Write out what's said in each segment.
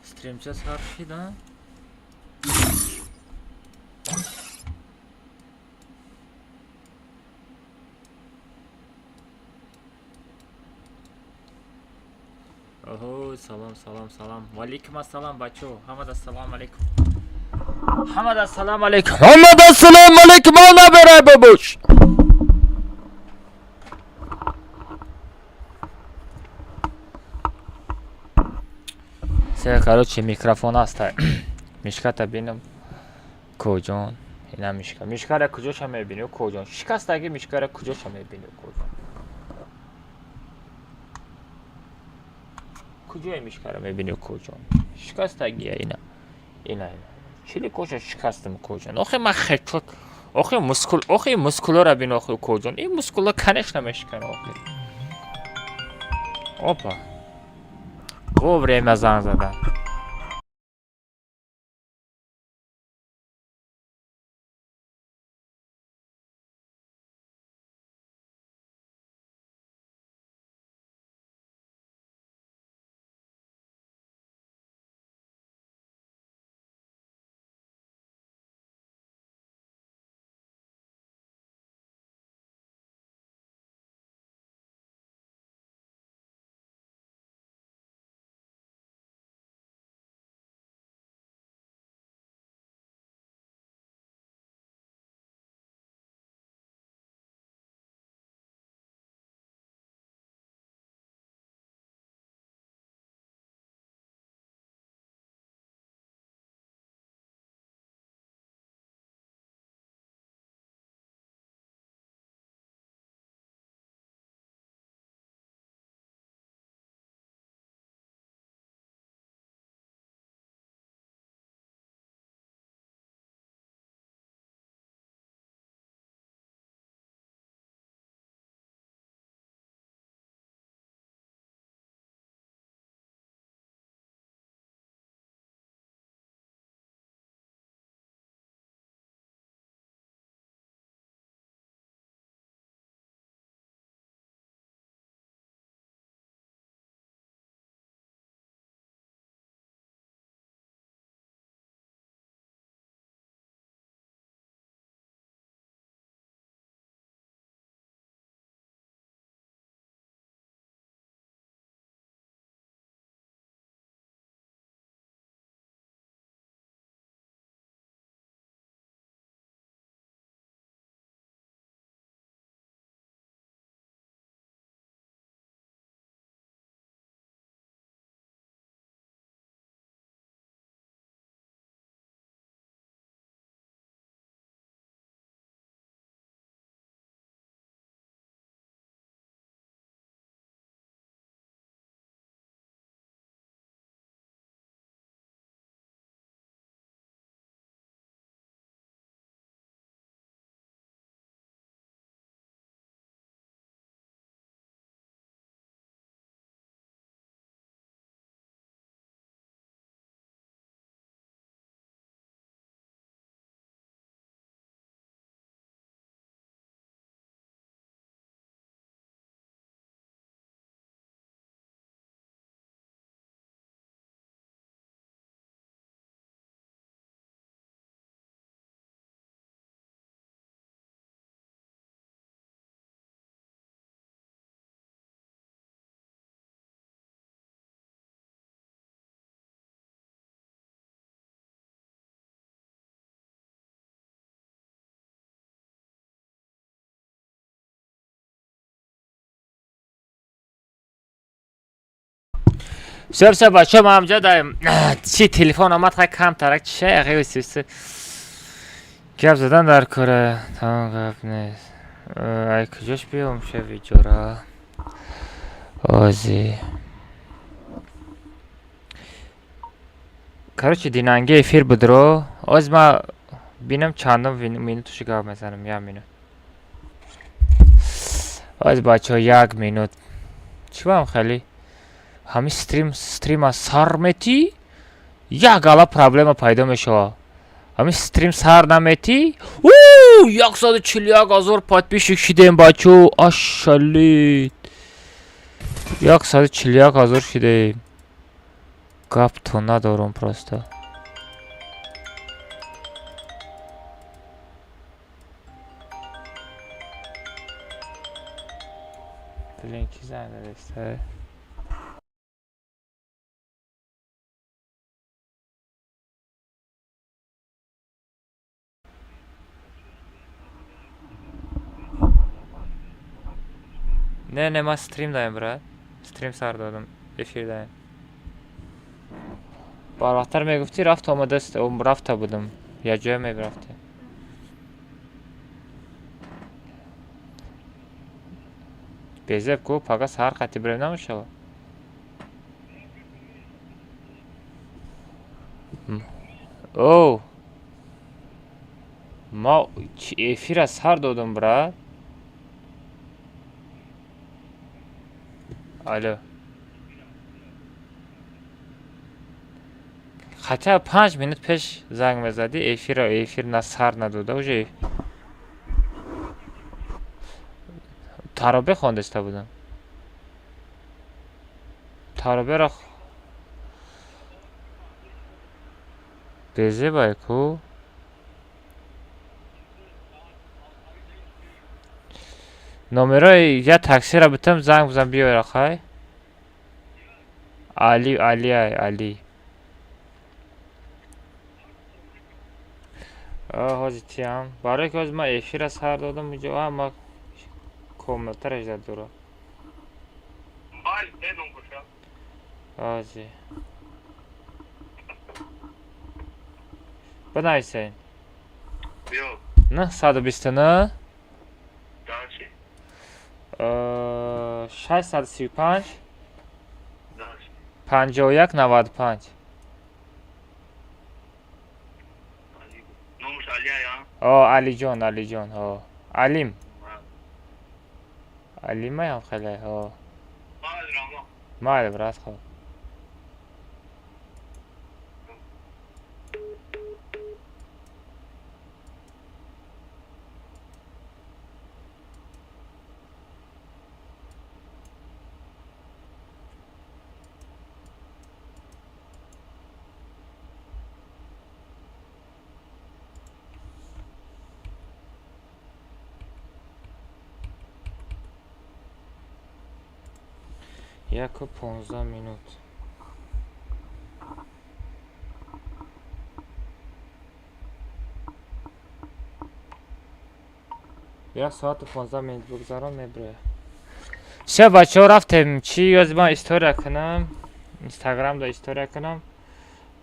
Стримча сар шида. Оҳо, салом, салом, салом. Валейкум ассалом, бачо. Ҳамада салом алейкум. Ҳамада салом алейкум. Ҳамада салом алейкум, ана берай бабуш. Се, короче, микрофон аст. Мишката бинам. Коҷон? Ина мишка. Мишкара куҷоша мебинӣ, коҷон? Шикастаги мишкара куҷоша мебинӣ, коҷон? Куҷои мишкара мебинӣ, коҷон? Шикастагия ина. Ина, ина. Чили коша шикастам, коҷон. Охи ман хечот. Охи мускул, охи мускулора бин, охи коҷон. Ин мускула, конечно, мешикана охи. Опа. Вовремя занг задан. Всё, всё, бачо, ман ҳамҷа да чи телефон омад, хай камтарак чиша яқи гап задан дар кора, тамом, гап нест. Ай, куҷош биём ша видеора? Ози. Короче, динанги эфир будро. Оз ма бинам чандум минутуши гап мезанам, як минут. Оз, бачо, як минут. Чӣ бам хеле? Ҳамин стрима сар метӣ, як гала проблема пайдо мешавад. Ҳамин стрим сар наметӣ, 141 000 подписчик шидем, бачо, ашалит. 141 000 шидем. Гап то надорум просто. Блин, ки занг задеста? Не, не, ман стрим даем, брат. Стрим сар додам, эфир даем. Барвақттар мегуфтӣ, рафта омадаст, рафта будам. Якҷоя мерафтем. Безеб ку, пага саҳар қати бирем, намешавад? О! Ма эфира сар додам, брат. Алло. Хотя 5 минут пеш занг мезадӣ, эфира эфир на сар надода, уже таробе хондаста будам. Тароберо безебай ку. Номерои я таксиро битам, занг бизан, биёра, хай? Али, Али, ай, Али. Ҳози тиям. Барое ки ҳози ман эфира сар додам, уҷо ма комнатара жда дора. Ҳози. Бинависен. 929 635 51 95. О, Алиҷон, Алиҷон, о. Алим. Алимаям хеле, о. Майли, брат, хоб. 1:15. 1 соату 15 минут бигзарон, мебироя. Всё, бачаҳо, рафтем. Чӣ ёзи ман история кунам, Инстаграмда история кунам,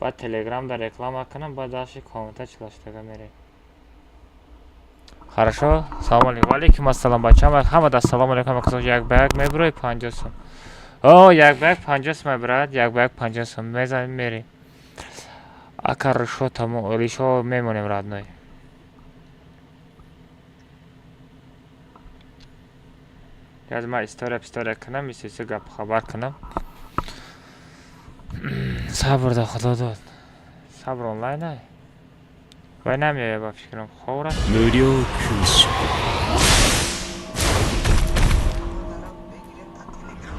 баъд Телеграмда реклама кунам, баъд даши комната чилаштага мерем. Хорошо, салому алейкум. Ваалейкум ассалом, бачаҳо, ҳамада ассалому алейкум. Як ба як мебирои, 50 сум. О, як ба як 50 сум, брат, як ба як 50 сум мезанем, мерем. Ака, ришо тамом, ришо мемонем, родной. Яз ман история пистория кунам, исиси гап хабар кунам. Сабр да худо дод. Сабр онлайн ай? Вай намеояд, ба фикрам, хоб рафт. 無料空所。 Модарам бегирем, та Телеграм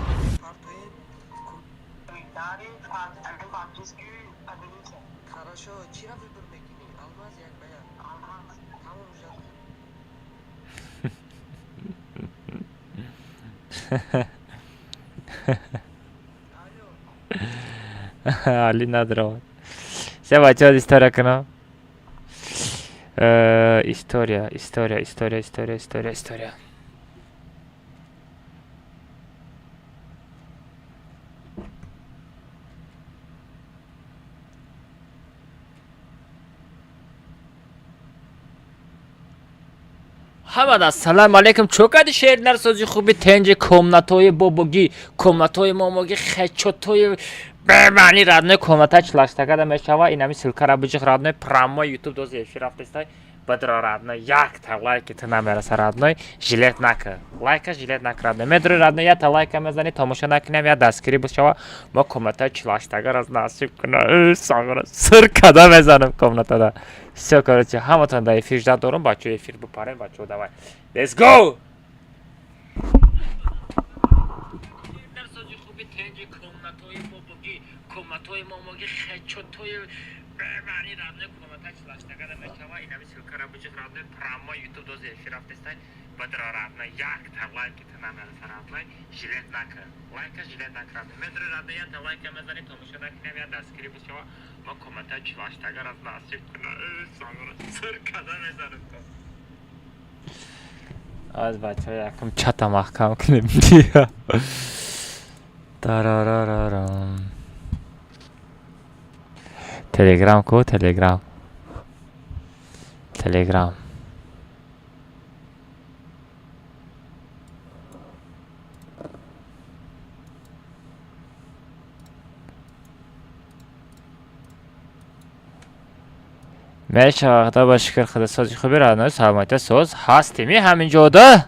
партоем. Хорошо, чира выбор мекунӣ? Алмаз, як ба як. Тамом шуд. Алло. Али надровад. Всё, бачаҳо, история кунам. История, история, история, история, история, история. Ҳамада ассалому алайкум. Чо кади, шеър нарсози? Хуби, тенҷи, комнатҳои бобогӣ, комнатҳои момогӣ, хечотҳои бемаъни, родной, комната чилаштагада мешава. Инами ссылка ра биҷиқ, родной, прямой Ютуб дози эфир рафтестай. Бадро, родной, якта лайки ту намераса, родной, жалеть нака, лайка жалеть нака, родной. Медрои, родной, якта лайка мезани, тамошо накунем, я дастгирӣ бишава. Мо комнатаи чилаштагара насиб куна, сағра сир када мезанам комнатада. Всё, короче, ҳаматон дар эфир ждать дорум, бачаҳо, эфир бипарем, бачаҳо, давай, let's go. Комматои момоги хечотои бемаъни, родной, коммата чилаштагада мешава. Инами ссылкара биҷиқ, родной, прямо ютуб дози эфир рафтестай. Бадро, родной, якта лайки та намереса, родной, жалеть накун, лайка жалеть накун, родной. Медри, родной, якта лайка мезани, томошо накунем, я дастгирӣ бишава. Ма коммата чилаштагар аз насиб куна, сир када мезанем. То аз бачаҳо якум чата маҳкам кунем. Тарарарарам. Телеграм ку, Телеграм, Телеграм. Мешавад, ба шукр худо, сози хуби, родной, саломатия соз ҳастеми ҳамин ҷода.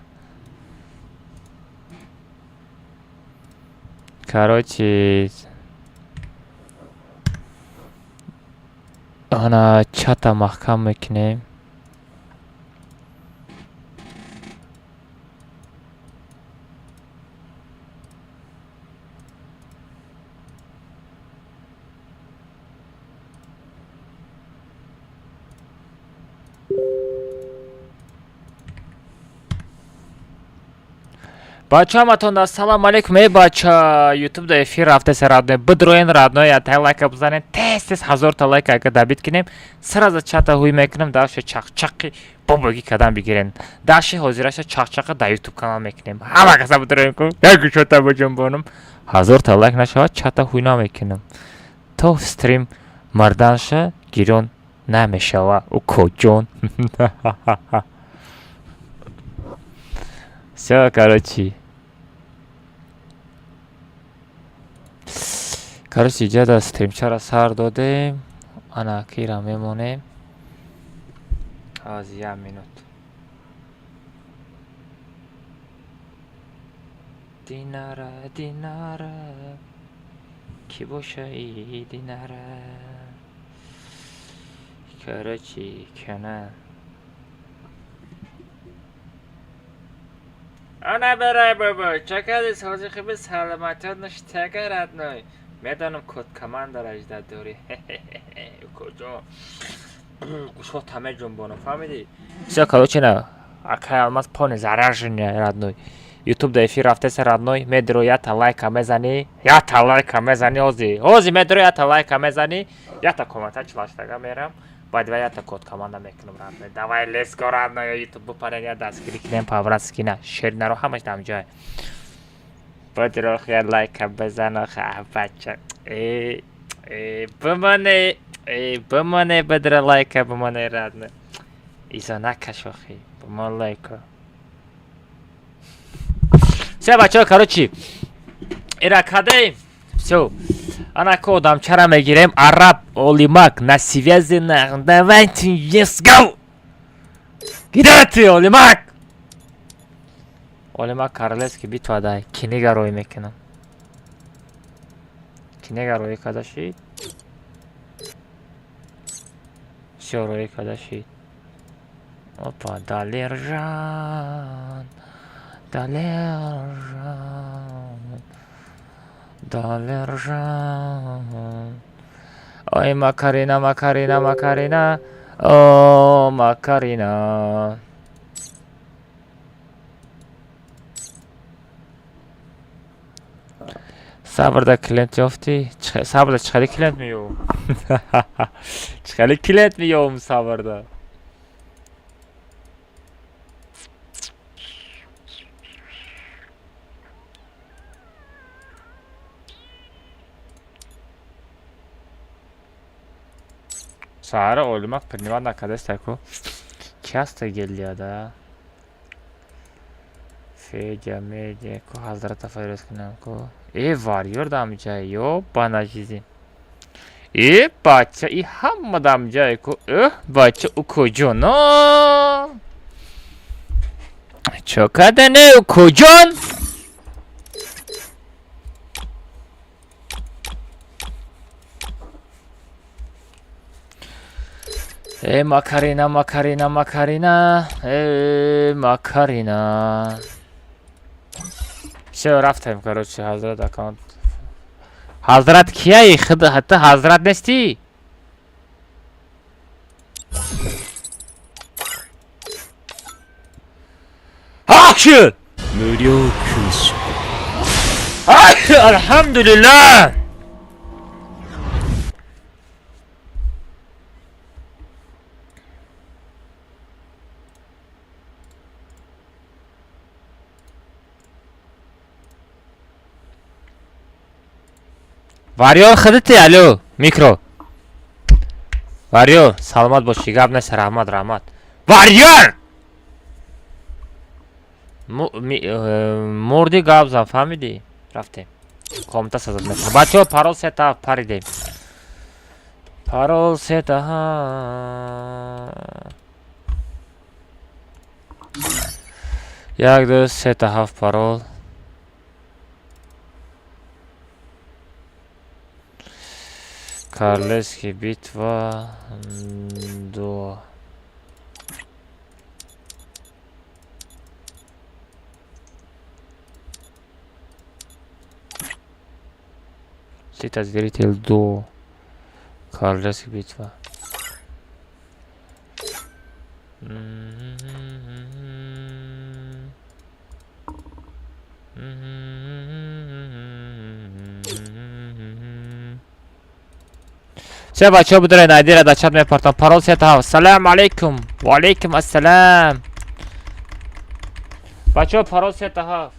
Короче, ана чата маҳкам мекунем. Бача, ҳаматон ассалому алейкум. Эй бача, ютуб да эфир рафтеса, родной, бидроен, родной, ята лайка бизанен, тез тез 1000-та лайка ага добить кунем, сразу чата ҳуй мекунем, дальше чақчақи бобоги кадан бигирен. Дальше ҳозираша чақчақа да ютуб канал мекунем. Ҳама каса бидроен ку, як чата биҷунбонам. 1000-та лайк нашавад, чата ҳуй намекунам. То стрим марданша гирён намешава, укоҷон. Всё, короче. Короче, иҷода стримчара сар додем. Ана кира мемонем. Аз як минут. Динара, Динара. Ки боша и Динара? Короче, кана. Ана барай бобо, чакади сози хуби, саломатият ништага, родной. Медонам, код командара ждать дорӣ. Куҷо? Гӯшота меҷунбонам, фаҳмидӣ? Всё, короче, на акай Алмаз полный заряженный, родной. Ютуб да эфир рафтеса, родной, медро ята лайка мезанӣ, ята лайка мезанӣ ози. Ози медро ята лайка мезанӣ, ята коммента чилаштага мерам. Баъд ва ята код команда мекунам, родной. Давай, let's go, родной, ютуб бупарен, я дастгирӣ кунем, по-братски на. Шеринаро ҳамаш дар ҷой. Бодро я лайка бизан, ха бача. Э, э, бимоне, э, бимоне, бодро лайка бимоне, родной. Изо накаш охи, бимон лайка. Всё, бачаҳо, короче, ира кадаем. Всё. Ана ко одамчара мегирем. Араб Олимак на связи на. Давайте, let's go! Где ты, Олимак? Олимак королевский битва дай. Книга рой мекунам. Книга рой када шид? Всё, рой када шид. Опа, Далержан. Далержан. Далержан. Ой, Макарина, Макарина, Макарина. О, Макарина. Сабрда клиент ёфтӣ? Сабрда чӣ хеле клиент меёбам? Чӣ хеле клиент меёбам сабрда? Саҳара Олимак принимать накардаста ку. Ки ҳаста гелияда? Федя, Медя, ку ҳазрата файрӯз кунам ку. Э, варьёр дамҷа, ёбана жизнь. Э, бача, и ҳама дамҷае ку. Э, бача, укоҷоно. Чо кардане, укоҷон? Э, Макарина, Макарина, Макарина, э, Макарина. Всё, рафтем, короче, ҳазрат аккаунт. Ҳазрат кияи? Худ ҳатто ҳазрат нестӣ? Ҳакши! Алҳамдулиллаҳ! Варёр худати, алё, микро. Варёр, саломат бошӣ, гап нест, раҳмат, раҳмат. Варёр! Мурди гап зан, фаҳмидӣ? Рафтем. Комната сазад мекунам. Бачаҳо, парол сета паридем. Парол сета. Як, ду, сета, ҳафт парол. Королевский битва 2. Сита зритель 2. Королевский битва. Все, бачаҳо, бидоред, айдира дар чат мепартам. Парол сета ҳафт. Салам алейкум. Ва алейкум ассалам. Бачаҳо, парол сета ҳафт.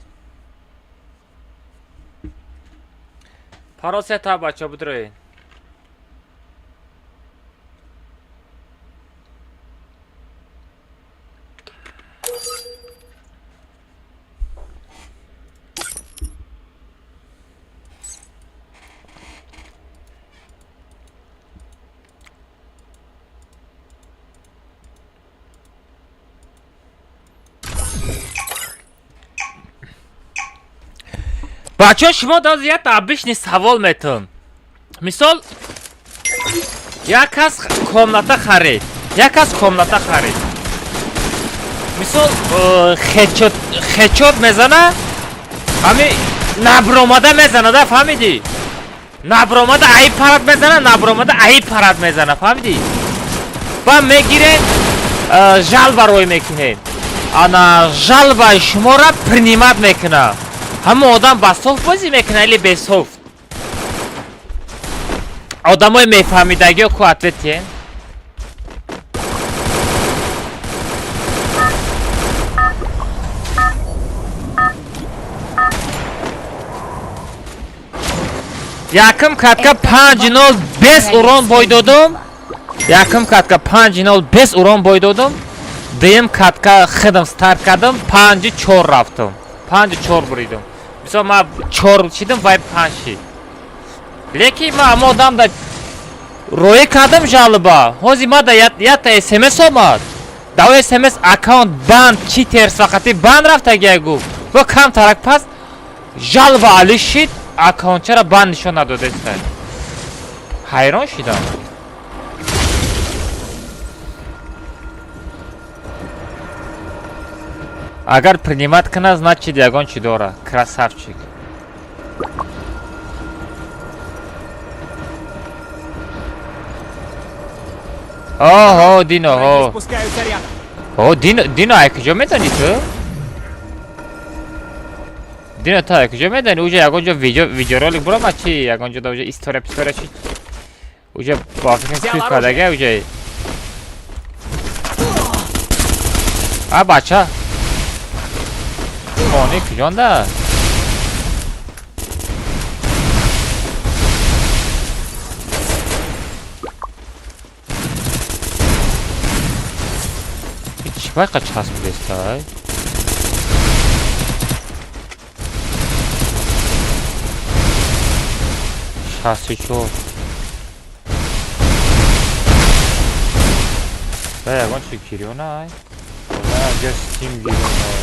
Парол сета ҳафт, бачаҳо, бидоред. Бачаҳо, шумо доз як обычный савол метон. Мисол, як кас комната харид. Як кас комната харид. Мисол, хечот мезана, ҳами набромада мезана, да, фаҳмидӣ? Набромада аи парад мезана, набромада аи парад мезана, фаҳмидӣ? Ба мегирен, жалба рой мекунед. Ана жалбаи шуморо принимать мекунад. Ҳама одам ба софт бозӣ мекунад или бесофт? Одамои мефаҳмидагиё ку ответ тиҳен? Якум катка 5-0 без урон бой додум. Якум катка 5-0 без урон бой додум. Дуюм катка худам старт кардам, 5-4 рафтам. 5-4 буридум. Мисол, ман 4 шидам, вай 5 шид. Лекин ман ҳама одам да роӣ кардам жалоба. Ҳозир ман да якта СМС омад. Да о СМС аккаунт банд, читер фақати банд рафтагия гуфт. Бо кам тарак пас жалоба али шид, аккаунтчара банд нишон надодеста. Ҳайрон шидам. Агар принимать кунад, значит ягон чи дора. Красавчик. Оҳо, Дино, ҳо. Спускаются рядом. О, Дино, Дино, ай куҷо медонӣ ту? Дино, ту ай куҷо медонӣ? Уҷа ягон ҷо видеоролик буромад чи? Ягон ҷо да уҷа история, пистория чи? Уҷа ба фикрам Взял клип оружие. кардага уҷа. А бача. Хони куҷонда? Чӣ байқа часпидестай? 64. Да, ягон чи гирёнай? Ҷа стим гирёнай.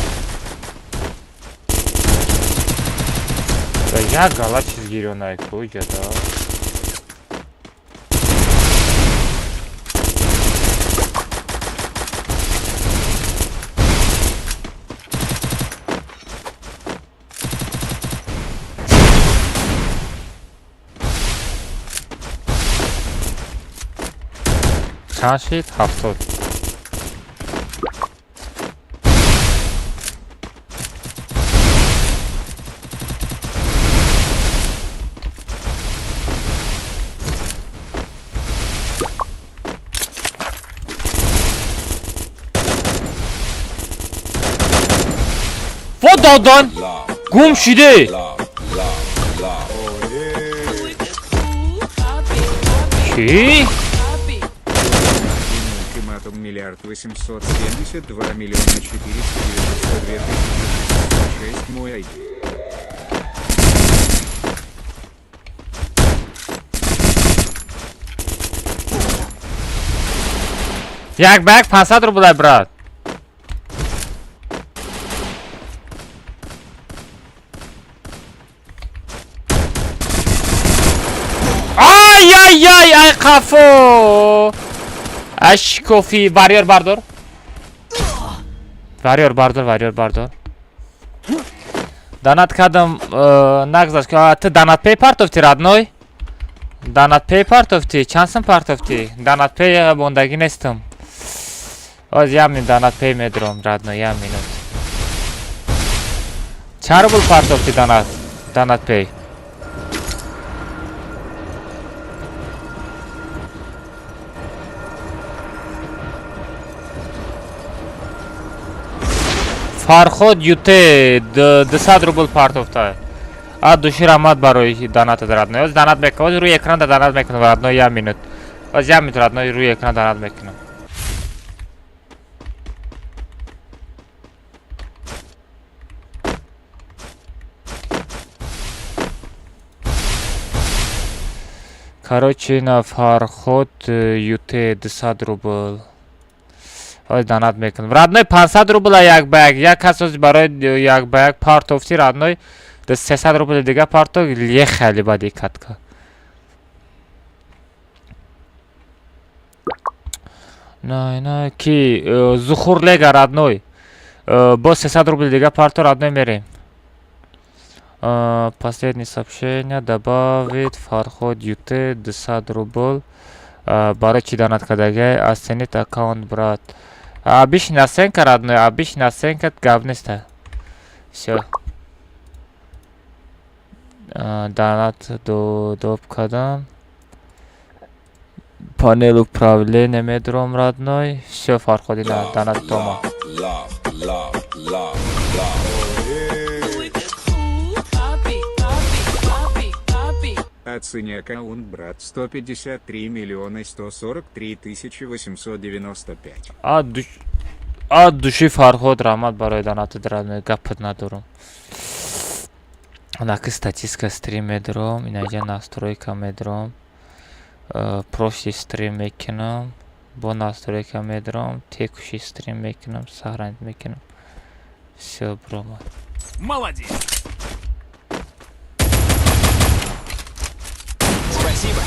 Да як гала чиз гирёнай ку ҷада. Чанд шид? 70. Во додан гум шиде. Чӣ? Ультиматум 1 872 492 606, мой ID. 1 ба 1 500 рублай, брат. Ай ай ай ай, қафо ашкофи. Варьёр бардор, варьёр бардор, варьёр бардор. Донат кардам, нагзашт. Ту донатпей партофти, родной? Донатпей партофти? Чанд сум партофти? Донатпей мондагӣ нестам. Оз як минут, донатпей медурам, родной, як минут. Чанд рубл партофти донат донатпей? Фарход Юте 200 рубл партофта. А души раҳмат барои донатат, родной. Оз донат мекунам, оз рӯи экран да донат мекунам, родной, як минут. Оз як минут, родной, рӯи экран донат мекунам. Короче, на Фарход Юте 200 рубл. Оз донат мекунам. Родной, 500 рубла 1 ба 1. Як кас оз барои 1 ба 1 партофти, родной. 300 рубли дига парто ехали бади катка. На, на, ки Зухур Лега, родной. Бо 300 рубли дига парто, родной, мерем. Последнее сообщение добавить Фарход Юте 200 рубл. Барои чӣ донат кардагай? Оценить аккаунт, брат. Обычный оценка, родной, обычный оценка, гап неста. Всё. Донат доб кардам. Панель управления медурам, родной. Всё, Фарходи, на донат тома. Love, love, love, love. Оцени аккаунт, брат, 153 миллиона 143 тысячи 895. А души Фарход раҳмат барои донатат, родной, гапат надорам. Анаки статистика стрим медурам, инаҷа настройка медурам. Прошлый стрим мекунам, бо настройка медурам, текущий стрим мекунам, сохранить мекунам. Всё, бромад. Молодец! Спасибо.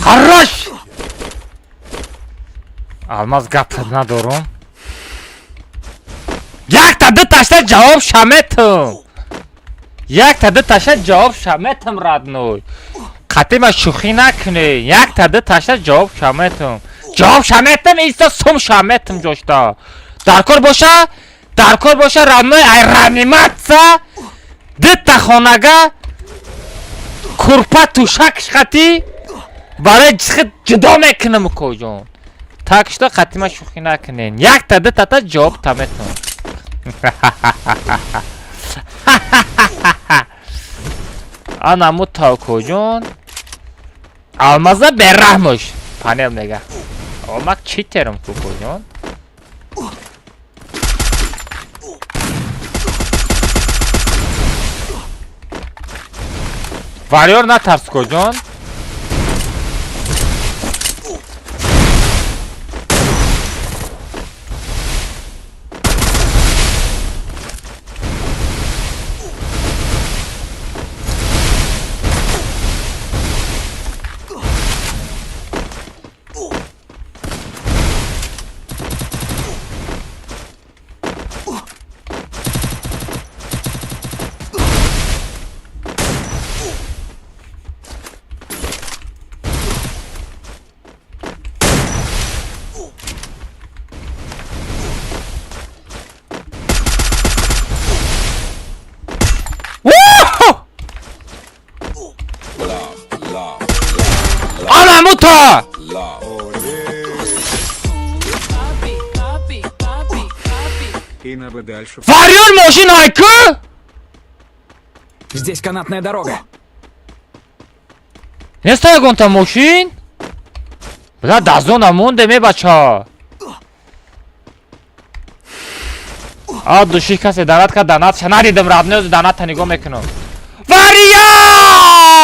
Хорош! Алмаз, гап надорум. Якта ду ташта ҷавоб шаметум. Якта ду таша ҷавоб шаметам, родной. Қатима шӯхӣ накунӣ. Якта ду таша ҷавоб шаметам. Ҷавоб шаметам, иста сум шаметам ҷошта. Даркор боша, даркор боша, родной, ай реанимация дитта хонага курпа тушак шқати барои чихи ҷудо мекунам, укоҷон. Так что қатима шӯхӣ накунен. Якта ду тата ҷавоб таметам. Анаму тавкоҷон. Алмаза бераҳмош. Панел мега. Омак читерам, кукоҷон. Варёр, натарс, куҷон. Анамута! И надо дальше. Варёр, мошин айку? Здесь канатная дорога. Неста ягонта мошин? Бля, дазона монде ме, бача. А души касе данат ка данат ша надидам, родной, даната нигоҳ мекунам. Варёр!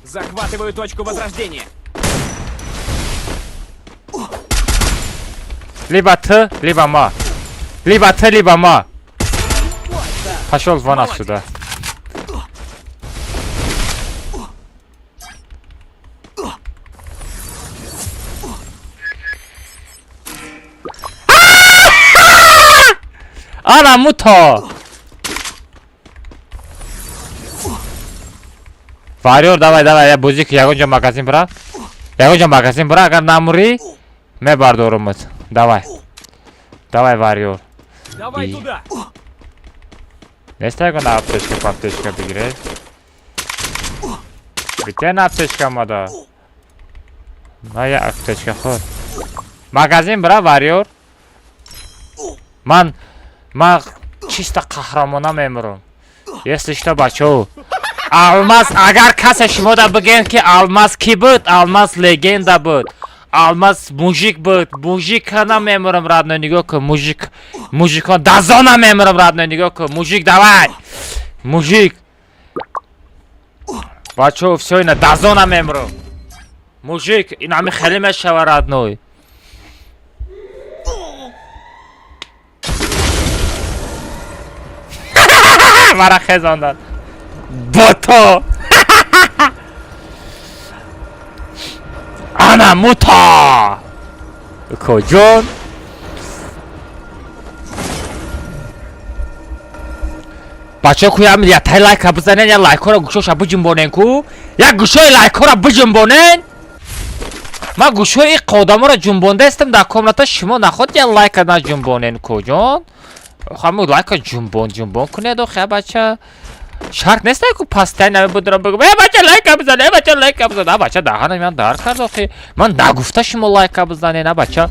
Захватываю точку возрождения. Либо ты, либо ма. Либо ты, либо ма. Пошел вон отсюда. Ана муто! Варёр, давай, давай, я бозӣ ки, ягон ҷо магазин бира. Ягон ҷо магазин бира, агар намурӣ, мебардорумат. Давай. Давай, варёр. Давай И- туда. Неста ягон аптечка, паптечка бигире? Битен аптечка мада. На я аптечка худ. Магазин бира, варёр. Ман чисто қаҳрамона мемурам. Если что, бачаҳо. Алмаз, агар касе шумо да бигем, ки Алмаз кӣ буд, Алмаз легенда буд. Алмаз мужик буд. Мужика намемурам, родной, нигоҳ кун, мужик. Мужикон дазона мемурам, родной, нигоҳ кун. Мужик, давай. Мужик. Бачаҳо, всё, ина дазона мемурам. Мужик, ин ҳами хеле мешава, родной. Мара хезондан. Бото! Ана мута! Коҷон? Бачаҳо, ку я тай лайка бизанен, я лайкҳоро гӯшоша биҷунбонен ку. Як гӯшои лайкҳоро биҷунбонен. Ман гӯшои ин одаморо ҷунбондаистам дар комната, шумо наход я лайка наҷунбонен, коҷон. Ҳамун лайка ҷунбон ҷунбон кунед, охе, бача. Шарт нест ку постоянно будро бигум. Э, бача, лайка бизан, э, бача, лайка бизан. А бача, даҳана ман дар кард охе. Ман нагуфта шумо лайка бизанен, а бача.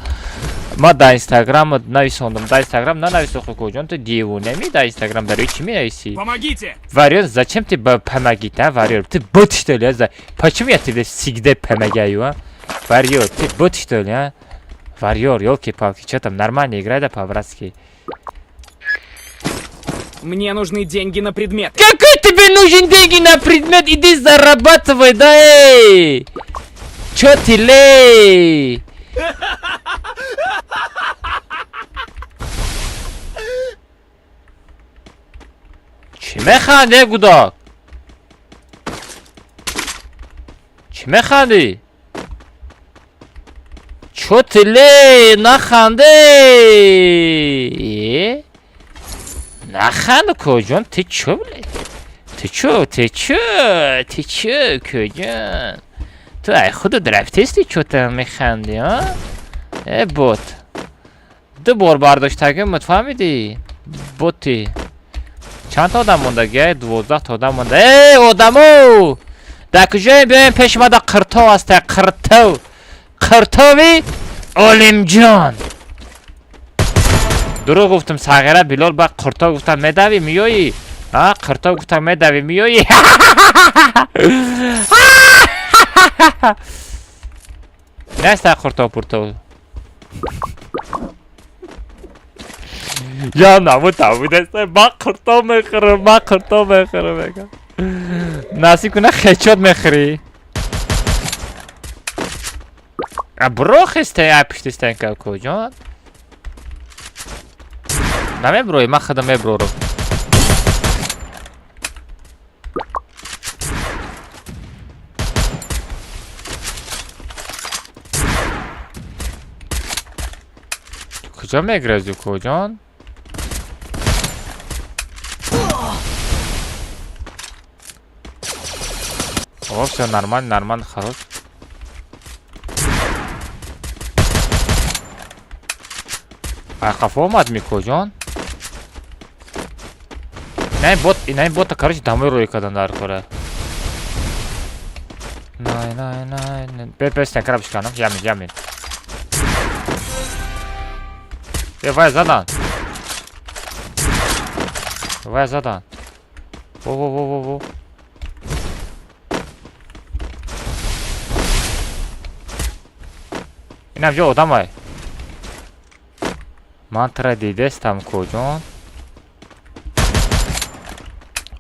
Ман дар Инстаграм нависондам. Дар Инстаграм нанавис охе, коҷон, ту девонами, дар Инстаграм барои чӣ менависӣ? Помогите! Варёр, зачем ты помогите, а, Варёр? Ты бот, что ли, а? Почему я тебе всегда помогаю, а? Варёр, ты бот, что ли, а? Варёр, ёлки-палки, что там, нормально играй, да, по-братски. Мне нужны деньги на предметы. Какой тебе нужен деньги на предмет? Иди зарабатывай, да, эй! Чё ты, лей? Чӣ механде, гудок? Чӣ механдӣ? Чо тиле нахандӣ? Э? Наханд, кӯҷон, ты чё, блядь? Ты чё, ты чё, ты чё, кӯҷон? Ту ай худат рафтести, чё-то механдӣ, а? Э, бот. Ду бор бардоштагим, фаҳмидӣ? Боти. Чанд та одам мондаги? 12 та одам монда. Э, одамо! Дар куҷоем? Биёем пеши ма, да қиртов аста, қиртов. Қиртови Олимҷон. Дурӯғ гуфтам, сағира Билол ба қиртов гуфтам, медавӣ, миёӣ? А, қиртов гуфтам, медавӣ, миёӣ? Неста қиртов пуртов. Я намутам будаста, ма қиртов мехӯрам, ма қиртов мехӯрам, мегам. Насиб куна, хечот мехӯрӣ. А бро хесте, а пишти стенка куҷон? Намеброӣ, ман худам меброрам. Куҷо мегрезӣ, куҷон? О, всё нормально, нормально, хорош. Ай қафо омад микоҷон? Инаи бот, инаи бота, короче, дамои рӯй кардан дар кора. Най, най, най, най. Бе, бе, стенкара бишканам. Ямин, ямин. Е, вай задан. Вай задан. Во, во, во, во, во. Инам ҷо одамай. Ман тара дидестам, куҷон.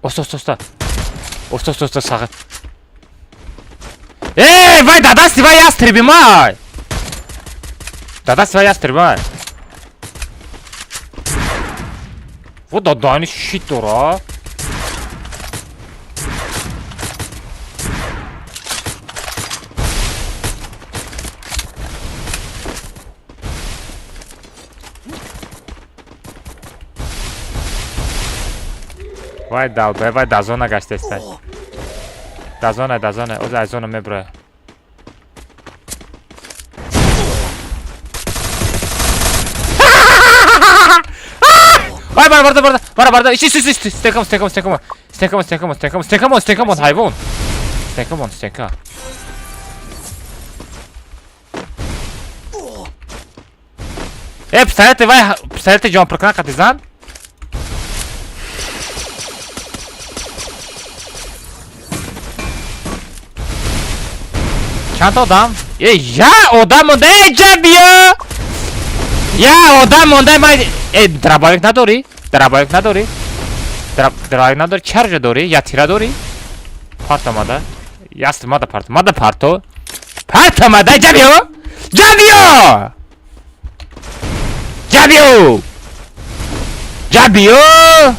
Оста, оста, оста. Оста, оста, оста, сага. Эй, вай дадасти вай ястреби май. Дадасти вай ястреби май. Во дадани щит дора. Вай долбоеб, вай да зона гаштестай. Да зона, да зона, оз аз зона меброя. Вай, бара, барда, барда, бара, барда, иши, иши, иши, стенкамон, стенкамон, стенкамон, стенкамон, стенкамон, стенкамон, стенкамон, стенкамон, ҳайвон. Стенкамон, стенка. Э, пистолети вай, пистолети ҷонпуркунак қати зан? Чанд та одам? Э, я одам монда, э, ҷа биё! Я одам монда, ман э, дробовик надорӣ? Дробовик надорӣ? Дробовик надорӣ? Чаржа дорӣ? Я тира дорӣ? Парт омада. Яст мада парт. Мада парто. Парт омада, ҷа биё! Ҷа биё! Ҷа биё! Ҷа биё!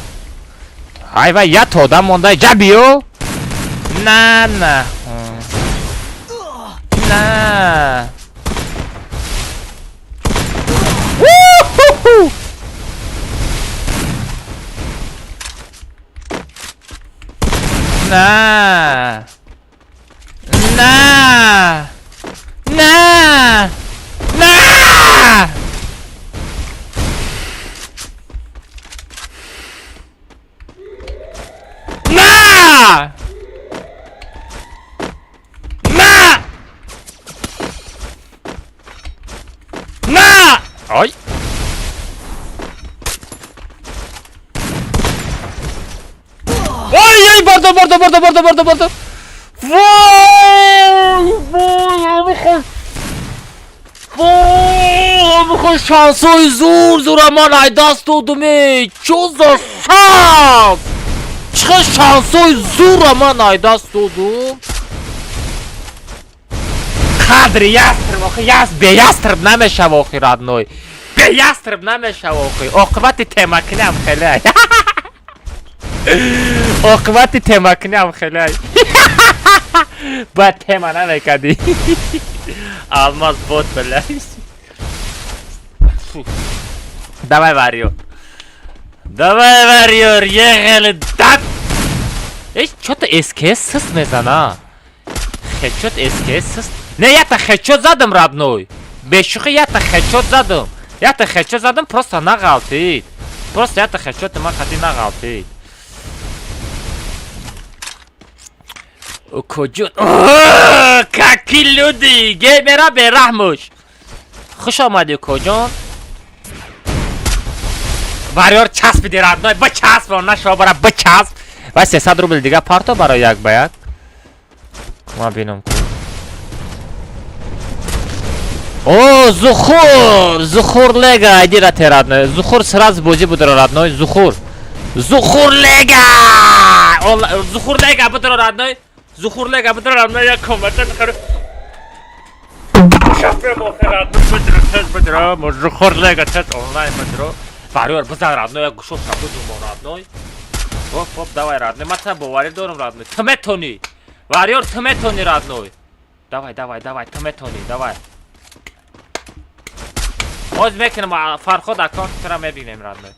Ай вай, я та одам монда, ҷа биё! На, на. На. У-ху-ху! На. На. На. На. На! На! На! Ой! Ой, ой, бардор, бардор, бардор, бардор, бардор, бардор. Вой, вой, амихой. Вой, амихой шансои зур, зура ман ай даст додуме. Чо за шанс? Чӣ хел шансои зура ман ай даст додум? Қадри ястреб, охи яс, бе ястреб намешава, охи родной. Бе ястреб намешава, охи. Оқибати темакинам хеле. Оқибати темакинам хеле. Бояд тема намекардӣ. Алмаз бот, бля. Давай, варьёр. Давай, варьёр, ехали, дат. Эй, чё-то СКС сыс мезана. Хедшот СКС сыс. Не, я-то хедшот задам, родной. Бешухи, я-то хедшот задам. Я-то хедшот задам, просто нағалтид. Просто я-то хедшот ма хати нағалтид. Куҷо? Какие люди! Геймера бераҳмуш. Хуш омадӣ, куҷон. Варёр, часпиди, родной, бичасп, нашо бара бичасп. Ва 300 рубл дига парто барои як ба як. Ма бинам ку. О, Зухур! Зухур Лега, айди рате, родной. Зухур сразу бозӣ будро, родной. Зухур. Зухур Лега! Зухур Лега будро, родной. Зухур Лега будро, родной. Як комната нахару. Шафе мохе, родной, будро, тез будро. Зухур Лега тез онлайн будро. Варёр, бизан, родной, як гушо шабу ҷумбон, родной. Хоп, хоп, давай, родной. Ман та боварӣ дорам, родной. Ту метонӣ. Варёр, ту метонӣ, родной. Давай, давай, давай, ту метонӣ, давай. Боз мекунам, Фарход, аккаунт тура мебинем, родной.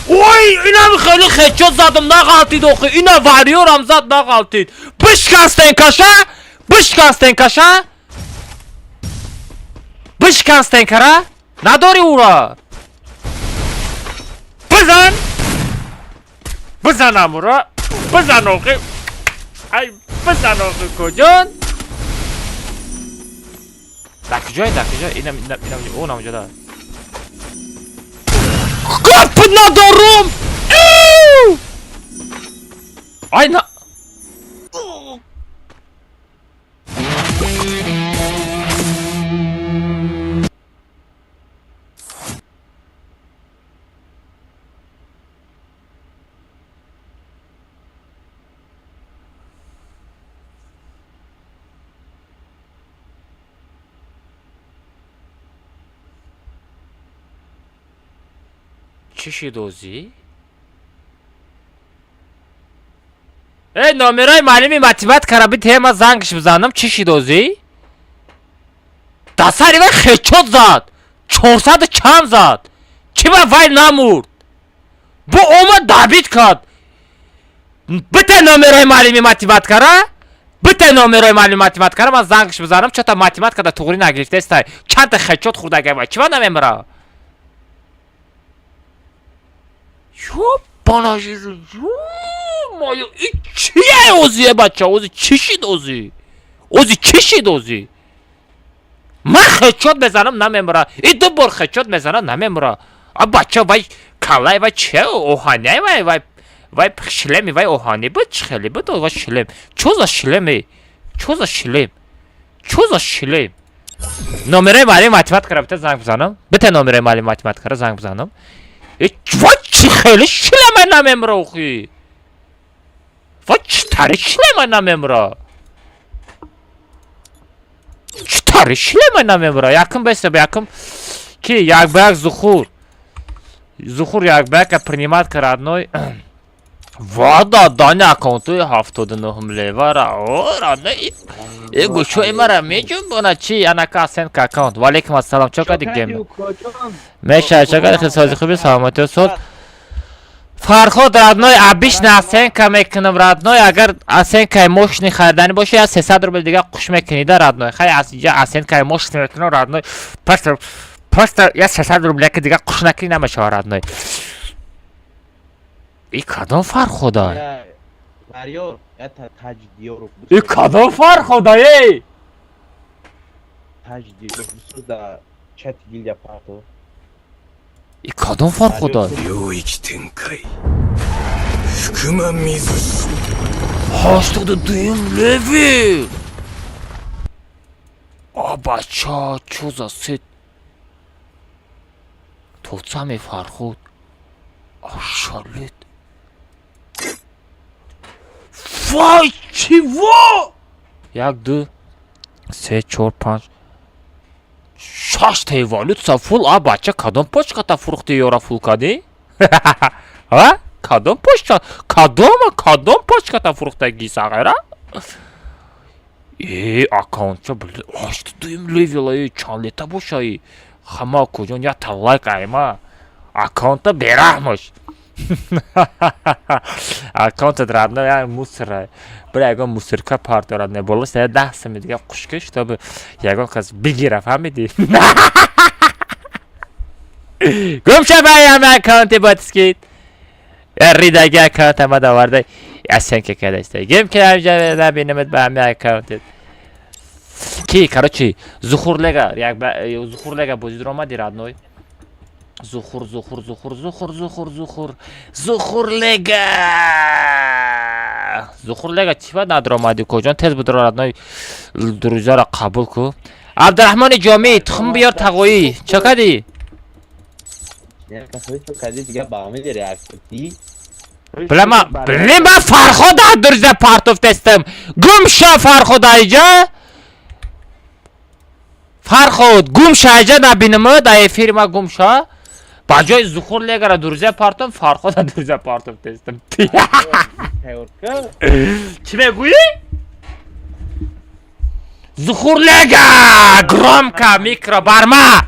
Ой, инам хеле хедшот задам, нағалтид охи. Ина варёрам зад, нағалтид. Бишкан стенкаша, бишкан стенкаша. Бишкан стенкара. Надори ура. Бизан. Бизанам ура. Бизан охи. Ай, бизан охи, куҷон. Дар куҷое, дар куҷое? Инам, инам, инам, онам ҷода. Гап надорум! Ай на. Чӣ шид озӣ? Э, номерои маълими математикара битема, зангш бизанам. Чӣ шид озӣ? Дар сари вай хедшот зад, 400 чанд зад. Чӣ ба вай намурд? Бо омад, добить кард. Бите номерои маълими математикара, бите номерои маълими математикара, ман зангш бизанам. Чота математикада туғрӣ нагирифтестай. Чанда хедшот хӯрдагай вай, чӣ ба намемира? Ёбанажизу, ё-моё, и чие озие, бача? Ози чӣ шид озӣ? Ози чӣ шид озӣ? Ман хедшот мезанам, намемира. И ду бор хедшот мезанам, намемира. А бача, вай каллаи вай че, оҳаняй вай? Вай шлеми вай оҳанӣ буд, чӣ хеле буд вай шлем? Чо за шлеме? Чо за шлем? Чо за шлем? Номерои маълими математикара бите, занг бизанам. Бите номерои маълими математикара, занг бизанам. Вай, чӣ хеле шлема намемра охи? Вай, чӣ тари шлема намемра? Чӣ тари шлема намемра? Якум беса, якум ки як ба як Зухур. Зухур як ба яка принимать ка, родной. Ва дани аккаунтуи 79-ум левара. О, родной. Э, гӯшои мара меҷунбона чи? Анака асенка аккаунт. Валейкум ассалом. Чо кади, гем? Меша, чо кади, хисози хуби, саломатиё суд. Фарход, родной, обычно оценка мекунам, родной. Агар оценкаи мощный хариданӣ боша, я 300 рубл дига қуш мекунида, родной. Хай, аз инҷа оценкаи мощный мекунам, родной. Просто я 300 рубляки дига қуш накунӣ, намешава, родной. И кадом Фархода? И кадом Фархода, эй? Таҷ Диёров да чати гильдия парто. И кадом Фархода? 領域展開福間水氏 82-юм левел! А бача, чё за сет? Тот самый Фарход. Ошалеть. Вай, чего? Як, ду, се, чор, панҷ, шашта эволюция фул. А бача, кадом почката фурӯхти, ёра фул кардӣ? А? Кадом почка? Кадом почката фурӯхтагӣ, сағира? Э, аккаунтча, 82-юм левела, э, чанд лета боша, э. Хама куҷон, якта лайк айма. Аккаунта бераҳмаш. Аккаунтат, родной, як мусора. Бира ягон мусорка парто, родной. Болош 10 сами дига қушки, чтобы ягон кас бигира, фаҳмидӣ? Гум шава ям аккаунти ботскит. Ридаги аккаунт ама доварда оценка кардаста. Гим ки ҳамҷа набинамад ба ҳами аккаунтит. Ки, короче, Зухурлега, як Зухурлега бозӣ омади, родной. Зухур, Зухур, Зухур, Зухур, Зухур, Зухур, Зухурлега. Зухурлега чӣ ба надромадӣ, коҷон? Тез будро, родной, друзьяро қабул ку. Абдурахмони Ҷомӣ, тухм биёр, тағоӣ. Чо кардӣ? Дига ба ҳамин реаксия. Билама, билем, ман Фархода друзья партофтестам. Гум ша, Фарход, айҷа. Фарход, гум ша айҷа, набинам, да эфири ма гум ша. Ба ҷои Зухур Легара друзья партом, Фархода друзья партофтестам. Чӣ мегӯӣ? Зухур Лега! Громко, микро, барма!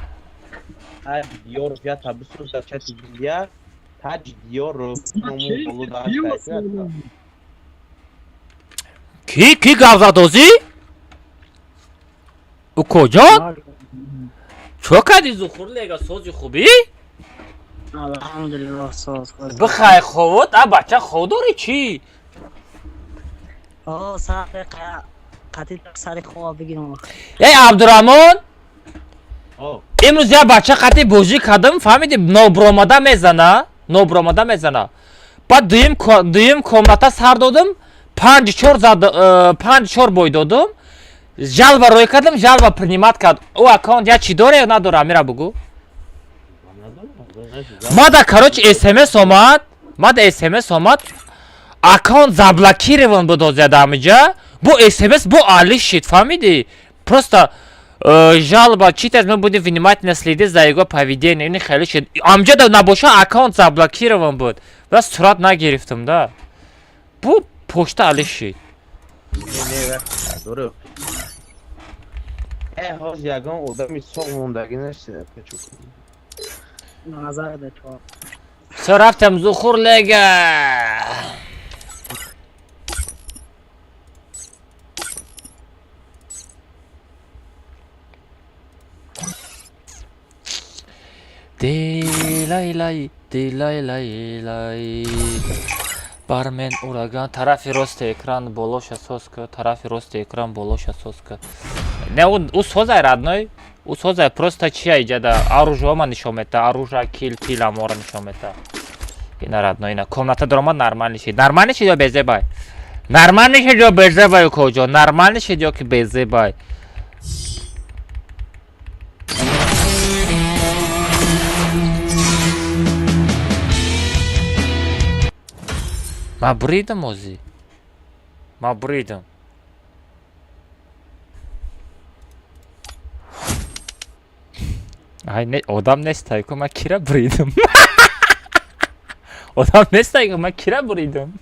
Диёров я табису дар чати гильдия Таҷ Диёров ному боло. Ки гап задозӣ? Укоҷон? Чо кардӣ, Зухур Лега, сози хубӣ? Алҳамдулиллоҳ, соз. Бихай, ховот, а бача хов дорӣ чӣ? О, сар қатӣ сари хова бигирам. Эй, Абдурахмон! Имрӯз як бача қатӣ бозӣ кардам, фаҳмидӣ, нобуромада мезана, нобуромада мезана. Баъд дуюм комната сар додам, 5-4 зад, 5-4 бой додам. Жалоба рӯй кардам, жалоба принимать кард. Ӯ аккаунт я чӣ доре ё надора, амира бугӯ. Мада, короче, смс омад, мада смс омад, аккаунт заблокирован буд озяда амиҷа. Бо смс бо али шид, фаҳмидӣ? Просто жалоба читать, мы будем внимательно следить за его поведением. Ини хеле шид. Амҷа набоша, аккаунт заблокирован буд. Бас сурат нагирифтам да. Бу почта али шид. Э, ҳоз ягон одами соғ мондагӣ нашида. Назар да то. Всё, рафтам, Зухур Лега. Дилай-лай, дилай-лай-лай. Бармен ураган, тарафи рости экран болоша соска, тарафи рости экран болоша соска. Не, ӯ созай, родной. Ӯ созай, просто чия иҷада оружие ма нишон мета, оружие, кил, пил амора нишон мета. Ина, родной, ина комната даромад, нормально шид. Нормально шид ё безебай? Нормально шид ё безебай, коҷо? Нормально шид ё ки безебай? Ман буридам озӣ. Ман буридам. Ай, не, одам нестай ку, ман кира буридам? Одам нестай ку, ман кира буридам?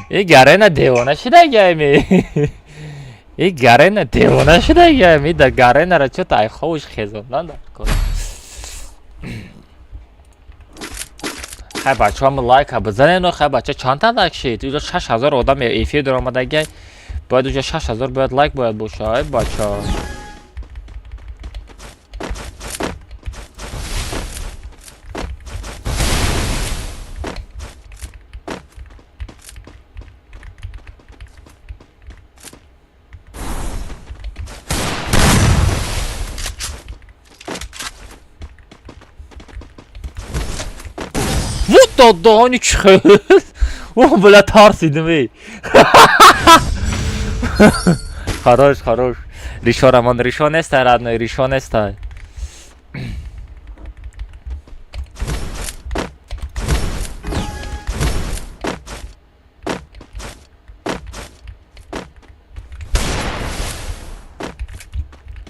И Гарена девона шидагами. И Гарена девона шидагами. Да Гаренара чё-то ай ховуш хезондан дар кор. Хай, бачаҳо, лайка бизанед. Хай, бача, чандта лайк шид? Уҷо 6000 одам эфир даромадагай. Бояд уҷо 6000 бояд лайк бояд боша, ай бача. Вот додони чихел. О, бля, тарсидим, эй. Хорош, хорош. Ришо Рамон, Ришо нестай, родной, Ришо нестай.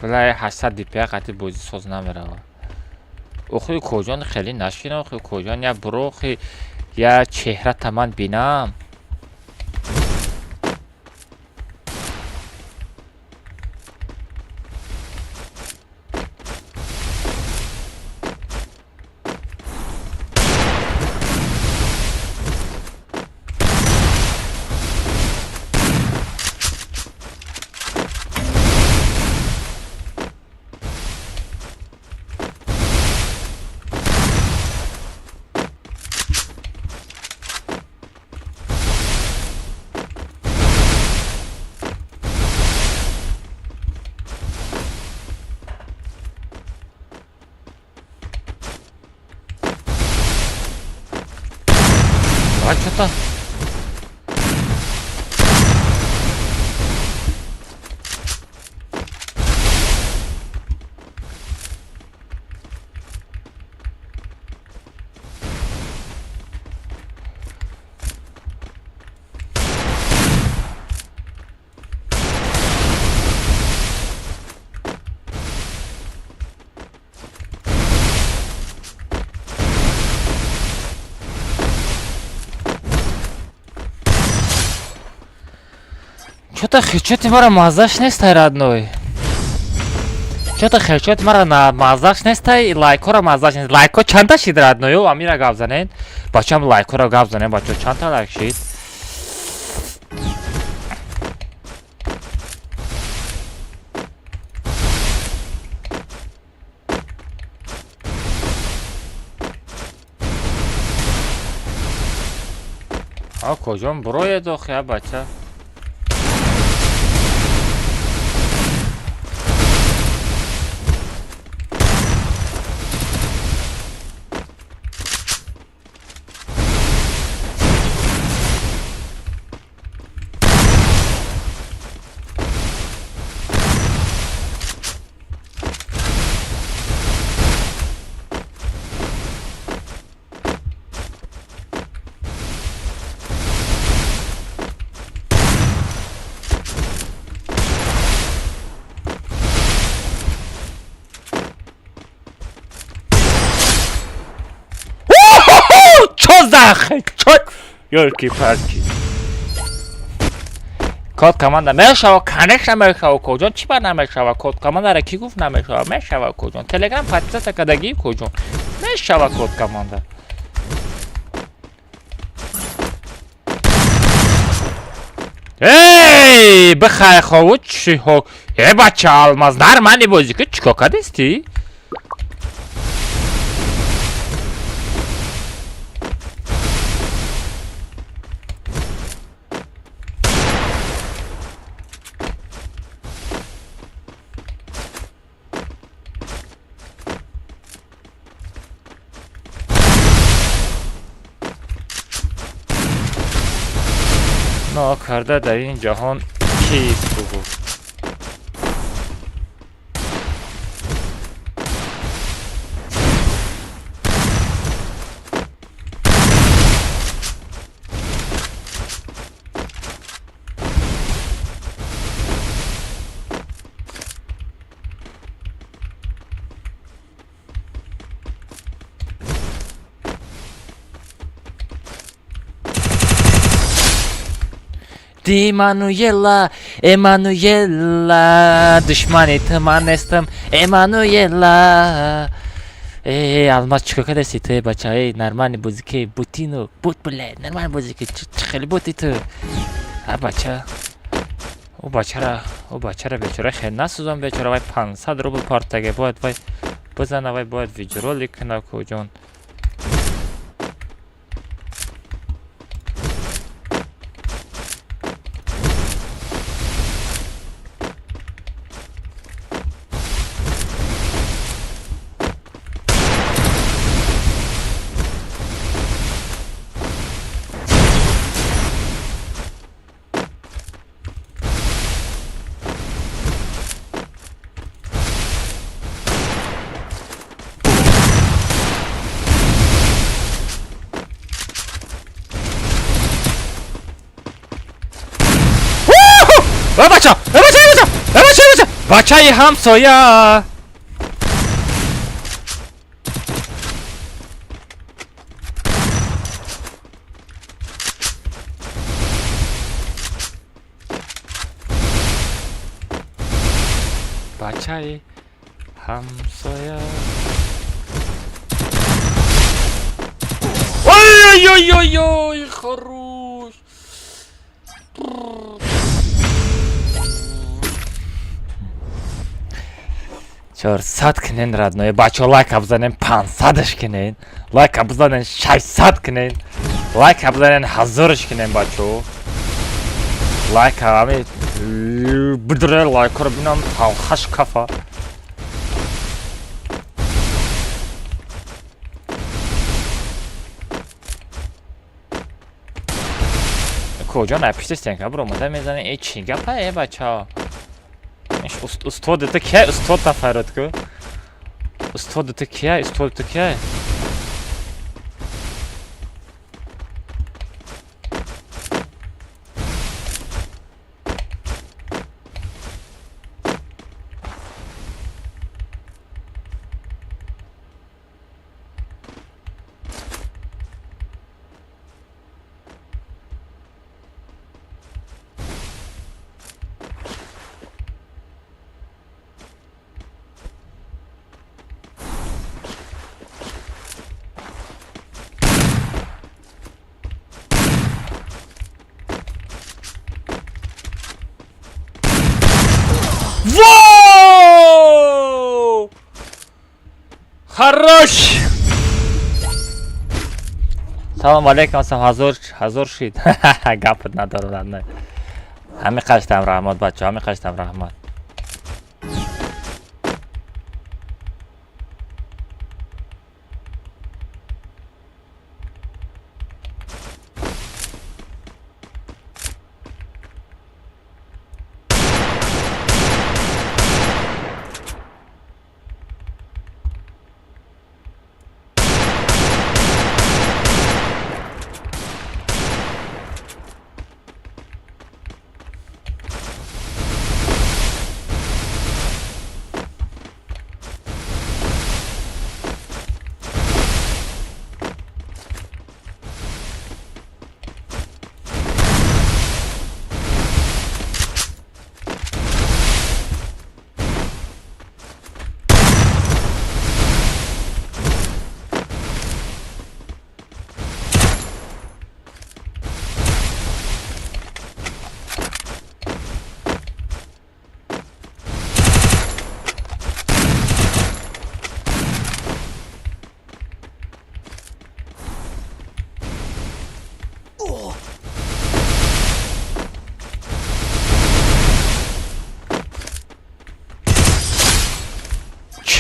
Бля, 800 DPI қати бозӣ соз намерава. Охи коҷон, хеле нашинам. Охи коҷон, я бурохи, я чеҳрата ман бинам. А чё-то. Чё-то хечоти мара маззаш нестай, родной. Чё-то хечоти мара маззаш нестай, лайкора маззаш нест. Лайко чанда шид, родной? Ё, амира гап занен. Бачам, лайкора гап занен, бачо, чанда лайк шид? А кожон буроед охи, а бача. Чо ёлки-палки. Код команда мешава, конечно мешава, коҷон, чӣ ба намешава? Код командара ки гуфт намешава? Мешава, коҷон. Телеграм подписаться кардагӣ, коҷон. Мешава код команда. Эй, бихай хову чӣ хо? Э, бача, алмаз, нормальный бозӣ ки, чӣ кор кардисти? Нокарда дар ин ҷаҳон кист, бугӯ? Ди Мануела, Эммануела, душмани ту ман нестам, Эммануела. Э, алмаз, чикор кардасти ту, бача? Эй, нормальный бозӣ ки, бутину, бут, бля, нормальный бозӣ ки, чӣ хеле бути ту? А бача, ӯ бачара бечора хел насӯзон, бечора, вай 500 рубл партаге, бояд вай бизана, вай бояд видеоролик куна, куҷон. Э, бача, э, бача, э, бача, э, бача, э, бача, бачаи ҳамсоя. Бачаи ҳамсоя. Ой-ой-ой-ой, хорош. 400 кунен, родной. Бачо, лайка бизанен, 500-ш кунен. Лайка бизанен, 600 кунен. Лайка бизанен, 1000-ш кунен, бачо. Лайка ами бидре лайкаро бинам талхаш кафа. Куҷо напишти стенка буромада мезане? Э, чӣ гапа, э, бачао? Устоди ту кия? Устод нафарод ку. Устоди ту кия? Устоди ту кия? Воу! Хорош! Салом алейкум, сам ҳазор ҳазор шид. Гапат надорам, родной. Ҳами қаштам раҳмат, бачо, ҳами қаштам раҳмат.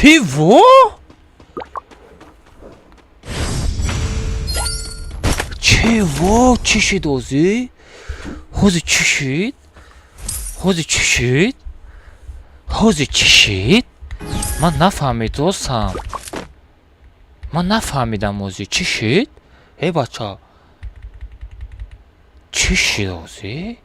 Чего? Чего? Чӣ шид ҳозӣ? Ҳозир чӣ шид? Ҳозир чӣ шид? Ҳозир чӣ шид? Ман нафаҳмидосам. Ман нафаҳмидам, ҳозир чӣ шид? Эй, бача. Чӣ шид ҳозир?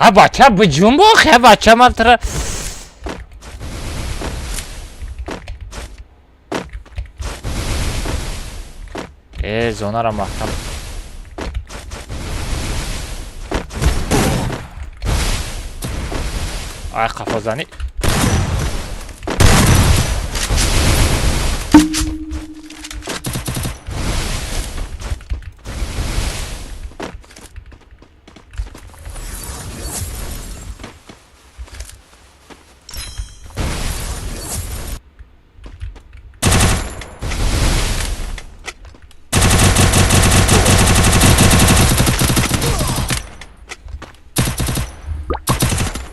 А бача, биҷунбо, хе, бача, ман тра э зонара маҳкам. Ай, қафозанӣ.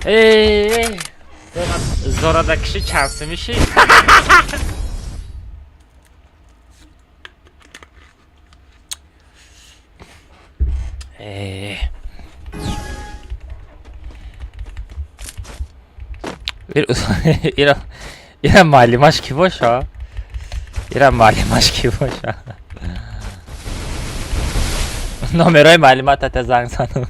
Эй, Зорада киши чанд сумиши? Э. Ира ира муаллимаш кӣ боша? Ира муаллимаш кӣ боша? Номерои муаллима тата занг занам.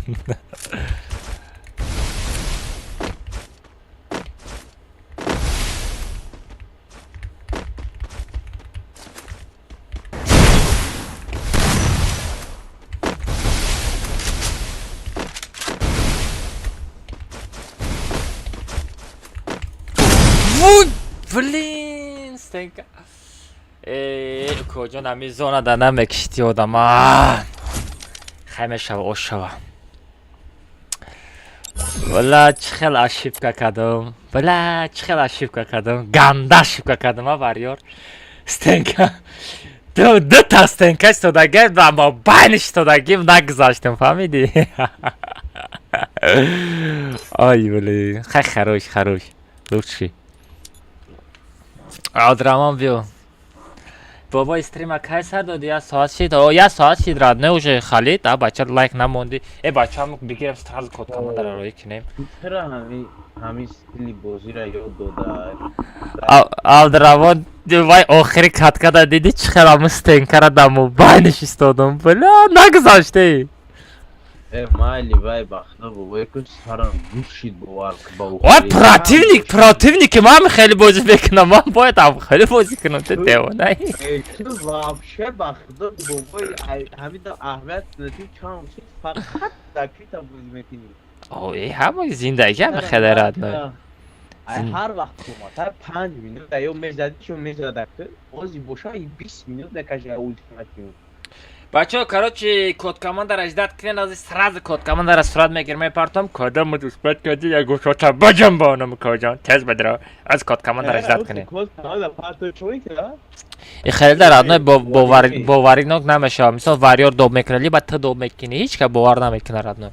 Вуй, блин, стенка. Э, куҷо нами зонада намекишти одама. Хай мешава, ош шава. Бла, чӣ хел ошибка кардам. Бла, чӣ хел ошибка кардам. Ганда ошибка кардам, а варёр. Стенка. Дута стенка истодаги, ба мобайн истодаги нагузаштам, фаҳмидӣ? Ай, блин. Хай хорош, хорош. Лучший. Абдураҳмон биё. Бобо стрима кай сар доди? Я соат шид. О, я соат шид, родной уже халид. А бача лайк намонди. Э, бача бигирем сразу код командара роӣ кинем. Чара ҳамин стили бозиро ёд дода? Абдураҳмон вай охири каткада диди чӣ хел ҳамун стенкара дар мобайниш истодам. Бля, нагузаште. Э, майли, вай бахта бобой ку сарам гӯшид бовар ба. Ой, противник, противники ман хеле бозӣ мекунам, ман бояд ҳам хеле бозӣ кунам, ту девонаи. Ту вообще бахта бобой ҳамин аҳамият надӣ чанд шид фақат закрита бозӣ мекунӣ. Ой, ҳама зиндагӣ ҳама хеле родной. Ай ҳар вақт кумата 5 минут ё мезади чун мезада ку ози боша 20 минут накаша ултиматив. Бачаҳо, короче, код командара ждать кунед, аз сразу код командара сурат мегирем, мепартом. Кодам успеть кади, я гӯшота баҷамбонам коҷон, тез бадро. Аз код командара ждать кунед. Код команда парто чойка? И хеле дар родной боваринок намешавад. Мисол варёр доб мекунад, либо ту доб мекунӣ, ҳеҷ кас бовар намекунад родной.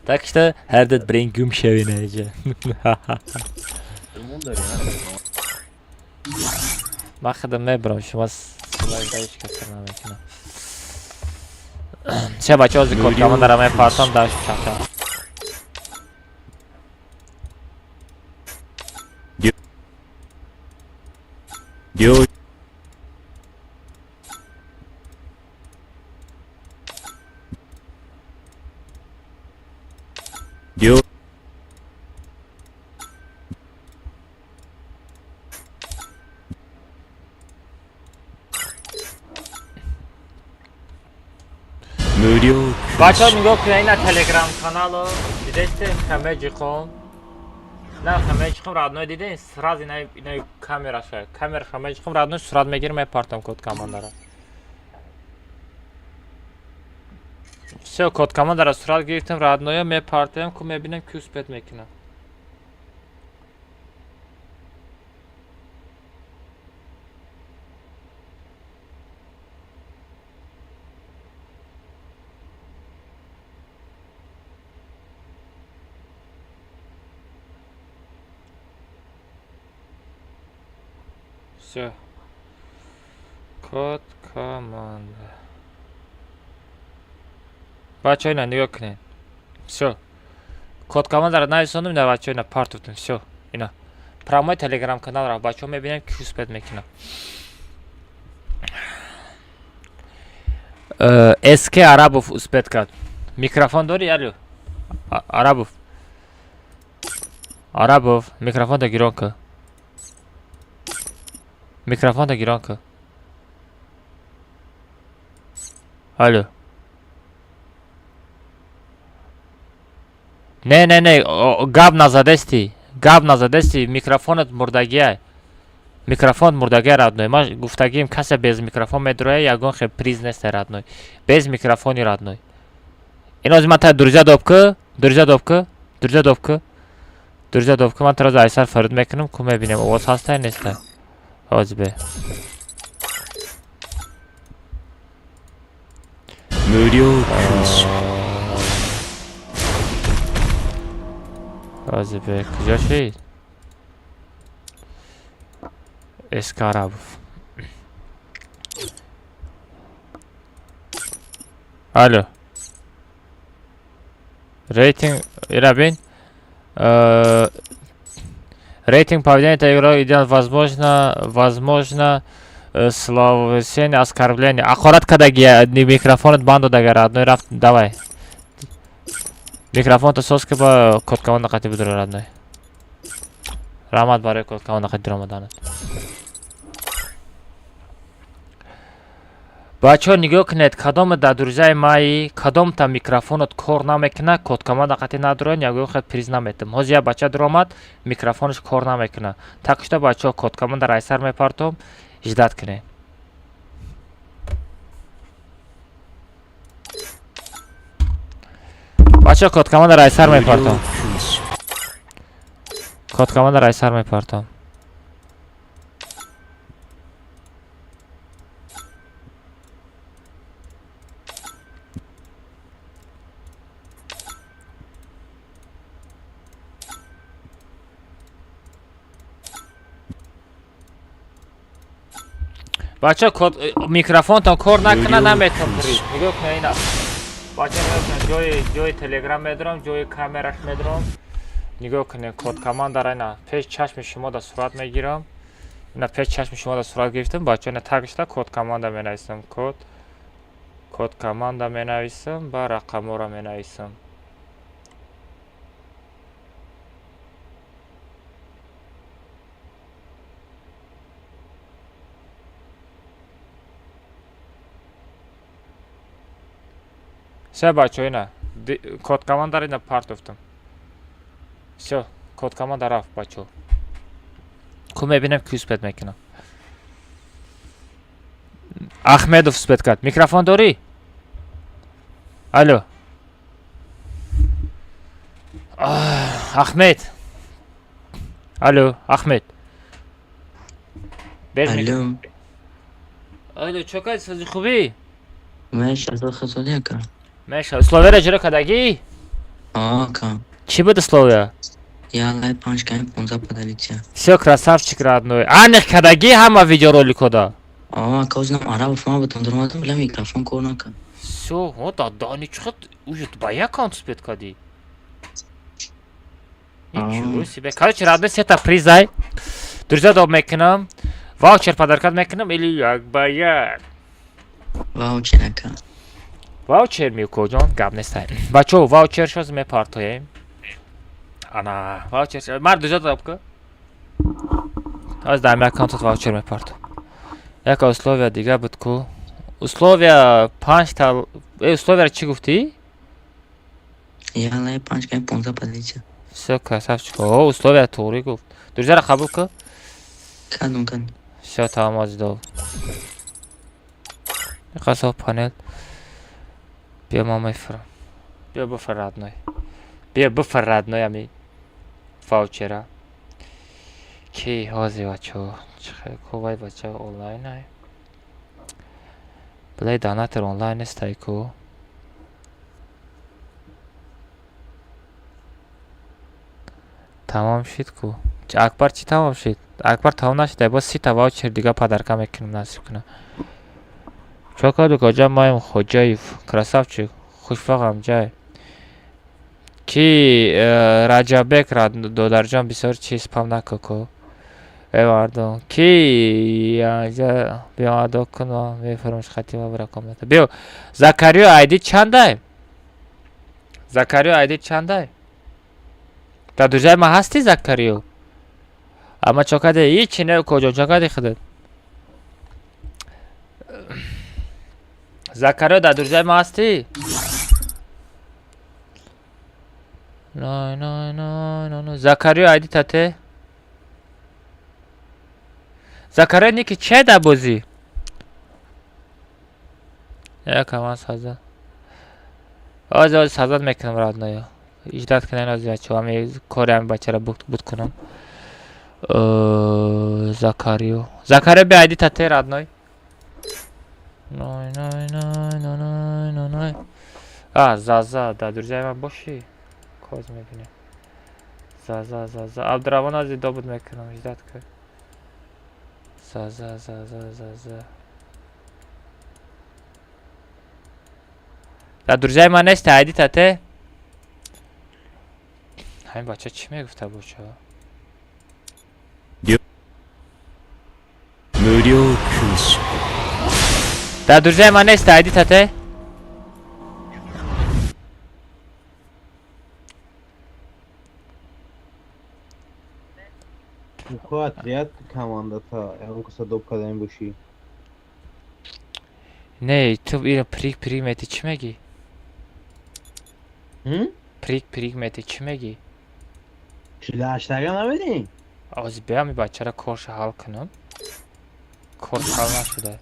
Так что ҳардат бирин гум шавӣ наҷа. Ман худам мебарам, шумо ҳеҷ кас сар намекунад. Все, бачаҳо, ҳозир код командара мепартом, даш чақа. 領領無料 Бачаҳо нигоҳ кунед, ина телеграм каналу дидесте хамеҷиқом. На хамеҷиқом родной диден, сразу ина ина камераша. Камера хамеҷиқом родной сурат мегирем, мепартам код командара. Всё, код командара сурат гирифтем, родноя мепартем, ку мебинем ки успеть мекунам. Всё. Код команда. Бачаҳо ина нигоҳ кунед. Всё. Код командара нависондум, ина бачаҳо ина партофтем. Всё. Ина. Прямой телеграм канал рафт. Бачаҳо мебинем ки успеть мекунам. СК Арабов успеть кард. Микрофон дорӣ, алё? Арабов. Арабов, микрофонта гирон кун. Микрофонта гирон кун. Алё. Не, не, не, гап назадести. Гап назадести, микрофонат мурдагиай. Микрофон мурдагиай родной. Ман гуфтагием касе без микрофон медроя, ягон хел приз нест родной. Без микрофони родной. Ин ҳозир ман та друзья доб ку, друзья доб ку, друзья доб ку. Друзья доб ку, ман таро айсар фарид мекунам, ку мебинем овоз ҳастай нестай. Ҳозир бе. 無料勲章。Ҳозир куҷо шид? Эскарабов. Алло. Рейтинг, ира бин. Рейтинг поведения игрока идет, возможно, словесное оскорбление. Аккурат кадаги микрофонат банд додага, родной, рафт, давай. Микрофонто соз ки ба кодкамон қати бидура, родной. Раҳмат барои кодкамон қати диромаданат. Бачаҳо, нигоҳ кунед, кадоме дар друзьяи маи, кадомта микрофонат кор намекуна, кодкамада қати надуроен, ягон хел приз наметам. Ҳозир як бача дуромад, микрофонаш кор намекуна. Так шуда, бачаҳо, кодкамада райсар мепартом, ждать кунед. Бачаҳо, кодкамада райсар мепартом. Кодкамада райсар мепартом. Бача, код микрофонтон кор накуна, наметон приз. Нигоҳ кунед, ина. Бача, нигоҳ кунед, ҷои телеграм медорам, ҷои камераш медорам. Нигоҳ кунед, код командара ина пеш чашми шумо да сурат мегирам. Ина пеш чашми шумо да сурат гирифтам, бача, ина тагшта код команда менависам, код команда менависам, ба рақамҳоро менависам. Все, бачо, ина код командара ина партофтам. Все, код команда рафт, бачо. Ку мебинем, ки успеть мекунам. Ахмедов успеть кард. Микрофон дорӣ? Алло. Ахмед. Алло, Ахмед. Без Алло. Алло, чо кардӣ, сози хубӣ? Меша, хазоли ака. Меша, условияро иҷро кардагӣ? Аа, ака. Чӣ буд условия? Я лай панҷ ками 15 поделиться. Всё, красавчик, родной. Аниқ кардагӣ ҳама видеороликода? Аа, ака, ознам арабов ма бутам дуромадам, била микрофон кор накард. Всё, о, да, да, ничего, уже ба як аккаунт успеть кардӣ. Ничего себе. Короче, родной, сета призай. Друзья, доб мекунам. Ваучер подаркат мекунам или як ба як? Ваучер, ака. Ваучер мекоҷон, гап нестай. Бачо, ваучер шоз мепартоем. Ана, ваучер. Мар друзья доб ка. Аз дар аккаунтат ваучер мепартом. Як условия дига буд ку. Условия панҷта. Условияро чӣ гуфтӣ? Я лай панҷ ками 15 поделиться. Всё, красавчик. О, условия туғрӣ гуфт. Друзьяро қабул кун. Кардум, кардум. Всё, тамом, азидов. Қасо панел. Биё, ман мефурам. Биё буфар, родной. Биё буфар, родной, ами ваучера. Ки ҳозир, бачаҳо? Чӣ ковай, бача онлайн ай? Блай донатор онлайн нестай ку. Тамом шид ку. Акбар чӣ тамом шид? Акбар тамом нашида, боз 30-та ваучер дига подарка мекунем, насиб кунам. Чо карду коҷа маем Хоҷаев, красавчик, хушвақтам ҷай. Ки Раҷабек додарҷон, бисёр чиз спам наку ку. Э мардум, ки анҷа биё адо кун, мефурмш хатима бира комната. Биё, Закариё айди чандай? Закариё айди чандай? Дар друзьяи ман ҳастӣ, Закариё? Ама чо кардӣ? Ҳичи не, коҷон, чо кардӣ худат? Закариё, дар друзьяи ман ҳастӣ? Най, най, най, най, най. Закариё айди тате? Закариё ники че дар бозӣ? Якам сазад. Ҳозир, ҳозир сазад мекунам, родноё. Ждать кунед, ҳозир бачаҳо, ҳами кори ҳами бачаро буд кунам. Закариё. Закариё, биё айди тате, родной. Най, най, най, най, най, най, най. А, Заза, дар друзьяи ман бошӣ? Коз мебинем. За, за, за, за. Абдураҳмон, ази добуд мекунам, ждать кар. За, за, за, за, за, за. Дар друзьяи ман нести, айди тате. Ҳамин бача чӣ мегуфта боча? 無料空襲。 Дар друзьяи ман нести, айди тате. Ку отряд командата, ягон каса доб кардани бошӣ. Не, ту ира прик прик мети, чӣ мегӣ? Прик прик мети, чӣ мегӣ? 48-тага намедиҳӣ? Ози биям, и бачара корша ҳал кунам. Кор ҳал нашуда.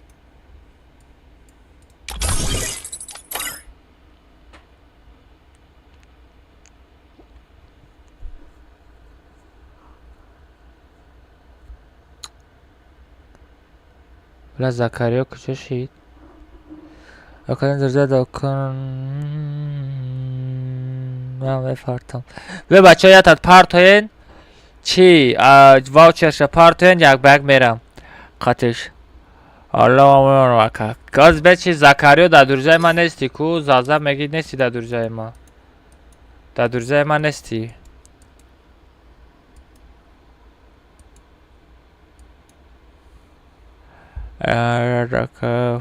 Бла, Закариё куҷо шид? Акан зирза кун. Ман мефартам. Бе, бачаҳо, ятат партоен. Чӣ? Ваучерша партоен, як ба як мерам. Қатиш. Аллоҳ ака. Газ бе чи, Закариё, дар друзьяи ман нести ку? Заза мегӣ, нести дар друзьяи ман. Дар друзьяи ман нести.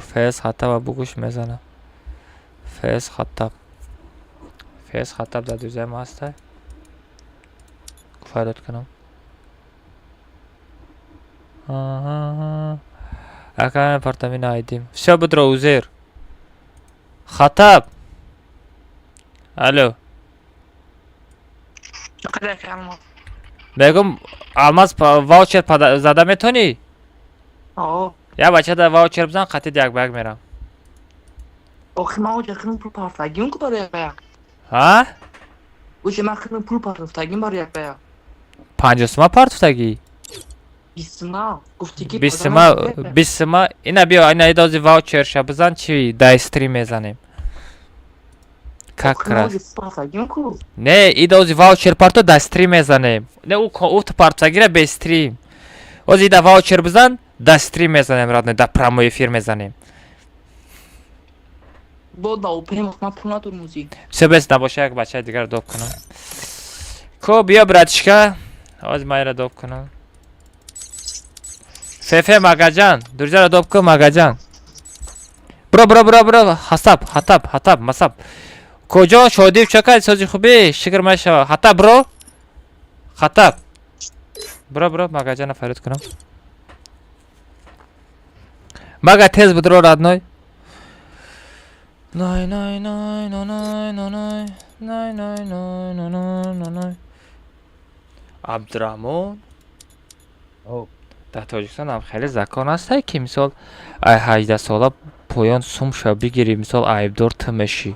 Фез Хаттаба бугӯш мезанам. Фез Хаттаб. Фез Хаттаб дар друзьяи ман ҳастай? Фарёд кунам. Ака, апартамин айдим. Всё, будро, Узер. Хаттаб. Алло. Мегум, Алмаз, ваучер зада метонӣ? О. Я бача да ваучер бизан, қатид як ба як мерам. Охи, ман оҷа хидм пул партагим ку барои як ба як. Ҳа? Оҷа ман хидм пул партофтагим барои як ба як. 50 сума партофтагӣ? 20 сума. Гуфтӣ ки 20 сума, 20 сума. Ина биё, ина идози ваучерша бизан, чи дай стрим мезанем. Как раз. Партагим ку. Не, идози ваучер парто, дай стрим мезанем. Не, ӯ ту партагира без стрим. Ози ида ваучер бизан, да стрим мезанем, родной, да прямой эфир мезанем. Бо да опем, ман пул надорам ози. Всё, бес набоша, як бачаи дигар доб кунам. Ко, биё, братишка. Ози ман ира доб кунам. Фефе Магаҷан, друзьяро доб кун, Магаҷан. Бро, бро, бро, бро, ҳасаб, ҳатаб, ҳатаб, масаб. Куҷо шодив чакай, сози хубӣ, шукр мешава. Ҳатаб, бро. Хатаб. Бро, бро, Магаҷана фарёд кунам. Мага, тез будро, родной. Най, най, най, най, най, най, най, най, най, най, най, най, най. Абдураҳмон. О. Дар Тоҷикистон ҳам хеле закон ҳастай, ки мисол ай 18 сола поён сум ша бигирӣ, мисол, айбдор ту мешӣ.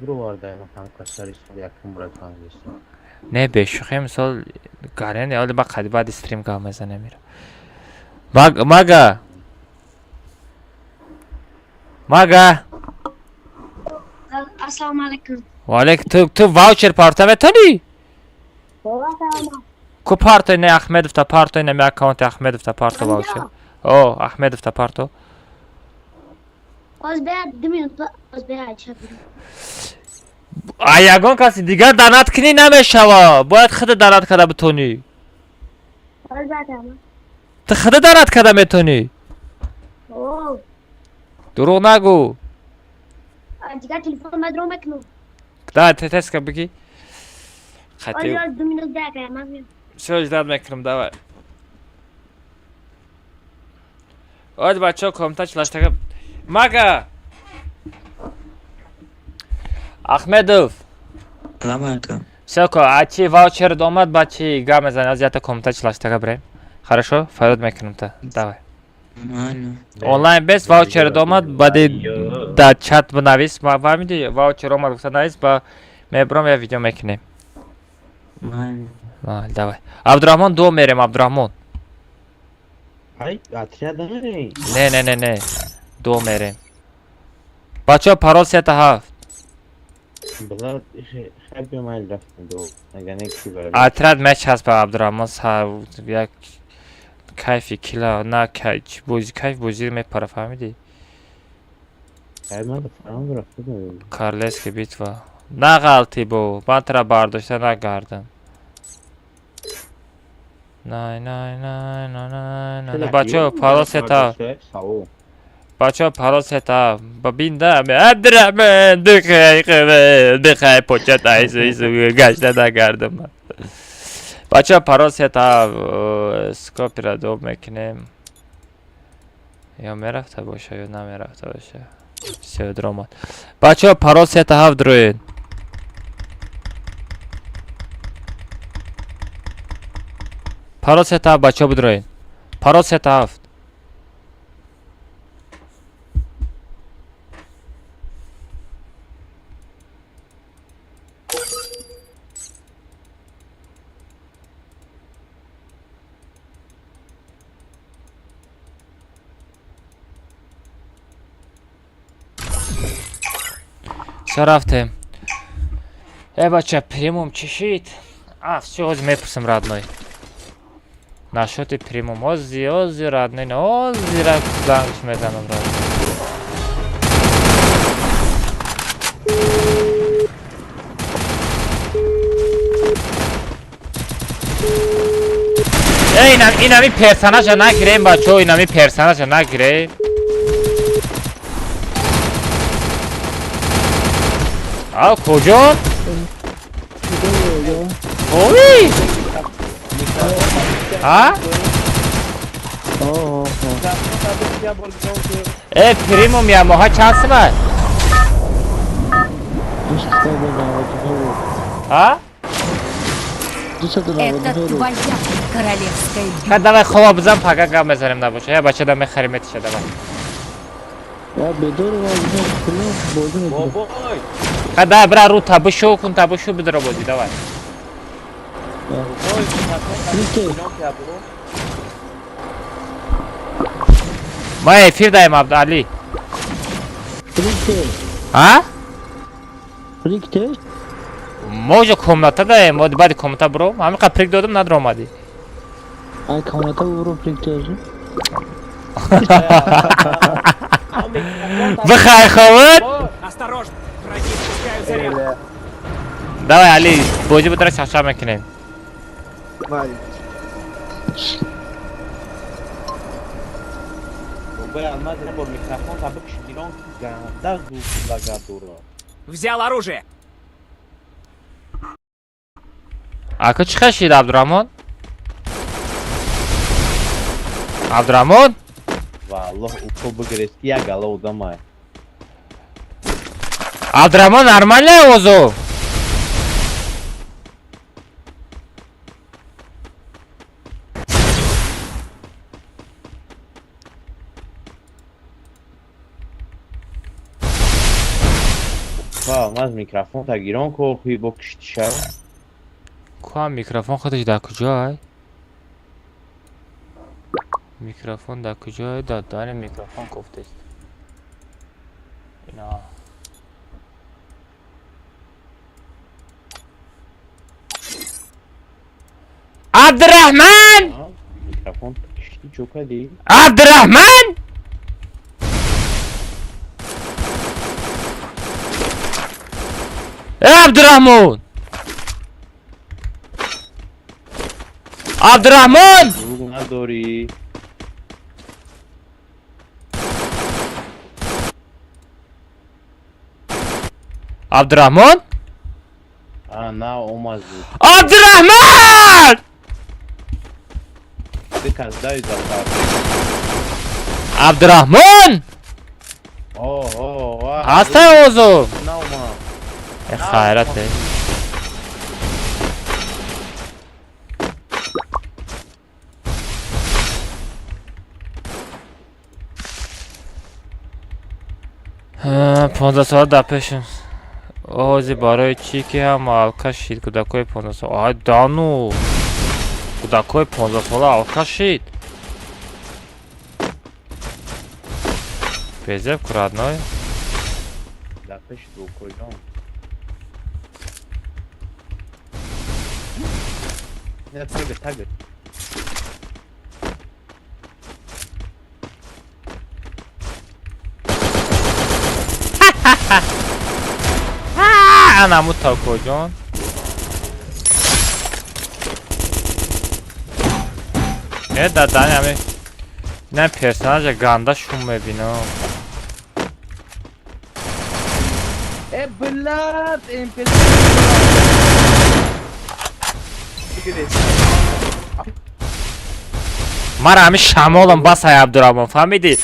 Бироварда ҳамкасари соли якум братан. Не, бешӯхӣ, мисол, гарен оли ба қади баъди стрим гап мезанем ира. Мага. Мага. Ассалому алайкум. Ва алейк, ту ваучер парта метонӣ? Ку партой, не, Ахмедовта партой, нами аккаунти Ахмедовта парто ваучер. О, Ахмедовта парто. Оз бея 2 минут, оз бея ча. А ягон каси дигар донат кунӣ намешава. Бояд худа донат карда битонӣ. Оз бея. Ту худа донат карда метонӣ? О, Дурӯғ нагӯ. Дигар телефон мадро мекунам. Да, теска бигӣ. Оз Хати. оз 2 минут бея, ман меям. Всё, ждать мекунам, давай. Оз бачаҳо комната члаштага. Мага. Ахмедов. Салам алейкум. Всё, ко, а чи ваучер омад, ба чи гап мезанем, аз ята комната члаштага бирем. Хорошо? Фарёд мекунам та. Давай. Майли. Онлайн бес ваучер омад, баъди дар чат бинавис, ма фаҳмиди, ваучер омад гуфта навис, ба мебурам, я видео мекунем. Майли. Майли, давай. Абдурахмон, дуо мерем, Абдурахмон. Ай, отряд намерӣ? Не, не, не, не. Дуо мерем. Бачаҳо, парол 3 та 7. Отряд мечаспа, Абдурахмон, як кайфи кила на бози, кайф бозӣ мепара, фаҳмидӣ? Королевский битва. Нағалти бо, ман тара бардошта нагардам. Най най най най най най. Бачо, парол сета. Бачо, парол сета. Бабинда, Абдурахмон, дихай, дихай, почат айсу ису гашта нагардам. Бачо, парол сета, скопира доб мекунем. Ё мерафта боша, ё намерафта боша. Всё, дромад. Бачо, парол сета ҳафт дроед. Парол сета ҳафт, бачо, бидроед. Парол сета ҳафт. Всё, рафтем. Э, бача, премиум чӣ шид? А, всё, ҳозир мепурсам, родной. Насчёти премиум, ҳозир, ҳозир, родной, ҳозир зангш мезанам, родной. Э, инами персонажа нагирем, бачо, инами персонажа нагирем. А, куҷо? Ой! А? Э, премиум я моҳа чанд сима? А? Это твоя королевская Ха, давай хоба бизан, пага гап мезанем, набоша. Я бача да мехарим, метиша, давай. Ха, давай, бра, ру табушу кун, табушу бидро бози, давай. Ма эфир даем, Абдали. А? Мо уже комната даем, мо баъди комната бро. Ҳамин қадр прик додам, надро омадӣ. Ай комната бро прик додам. Бихай ховат. Осторожно, враги спускают заряд. Давай, Али, бозӣ будра чахчах мекунем. Взял оружие. Ака чӣ хашид, Абдурахмон? Абдурахмон? Валлоҳ, уко бигирез ки як гала одамай. Абдурахмон, нормально овозу? Ха, маз микрофон та гирон ко хуи бо кишти шав. Ку микрофон худаш дар куҷоай? Микрофон дар куҷоай? Дар дани микрофон кофтест. Ина. Абдурахман! Микрофон кишти чокади. Абдурахман! Э, Абдурахмон! Абдурахмон! Дурӯғ надорӣ. Абдурахмон? А, на омад зуд. Абдурахмон! Бикас дай зафар. Абдурахмон! О, о, о. Ҳастай овозу? На омад. Э, хайрат, э. 15 сола дар пешам. Ози барои чӣ ки ҳама алкаш шид, кӯдакои 15 сола? Ай дану, кӯдакои 15 сола алкаш шид? Безеб ку, родной. Дар пеши дукоҷон. Не, тага, тага. Анаму такоҷон. Э, дадани ами ина персонажа ганда шум мебинам. Э, блядь, МП. Мара ами шамолам бас ай Абдурахмон, фаҳмидӣ?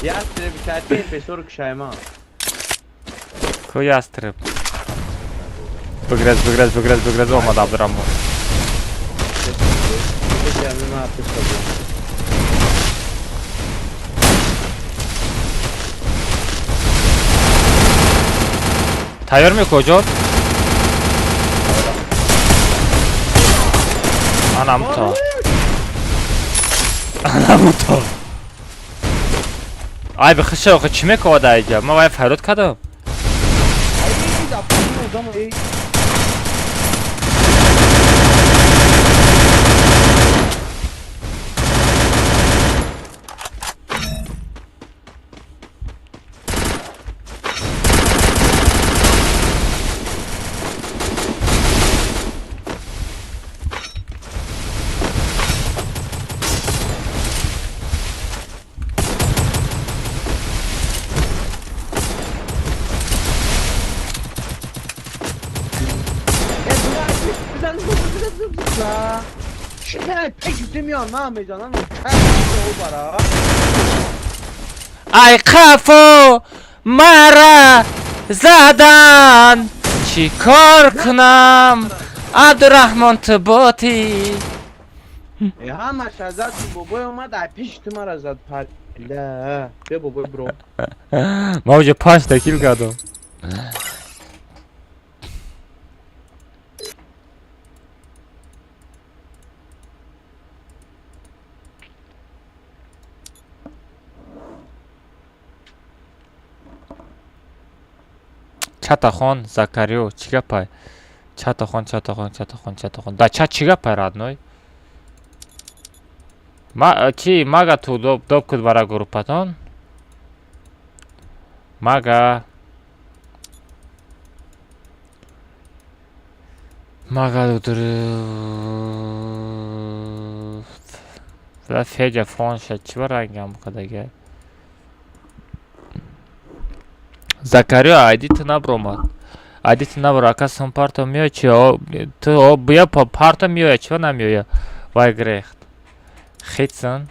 Ястреб чати МП кушайма. Ку ястреб? Бигрез, бигрез, бигрез, бигрез, омад Абдурахмон. Тайёр мекоҷон? Анамто. Анамто. Ай бихиша охи чӣ мекова дар иҷа? Ман вай фарёд кардам. Ай қафо мара задан чӣ кор кунам Абдурахмон ту ботӣ. Ҳамаша зад бобой омад ай пеши ту мара зад парда. Бе бобой бро. Ма уже панҷта кил кардам. Чатахон Закарио чӣ гапай? Чатахон, чатахон, чатахон, чатахон. Да чат чӣ гапай родной? Ма чи мага ту доб доб куд бара группатон? Мага Мага ду Федя фонша чӣ ба рангам кадага? Закарио айди ту набромад. Айди ту набро, ака сум парто меоя чи ту бия парто меоя чиба намеоя? Вай грехт. Хитсон.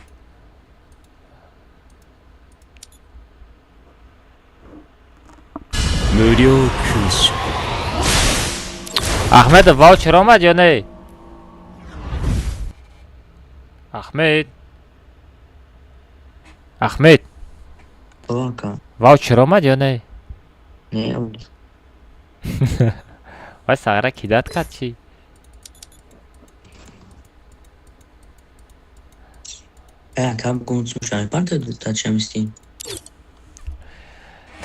Ахмедов ваучер омад ё не? Ахмед. Ахмед. Ваучер омад ё не? Не. Вай сағра кидат кард чӣ?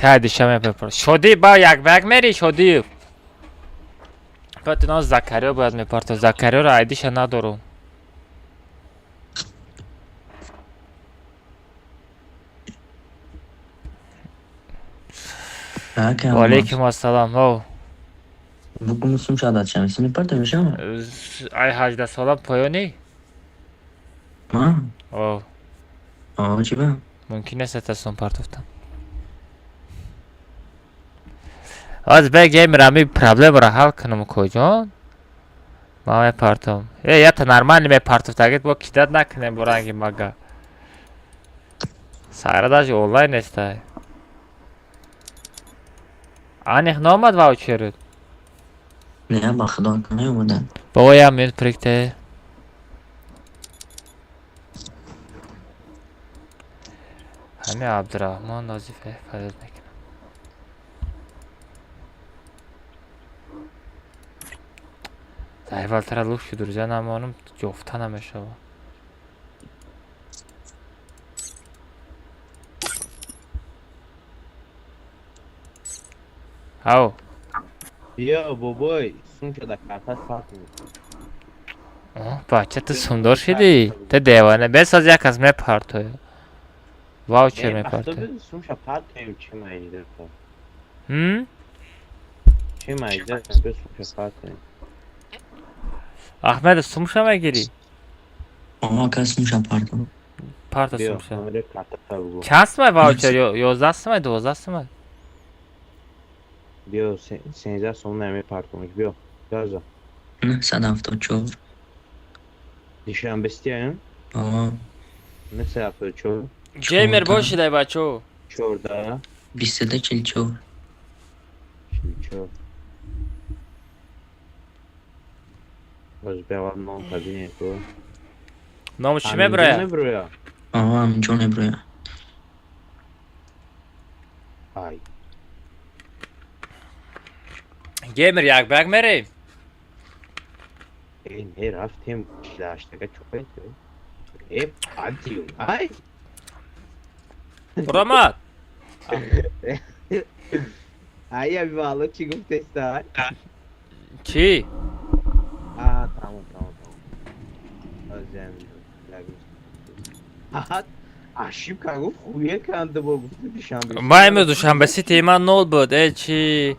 Та диша мепар. Шодӣ ба як ба як мери шодӣ. Баъд ино Закарио бояд мепарто. Закариоро айдиша надорум. Валейкум ассалом. Ҳо. Ай 18 сола поёнӣ? О. Мумкин нест атасон партофтан. Аз бегем рами проблемаро ҳал кунам коҷон. Ман мепартом. Э, ята нормально мепартофтагит бо кидат накунем бо ранги мага. Сара даже онлайн нестай. Аних наомад ваучерут? Не, ба худо наомаданд. Бобо як минут прикте. Ҳами Абдураҳмон Нозифе фарёд мекунам. Заҳивалтара лук шуд рӯза намонам ҷофта намешавад. Ҳав. Ё бобой, Сумка да карташ партоем. Бача, ту сумдор шидӣ, ту девона. Бесоз як кас мепартоя, ваучер мепартоя. Сумша партоем, чӣ маҷда? М? Чӣ маҷда? Сумша партоем. Ахмед, сумша мегирӣ? Ага, ка сумша партом. Парта сумша. Чанд сумай ваучер? 11 сумай, 12 сумай? Биё, 13 сом намепартомиш, биё, яза. 974. Душанбестиам? Ага. 974. Ҷеймер бошидай, бачо. 14. 22 44. 44. Боз биавад ном табине ку. Ному чӣ меброя? Меброя. Ага, аминҷон меброя. Ай. Геймер, як ба як мерем? Э, не, рафтем даштага чопай. Э, адиу. Ай. Буромад. Ай, абивало чӣ гуфтеста? Чӣ? А, тамом, тамом, тамом. Азям. Аҳа, ошибка гуфт, хуе канда бо гуфт душанбе. Ма имрӯз душанбе сити ман нол буд. Э, чӣ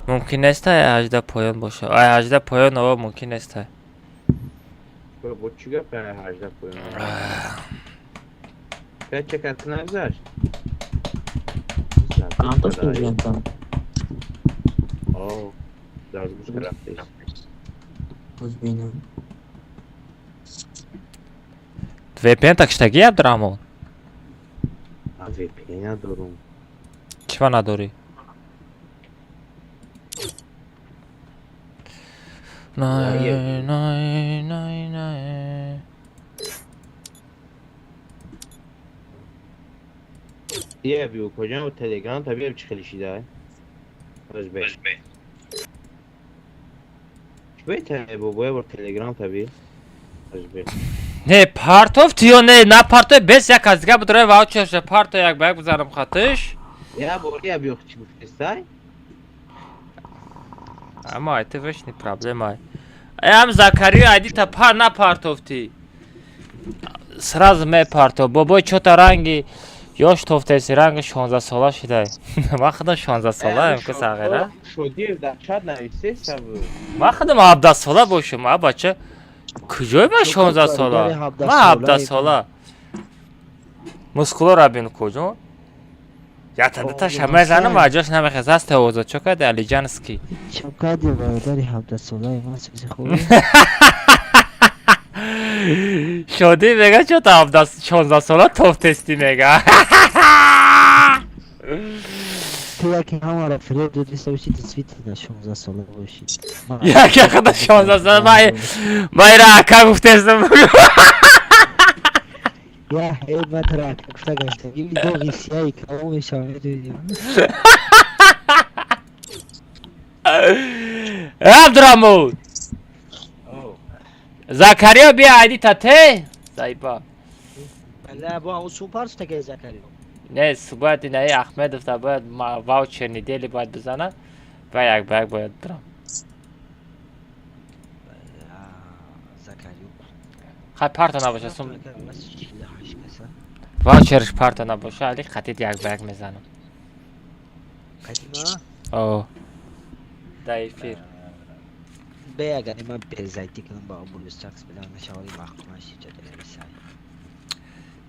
мумкин неста 18 поён боша? Ай 18 поён ова мумкин неста. Бо чӣ гап 18 поён? Пять чекат нагзашт. Антон там. О, загрузка рафтест. Боз бинам. VPN такиштагӣ, Абдураҳмон? А VPN надорум. Чима надорӣ? Най, най, най, най. Ия биё, куҷо телеграм та биё, чӣ хеле шида? Озбе. Чӣ бе бобоя бор телеграм та би? Озбе. Не партофт ё не напартои, бес як аз дига будрои ваучерша парто, як ба як бизанам хатиш. Я бор я биё, чӣ гуфтестай? Ама это вещь не проблема. Ам Закарию айдита пар напартофти. Сразу мепарто. Бобой чота ранги ёш тофтеси, ранги 16 сола шидай. Ман худам 16 солаем, ку сағира. Шодиев дар чат нависеста буд. Ман худам 17 сола бошам, а бача. Куҷои ман 16 сола? Ман 17 сола. Мускулора бин куҷо? Ятада мезанам, а ҷош намехез. Аст овоза чо кади Алиҷанский. Чо кади, бародари 17-солаи ман, сӯзи хуб. Шодӣ мега, чо та 17 16 сола тофтести мега. Ту яке ҳамаро фиреб додиста бошӣ, действительно 16 сола бошӣ. Яке худа 16 сола ман ира ака гуфтестам. Я эй, ман туро ака гуфта гаштам. Ими доғи сияи калон мешавам, медонӣ. Абдураҳмон! Закариё бия, айди тате. Заиба. Не, бо ҳамун сум партофта ки Закариё. Не, бояд инаи Ахмедов та бояд ваучер недели бояд бизанад ва як ба як бояд бирам. Закариё. Хай, парто набоша сум. Ваучерш парто набоша, али хатид як ба як мезанам. Қадима? О. Да эфир. Бе, агар ман перезайти кунам, ба обулустакс бидам, нашавари маҳкума шиҷа делависай.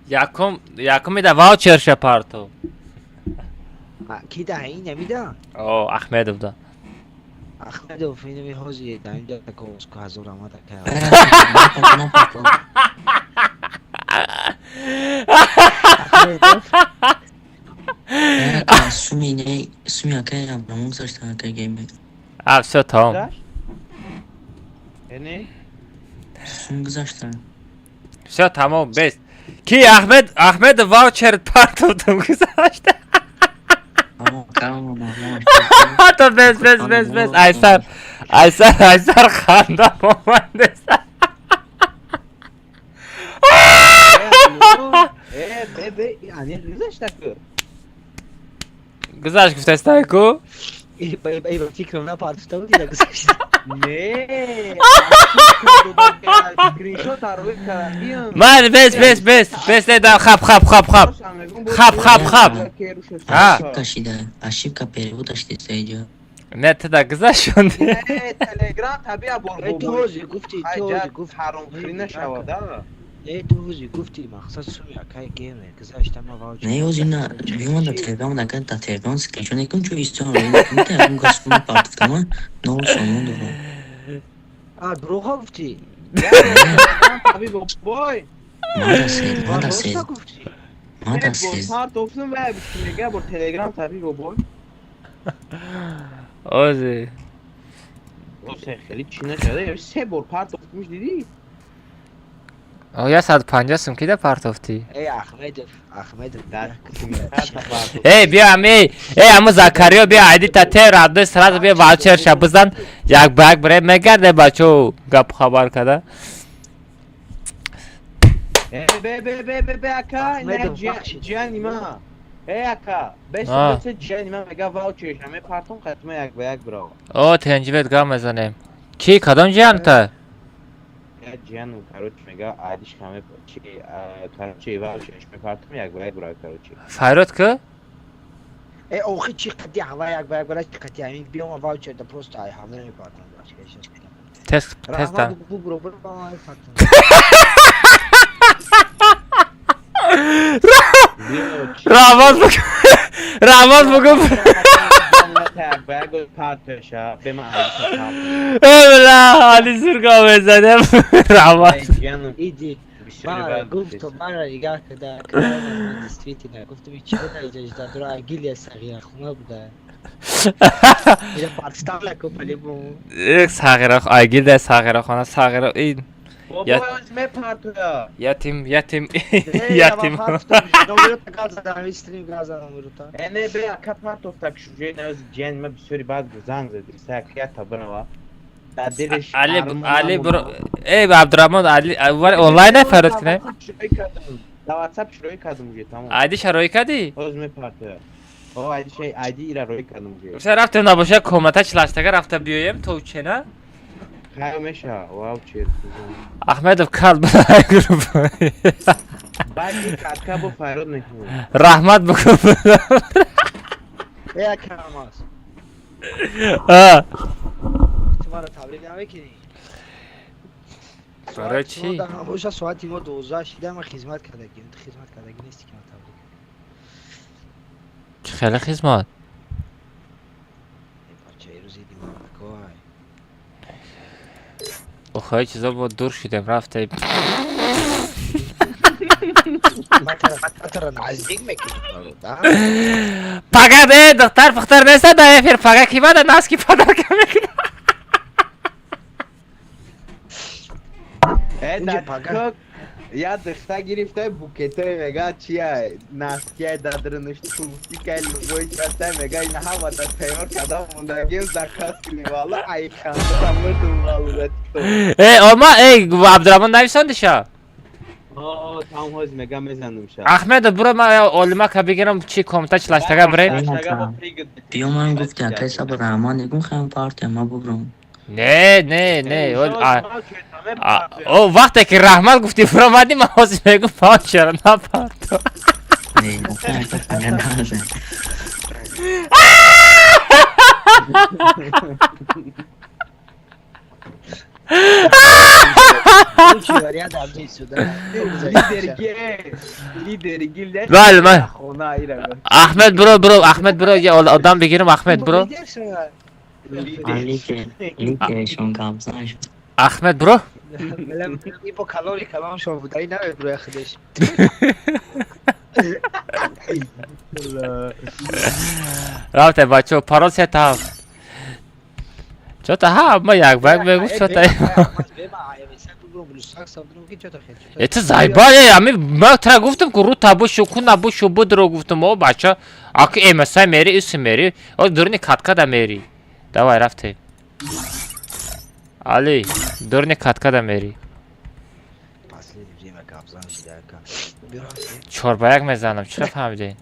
Якум якум ида ваучерша парто. Ки да ин намида? О, Ахмедов да. Ахмедов инами ҳозир да инҷа ковску ҳазор омада ка. Ахмедов. Суми не, суми акай Абрамон гузашта, акай геймер. А, всё, тамом. Яъне? Сум гузашта. Всё, тамом, бест. Ки Ахмед, Ахмедов ваучер партовтам гузашта. То бес, бес, бес, бес. Айсар, айсар, айсар ханда омадеста. Э, бе, бе, ани гузашта ку. Гузашт гуфтастай ку? Эй, ба фикрам напартофта буд, ина гузашта. Не, скриншот рӯй кардагиам. Ман бес бес бес бес не да хап хап хап хап. Хап хап хап. А. Ошибка шида, ошибка перевода шида иҷо. Не ту да гузашонди. Не, Телеграм табиа бор. Э, ту ҳозир гуфти, ту ҳозир гуфти. Ҳаромхӯрӣ нашавада. Э, ту ҳозир гуфти, мақсад суми акай геме гузашта ма ваучер. Не, ози на биёмад дар Телеграм, агар дар Телеграм скриншот некун, чо истон рӯй накунӣ, ягон кас суми партофтама 0 сомон дорам. А, дурӯға гуфтӣ? Таби бой. Мада се, мада се, Роста гуфтӣ? мада се. Партофтум ва мега бор Телеграм таби бой. Ози. Осе хеле чӣ нашуда? Се бор партофтумш дидӣ? О, 150 сум кида партофтӣ? Э, Ахмедов, Ахмедов. Эй, биё ами, эй, аму Закариё биё айди та те раддой сразу биё ваучерша бизан, як ба як бре мегарде бачо гап хабар када. Э, бе бе бе бе бе ака, не. Ахмедов, бахшид. Ҷияни ма. Э, ака, бес А. бес ҷияни ма мега ваучерша мепартом қатма як ба як бро. О, тенҷибет гап мезанем. Ки кадом ҷиянта? Я ҷияну, короче, мега айдиш каме чи, короче, ваучерш мепартом як ба як бро, короче. Файрод ки? Э, охи чи қати ҳава як ба як бара чи қати ҳамин биёма ваучер да просто ай ҳава мепартам. Тест теста. Раҳмат бу бро бро ба ман мепартам. Раҳмат бугу. Раҳмат бугу. Як ба як партоша бе ман айдиша партом. Э, бла, али зур гап мезанем. Раҳмат. Ҷияну Иди. бисёри Мара бад гуфтум, мара нигоҳ када, када действительно. Гуфтум, чи буда иҷа ждадура агилия сағира хуна буда. Ира партстав ку по-любому. Эх, сағира, айгилда сағира хона, сағира. Ин Бобо мепартоя. ятим, ятим, ятим. Газ задам, стрим газ задам рута. Э, не, бе ака партофта кшуже навз ҷияни ма бисёри бад занг зад. Сак я табрава. Да дилиш. Али, Али бро, эй, Абдурахмон, Али, вари онлайн ай фарод кине? Да WhatsApp шурои кардам уже тамом. Айди шарои кади? Ҳоз мепартоя. О, айди шай айди ира рои кардам уже. Се рафтем набоша комната чилаштага рафта биёем то чена? Хайо меша, ваучер. Ахмедов кал бай групп. Баъд катка бо файрод мекунем. Раҳмат бугу. Э, ака Алмаз. А, Ту маро табрик намекунӣ? Барои чӣ? Боша соати мо 12 шида ман хизмат кардагим. Ту хизмат кардагӣ нести ки ман табрик. Чӣ хеле хизмат? Э, бача, ирӯз иди мардакой. Охои чизо бо дур шудем рафтем. Ман тара наздик мекунам, да? Пага э духтар пухтар неста дар эфир пага ки бада носки подарка мекунад. Э, Инҷа да пага. тикток я духта гирифта букетой мега чия ноския дадрунаш трусикай любой часта мега ина ҳама да тайёр карда мондагим заказ кунӣ валла ай ханда мурдум валла да тикток. Э, ома, эй, Абдурахмон нависондиша. О, там ҳоз мега мезанам ша. Ахмедов буро ма олимака бигирам чи комната чилаштага бре. Биё ман гуфти акай сабр раҳмат некун хаям партия ма бубрам. Не, не, не, о вақте ки раҳмат гуфти буромадӣ ман ҳозир мегум ваучера напарто. Не, акай ака пага наза. Лучший вариант Абдул сюда. Лидери гилда. Бале, ман. Хона ира. Ахмед буро, буро, Ахмед буро, я одам бигирам, Ахмед буро. Лидер, лидершон гап зан. Ахмед буро. Бо калони калоншон буда, ин намебуроя худаш. Рафте бачо, парол 3 7. Чота ҳа, ма як ба як мегуфт чота. Э, ту зайба, э, ами ма тра гуфтам ку ру табушу ку набушу будро гуфтам, о бача, аки эмаса мери, иси мери, о дурни каткада мери. Давай рафте. Али, дурни каткада мери. Последний время гап зан шида ака. 4 ба 1 мезанам, чиро фаҳмидин?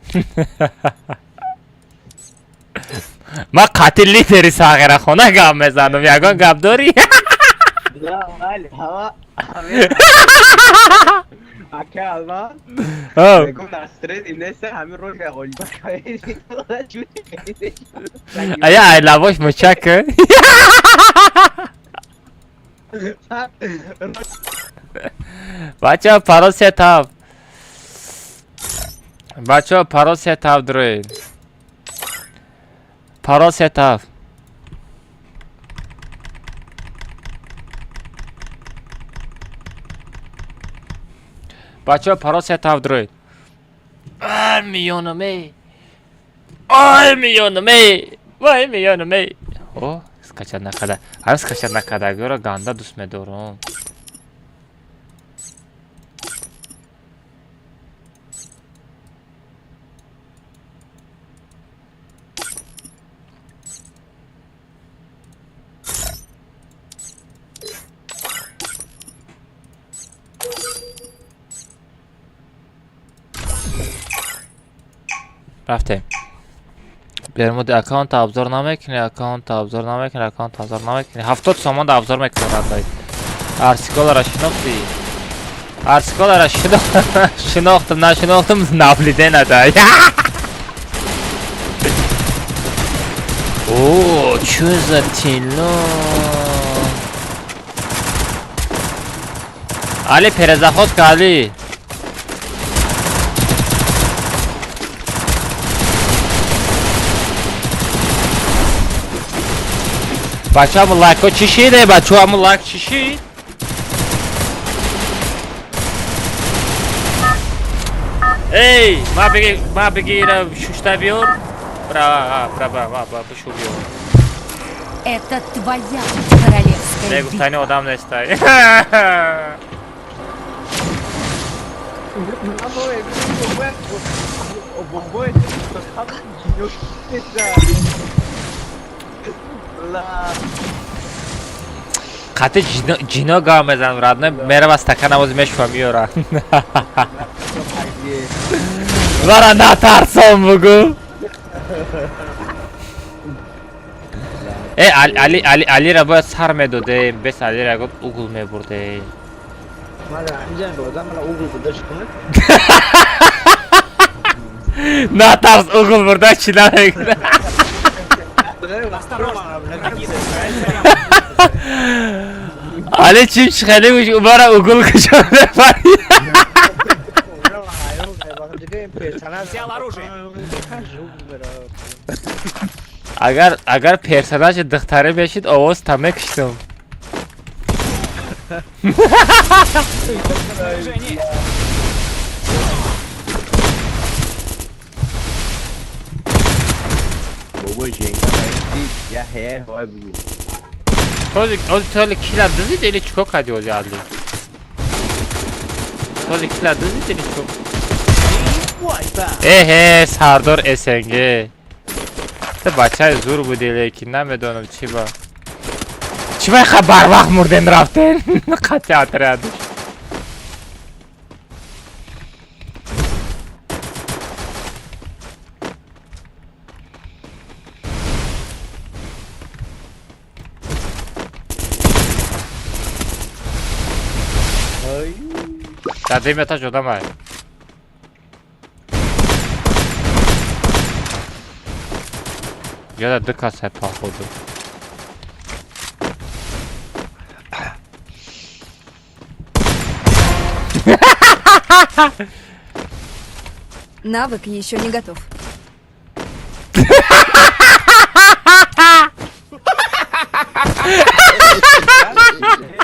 Ман қатъи лидери сағирахона гап мезанам, ягон гап дорӣ? Ака Алмаз, мегум настроение нест, ҳамин рӯз ғолиба. Ая ай лавош мучак. Бачаҳо, парол сетав. Бачаҳо, парол сетав дроед. Парол сетав. Бачаҳо, парол сетав дроед. Ай миёнам эй. Ай миёнам эй. Вай миёнам эй. О, скачать накарда. Ҳар скачать накардагиро ганда дӯст медорам. Рафтем. Бермуди аккаунт обзор намекунӣ, аккаунт обзор намекунӣ, аккаунт обзор намекунӣ. 70 сомон да обзор мекунӣ радой. Арсиколара шинохтӣ? Арсиколара шинохтам, нашинохтам, наблюдение дай. О, чё за тилло? Али, перезаходка, Али. Бачаҳо, лайкҳо чӣ шиде? Бачаҳо, ҳамун лайк чӣ шид? Эй, ма беги, ма беги, ира шушта биёр. Бра, бра, бра, бра, бишу биёр. Это твоя королевская Не гуфтани битва. одам нестай. Қати ҷино гав мезанам, родной, мерава стакан авози мешуфа миёра. Вара натарсон бугу. Э, Али, Али, Али, Алира бояд сар медодем, бес Алира гуфт угул мебурдем. Мара ҳамҷан додам, мара угул бурда чӣ кунад? Натарс, угул бурда чӣ намекунад? Осторожно, враги запускают заряд. Али чим хеле гӯш бара угул куҷо мебарӣ? Взял оружие. Агар персонажи духтаре мешид, овоз та мекиштум. Снаряжение. Бобои Женга я ҳе ҳой бугу. Този ози толи кила дузид или чико кардӣ ози Али? Този кила дузид или чико? Эҳе, Сардор СНГ. Ту бачаи зур буди, лекин намедонам чӣ ба. Чӣ ба ха барвақт мурден рафтен? Қатъи отрядуш. Дар дуюм этаж одамай. Ҷода ду касай походу. Навык еще не готов.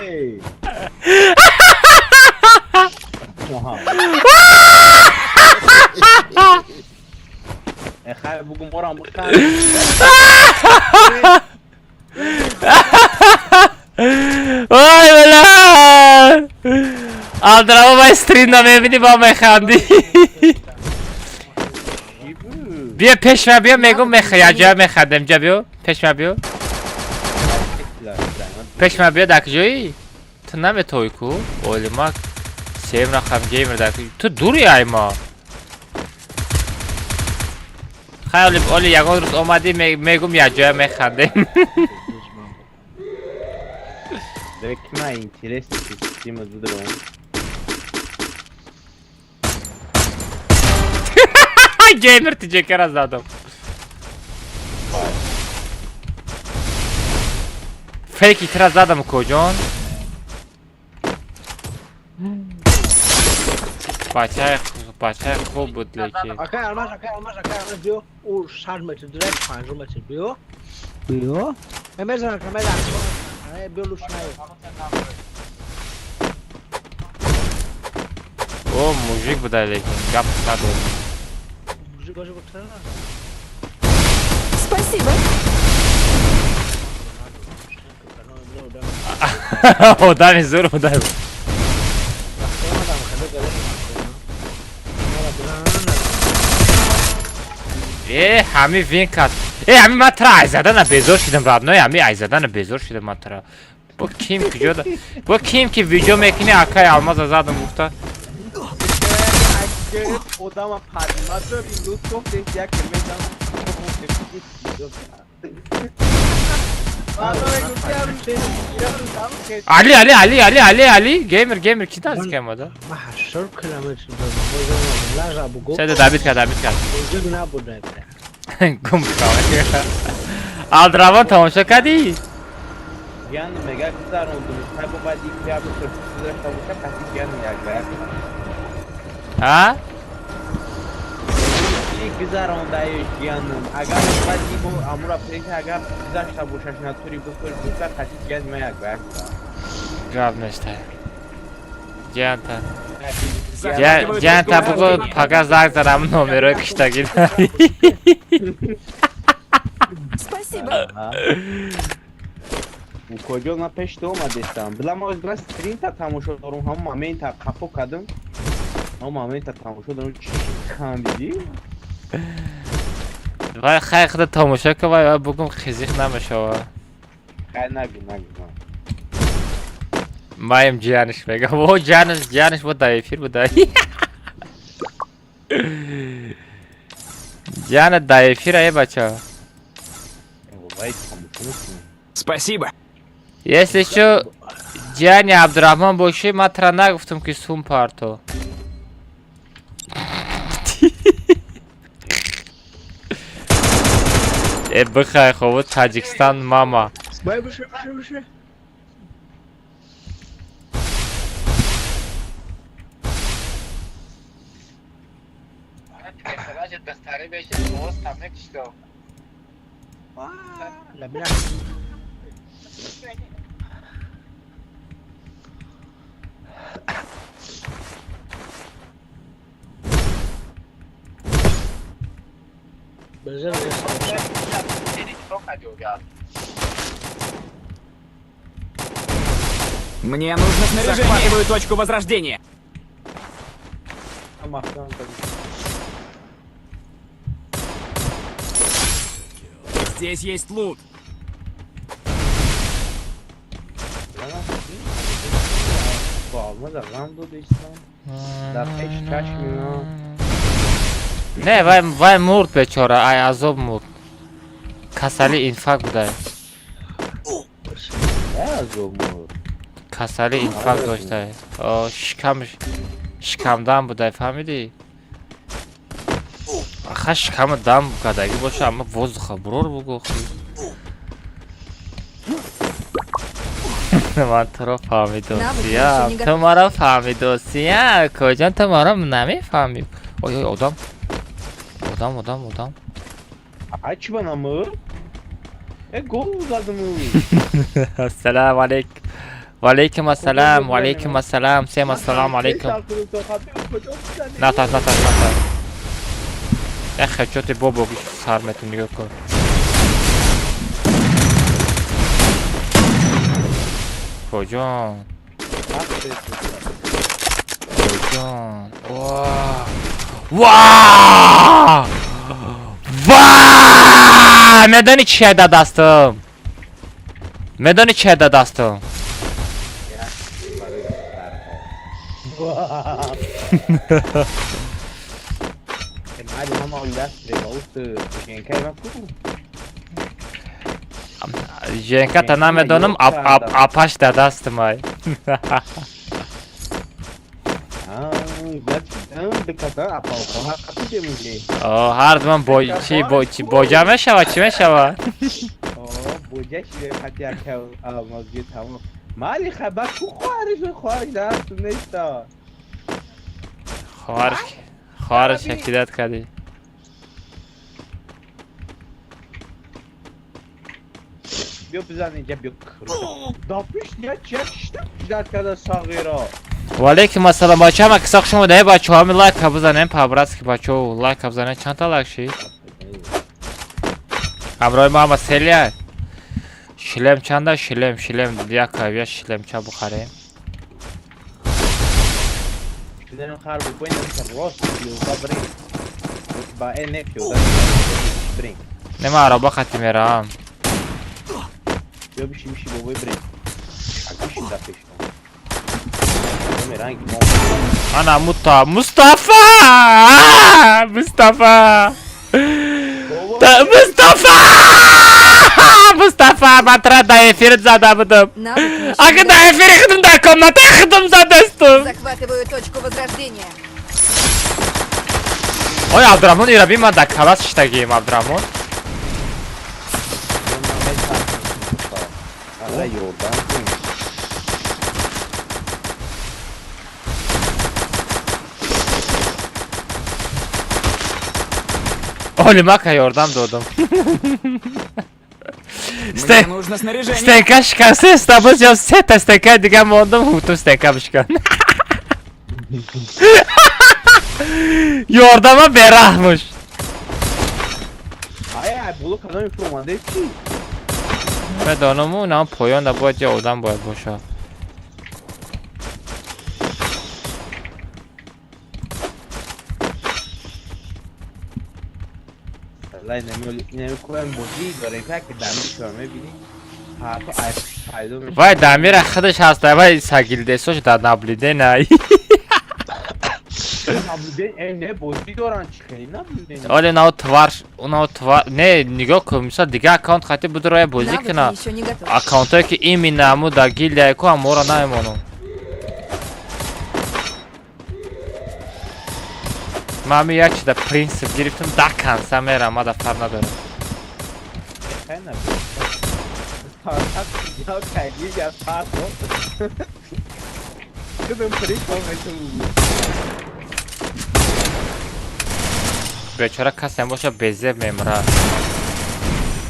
Эй. Хай бугу морам бухтан. Вай бала! Абдурахмон, вай стрим намебинӣ, ба механдӣ. Биё пеш ма биё, мегум мех яҷоя механдем. Ҷа биё, пеш ма биё. Пеш ма биё, дар куҷоӣ? Ту наметавӣ ку? Олимак сем рақам геймер дар куҷо? Ту дури ай ма. Хай, оли ягон рӯз омадӣ, мегум, якҷоя механдем. Лекма интересно система дудром. Геймер тиҷекера задам. Фейки тира задам, коҷон. Бачаи хуб буд, лекин. Акай Алмаз, акай Алмаз, акай Алмаз, биё. Ӯ 60 метр дурак, 50 метр биё. Биё. Мезанам, мезанам. Биё луш наё. О, мужик буда, лекин гап надод. Мужик боже гуфта. Спасибо. Одами зур буда. Э, ҳами винкат. Э, ҳами ман тра айзадана безор шидам, родной, ҳами айзадана безор шидам ман тра. Бо ким куҷода? Бо ким ки видео мекунӣ, акай Алмаза задам гуфта. Одама падима дори, лут гуфтеш як мезам. Али, Али, Али, Али, Али, Али, геймер, геймер, ки наздик омада? Ман 80 километр дорам. Лажа бугу. Седа добит кард, добит кард. Мужик набуда. Гум шава. Алдравон тамошо кардӣ? Ян мега гузарондум. Тай бо баъд ик я бихӯр дошта боша, паси ян як ба як. А? Гузарондаеш янам. Агар баъд ибо амура пеш агар гузашта бошаш натури бихӯр, бихӯр паси ян ма як ба як. Гап нестай. Ҷанта. Ҷанта бугу пага занг задам номерои киштагӣ. Спасибо. Куҷо ман пеш ту омадестам. Била ма била стринта тамошо дорум, ҳамон момента қафо кардам. Ҳамон момента тамошо дорум, чӣ хандидӣ? Вай хай худа тамошо ка, вай бугум хизих намешава. Хай нагу, нагу. Маем ҷияниш мегам. О, ҷияниш, ҷияниш бо дар эфир буда. Ҷиана дар эфир ае бача. Вай тамошо мекунӣ. Спасибо. Если что, ҷияни Абдурахмон бошӣ, ман тра нагуфтам ки сум парто. Э, бихай хобу Таҷикистан мама. Бай буши, буши, буши. Ламина. Базар. Мне нужно снаряжение. Захватываю точку возрождения. Здесь есть лут. Не, вай вай мурд бечора, ай азоб мурд. Касали инфаркт буда. Касали инфаркт дошта. О, шикам шикамдам буда, фаҳмидӣ? Аха шикама дам кардагӣ боша, аммо воздуха бурор бугу. Ман туро фаҳмидосиям. Ту маро фаҳмидосия. Коҷон, ту маро намефаҳмӣ. Ой, ой, одам. Одам, одам, одам. Ай чӣ ба намур? Э, гол задам. Ассалому алайкум. Ва алайкум ассалам, ва алайкум ассалам. Всем ассалому алайкум. Натарс, натарс, натарс. Эх, хечоти бобо сар метун нигоҳ кун. Коҷон. Коҷон. Ва! Ва! Ва! Медонӣ чия да дастам? Медонӣ чия да дастам? Женката намедонам, апаш да дасти май. Ҳар думан чи боҷа мешавад, чӣ мешавад? Хоҳараш якидат кардӣ. Валейкум ассалом бача, ҳама кисоқ шумо даҳе бачаҳо, ҳами лайка бизанем по-братски бачаҳо, лайка бизанем, чандта лайк шид? Ҳамроҳи мо ҳама селия. Шлем чанда? Шлем, шлем, яка, я шлемча бухарем. Не ма ароба хати меравам. Ана мута Мустафа! Мустафа! Мустафа! Мустафа, ман тра да эфирит зада будам. Ага да эфири худам да комната худам задастум. Захватываю точку возрождения. Ой, Абдурамон ираби ман да калас шитагием, Абдурамон. Оли мака ёрдам додам. Стенка шикаст, стабоз ё сета стенка дига мондам, хутум стенка бишкан. Ёрдама бераҳмуш. Медонаму, на поён да бояд я одам бояд бошад. Вай дамира худаш ҳаст, вай сагилдесош дар наблюдена. Оле нао твар, нао твар, не нигоҳ кун, мисол дига аккаунт хати будроя бозӣ куна. Аккаунтое ки именно аму дар гильдия ку амора намемонам. Ман ҳами як чиза принсип гирифтам, да канса мерам, ман дафтар надорам. Бечора касем боша безеб мемра.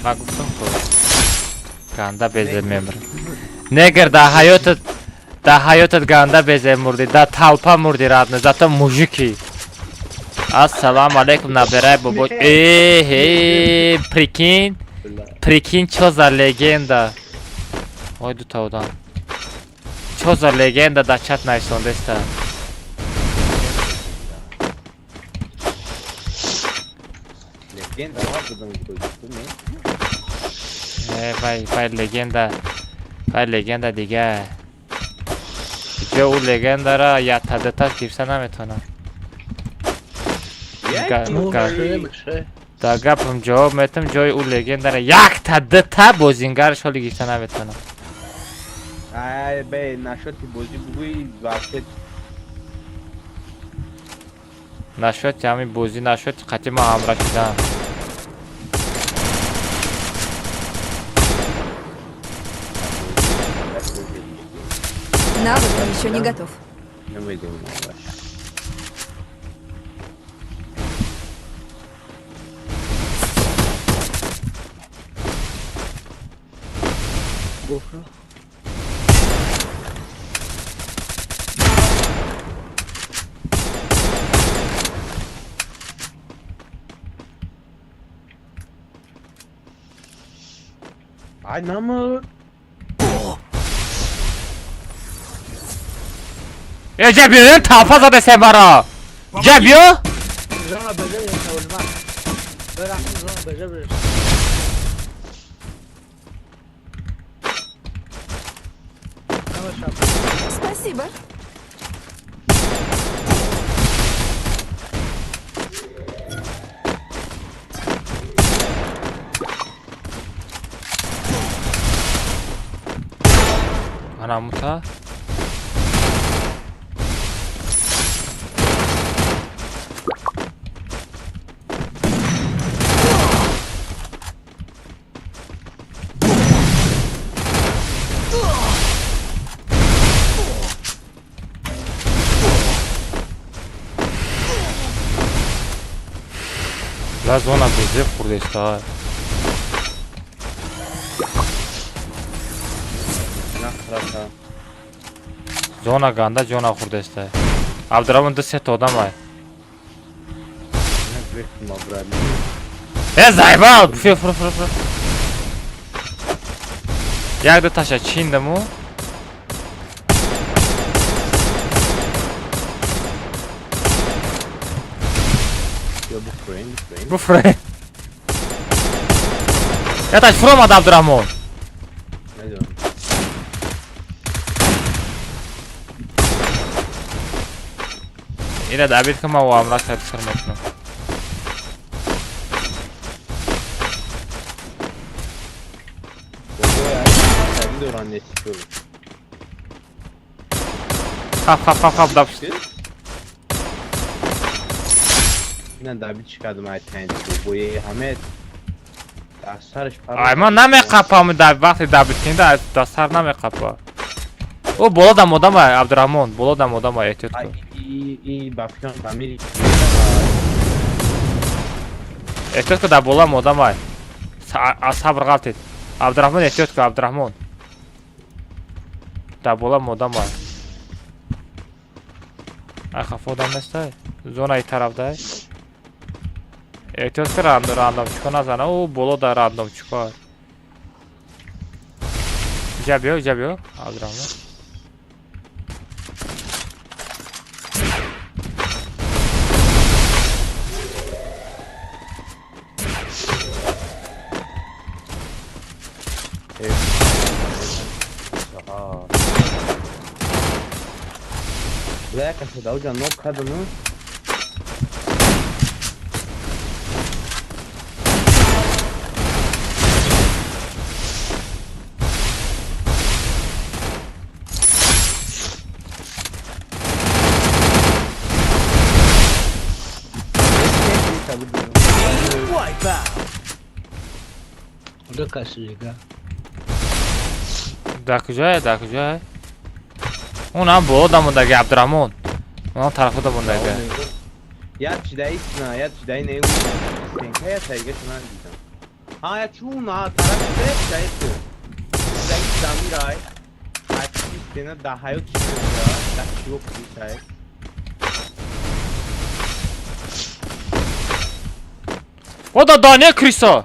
Ман гуфтам ку ганда безеб мемра. Негр да ҳаётат ганда безеб мурдӣ, да толпа мурдӣ радне, зато мужики. Ассалому алейкум, набирай бобо. Э, прикинь, прикинь, чё за легенда? Ой, дута одам. Чё за легенда да чат нависондеста? Э, вай, вай легенда. Вай легенда дига. Ҷо ӯ легендара я тадата гирифта наметавонам. Да гапам ҷавоб метам, ҷои ӯ легендара якта дта бозингараш ҳоли гирифта наметавонам. Ай, бе, нашоти бозӣ бугӯи вообще. Нашоти ҳамин бозӣ, нашоти қатъи ман ҳамра шудам. Навык еще не готов. Ай, намур. Э, ҷабиё, талпа зада се маро. Ҷабиё? Спасибо. Анамута. Ла зона безеб хурдеста. Зона ганда ҷона хурдеста. Абдураҳмон, ду сета одам ай. Э, заебал! Фу, фу, фу, фу. Як ду таша чиндаму. Буфрен. Яташ фуромад, Абдураҳмон. Ира добить кун, ман амра сар мекунам. Хап, хап, хап, хап, даб. Ай, ман намеқапам, вақте добить кунӣ, да сар намеқапа. О, боло дам одам ай, Абдураҳмон, боло дам одам ай, эҳтиёт кун. Эҳтиёт кун, дар болам одам ай. Сабр ғалтед. Абдураҳмон, эҳтиёт кун, Абдураҳмон. Дар болам одам ай. Ай, хафа одам нестай. Зонаи тарафдай. Эҳтиёт кун, рандомчико назана. О, боло дар рандомчико. Иҷа биё, иҷа биё, Абдураҳмон. Дар куҷое? Дар куҷое? Унам боло дамондаги, Абдураҳмон. Унам тарафо дамондаги. Я чидаи на, я чидаи не. Стенка я тайга шунан дидам. Ҳа, я чун, ҳа, тараф чидаи ту. Чидаи замирай. Ҳачи стена да ҳаёт чида, да чиво кушай. О, да дане криса.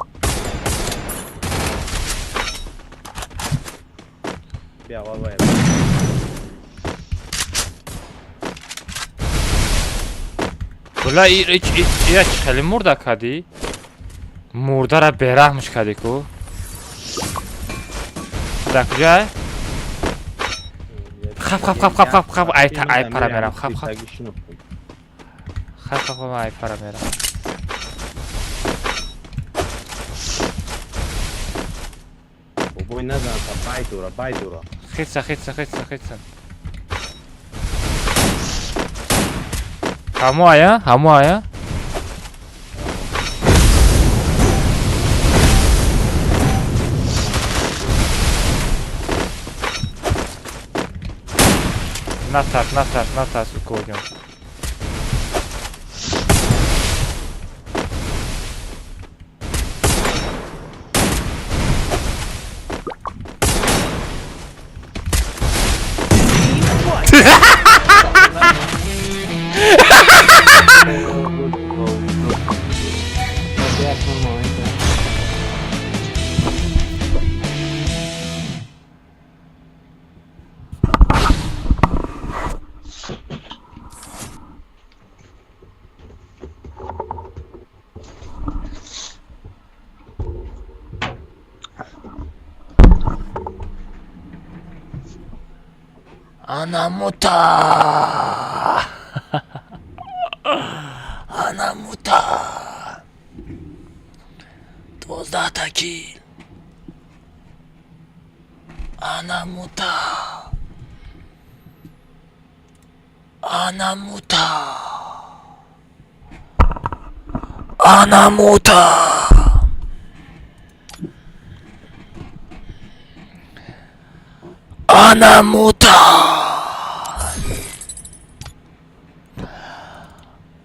Бия, вай. Бла, ира чӣ хеле мурда кардӣ? Мурдара бераҳмш кардӣ ку? Дар куҷое? Хап, хап, хап, хап, хап, хап, ай ай пара мерам. Хап, хап. Хап, хап, ай пара мерам. Бобой назан, та бай дора, бай дора. Хитса, хитса, хитса, хитса. Ҳамо ая? Ҳамо ая? Натарс, натарс, натарс, укоҷон. Анамута! Анамута! 12 та кил! Анамута! Анамута. Анамута. Анамута.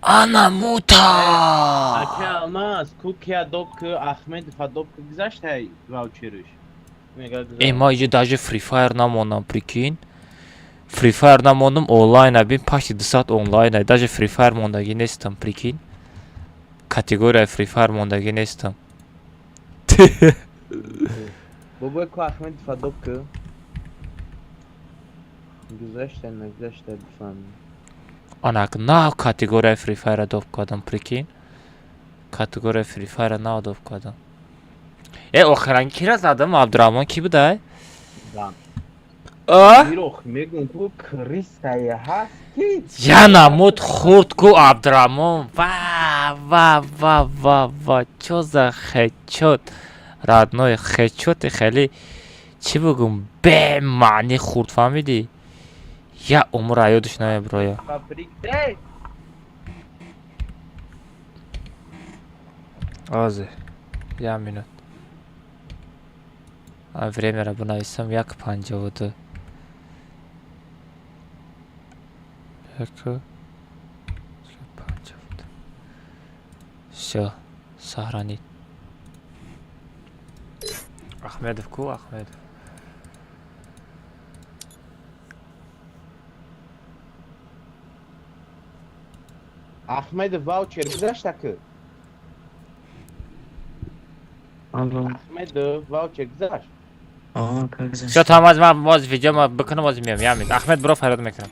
Анамута. Ака Алмаз, ку ки адоб ки Ахмедов адоб ки гузаштай ваучериш. Э, ма иҷо даже Free Fire намондам, прикинь. Free Fire намондам, онлайн бин, пашти 2 соат онлайн, даже Free Fire мондагӣ нестам, прикинь. Категорияи Free Fire мондагӣ нестам. Бобой, ку Ахмедов адоб ки. Гузаштай, нагузаштай, бифаҳмем. Анак нав категорияи Free Fire доб кардам, прикинь. Категорияи Free Fire нав доб кардам. Э, охиранги кира задам, Абдурахмон ки будай? А? Мирох, мегум ку крысае ҳаст ки. Я намуд хурд ку Абдурахмон. Ва ва ва ва ва, чо за хедшот? Родной, хедшоти хеле чӣ бугум, бемаъни хурд, фаҳмидӣ? Я умр ёдаш намеброя. Фабрик. Озе. Я минут. А времяро бинависам: 1:52. 1:52. Всё, сохранить. Ахмедов ку, Ахмедов. Ахмедов ваучер гузашта ки. Алло. Ахмедов ваучер гузашт. Аа, как гузашт. Всё, тамом, аз ман боз видео ма бикунам, боз меям. Я минут. Ахмед, биро, фарёд мекунам.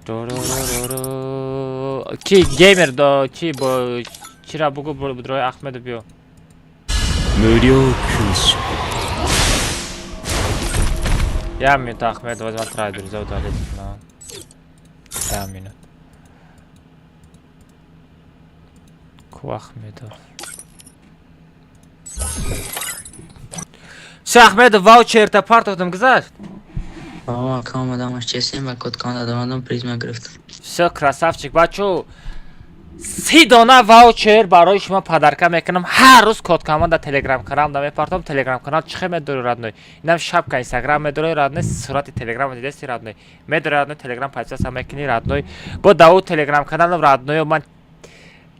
Ду-ру-ру-ру. Ки геймер до чи бо чира бугу будрои Ахмеду биё. 無料空襲。 Я минут, Ахмед, боз ман трай друзья удалить кунам. Я минут. Ку Ахмедов. Всё, Ахмедов, ваучерта партохтам, гузашт? Аа, ака, омадам, честно, ба код команда омадам, приз ма гирифтам. Всё, красавчик, бачо. 30 дона ваучер барои шумо подарка мекунам. Ҳар рӯз код команда телеграм канал да мепартом. Телеграм канал чӣ медори, родной? Инам шапка Инстаграм медори, родной, сурати телеграм дидеси, родной. Медори, родной, телеграм подписаться мекунӣ, родной. Бо дао телеграм каналам, родной, ман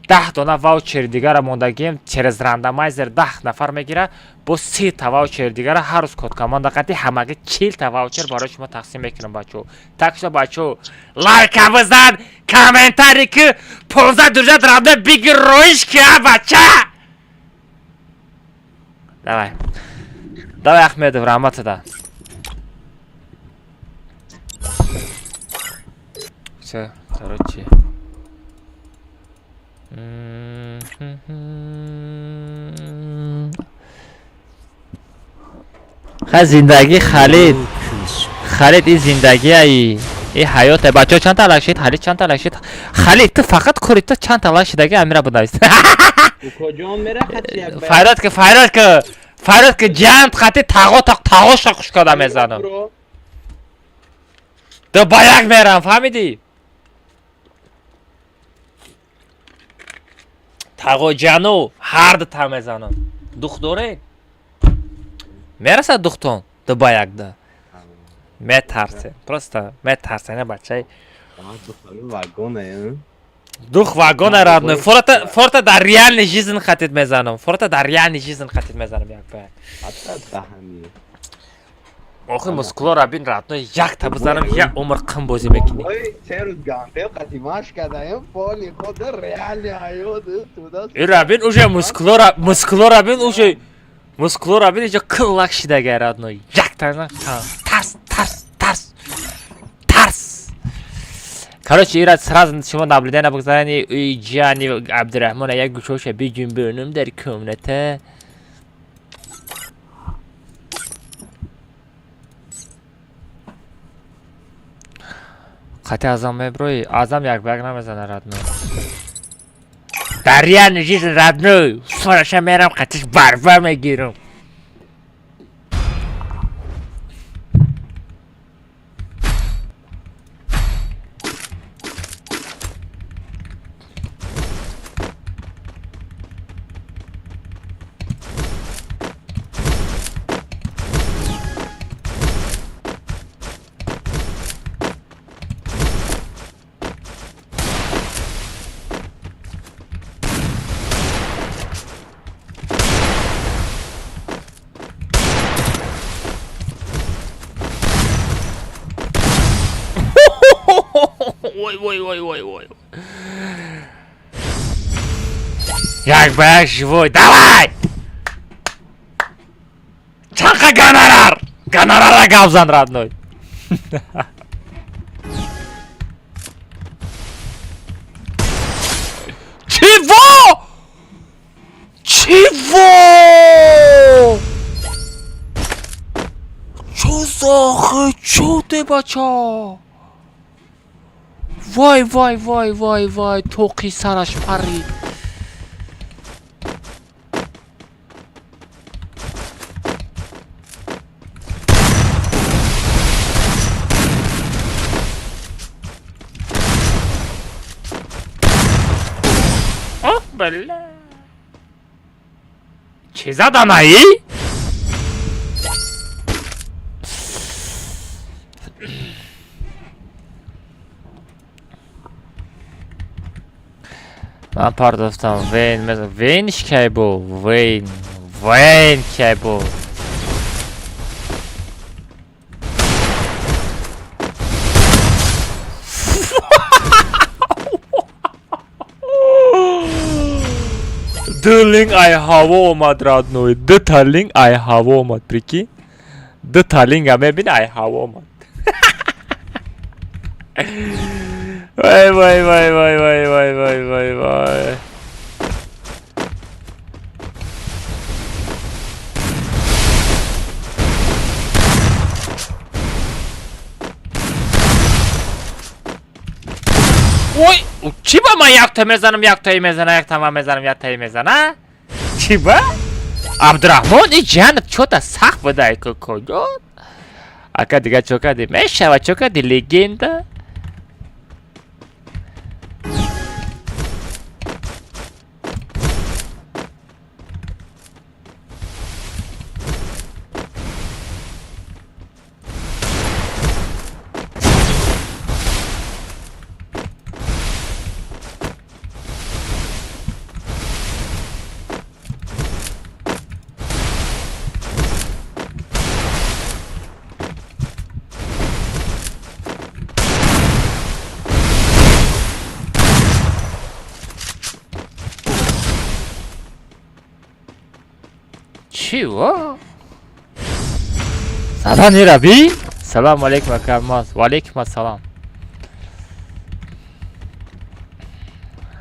10 дона ваучери дигара мондагием, через рандомайзер 10 нафар мегира, бо 30 та ваучери дигара ҳар рӯз код команда қати ҳамагӣ 40 та ваучер барои шумо тақсим мекунам, бачо. Так что, бачо, лайка бизан, комментарий ки 15 друзья родной бигир, роиш ки, а, бача. Давай. Давай, Ахмедов, раҳматада. Всё, короче. Ха, зиндагӣ, Халид. Халид, ин зиндагиаи. Ин ҳаёте. Бачаҳо, чанд та лайк шид? Халид, чанд та лайк шид? Халид, ту фақат кори ту чанд та лайк шидаги, амира бинавис. Куҷо мера хати як ба. Фарёд ки, фарёд ки. Фарёд ки, ҷанд хати тағо тағоша хуш када мезанам. Ду ба як мерам, фаҳмидӣ? Тағоҷану ҳар дута мезанам. Дух доред? Мерасад духтон ду ба якда. Метарсем. Просто метарсем, не бачаи. Вагоне. Дух вагона, родной. Фората, форта дар реальный жизнь хатит мезанам. Форта дар реальный жизнь хатит мезанам як ба як. Ҳатта даҳани. Охи, мускулора бин, родной, якта бизанам, як умр қим бозӣ мекунӣ. Ой, се рӯз гантел қати машқ кардаем, поли худ реальный ҳаёт туда. Ира бин, уже мускулора, мускулора бин, уже мускулора бин, иҷо киллак шидага, родной. Якта бизанам, тарс, тарс, тарс. Тарс. Короче, ира сразу шумо наблюдение бигзарани, и ҷани Абдурахмона як гӯшоша биҷунбонум дар комната. Қати Азам меброи, Азам як ба як намезана, родной. Дар реальный жизнь, родной, сораша мерам, қатиш барва мегирам. Вой, вой, вой, вой, вой. Як ба як живой. Давай! Чанқа гонорар! Гонорара гап зан, родной. Чего? Чего? Чё за хечоте, бача? Вай, вай, вай, вай, вай, тоқи сараш парид. Оҳ, бля. Чӣ заданаи? Ман пардохтам. Вейн мезан. Вейнш кай бу? Вейн. Вейн кай бу? Ду линг ай ҳаво омад, родной. Ду та линг ай ҳаво омад, прикинь. Ду та линга мебини, ай ҳаво омад. Вай, вай, вай, вай, вай, вай, вай, вай, вай. Ой, чӣ ба ман якта мезанам, яктаи мезана, якта ман мезанам, яктаи мезана? Чӣ ба? Абдурахмон, и ҷанат чота сахт будай кокоҷон. Ака дига чо кардӣ? Мешава, чо кардӣ, легенда? Чӣ во? Задан ираби? Салому алейкум, ака Алмаз. Ва алейкум ассалом.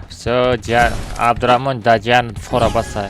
Всё, ҷан, Абдурахмон да ҷан фора басай.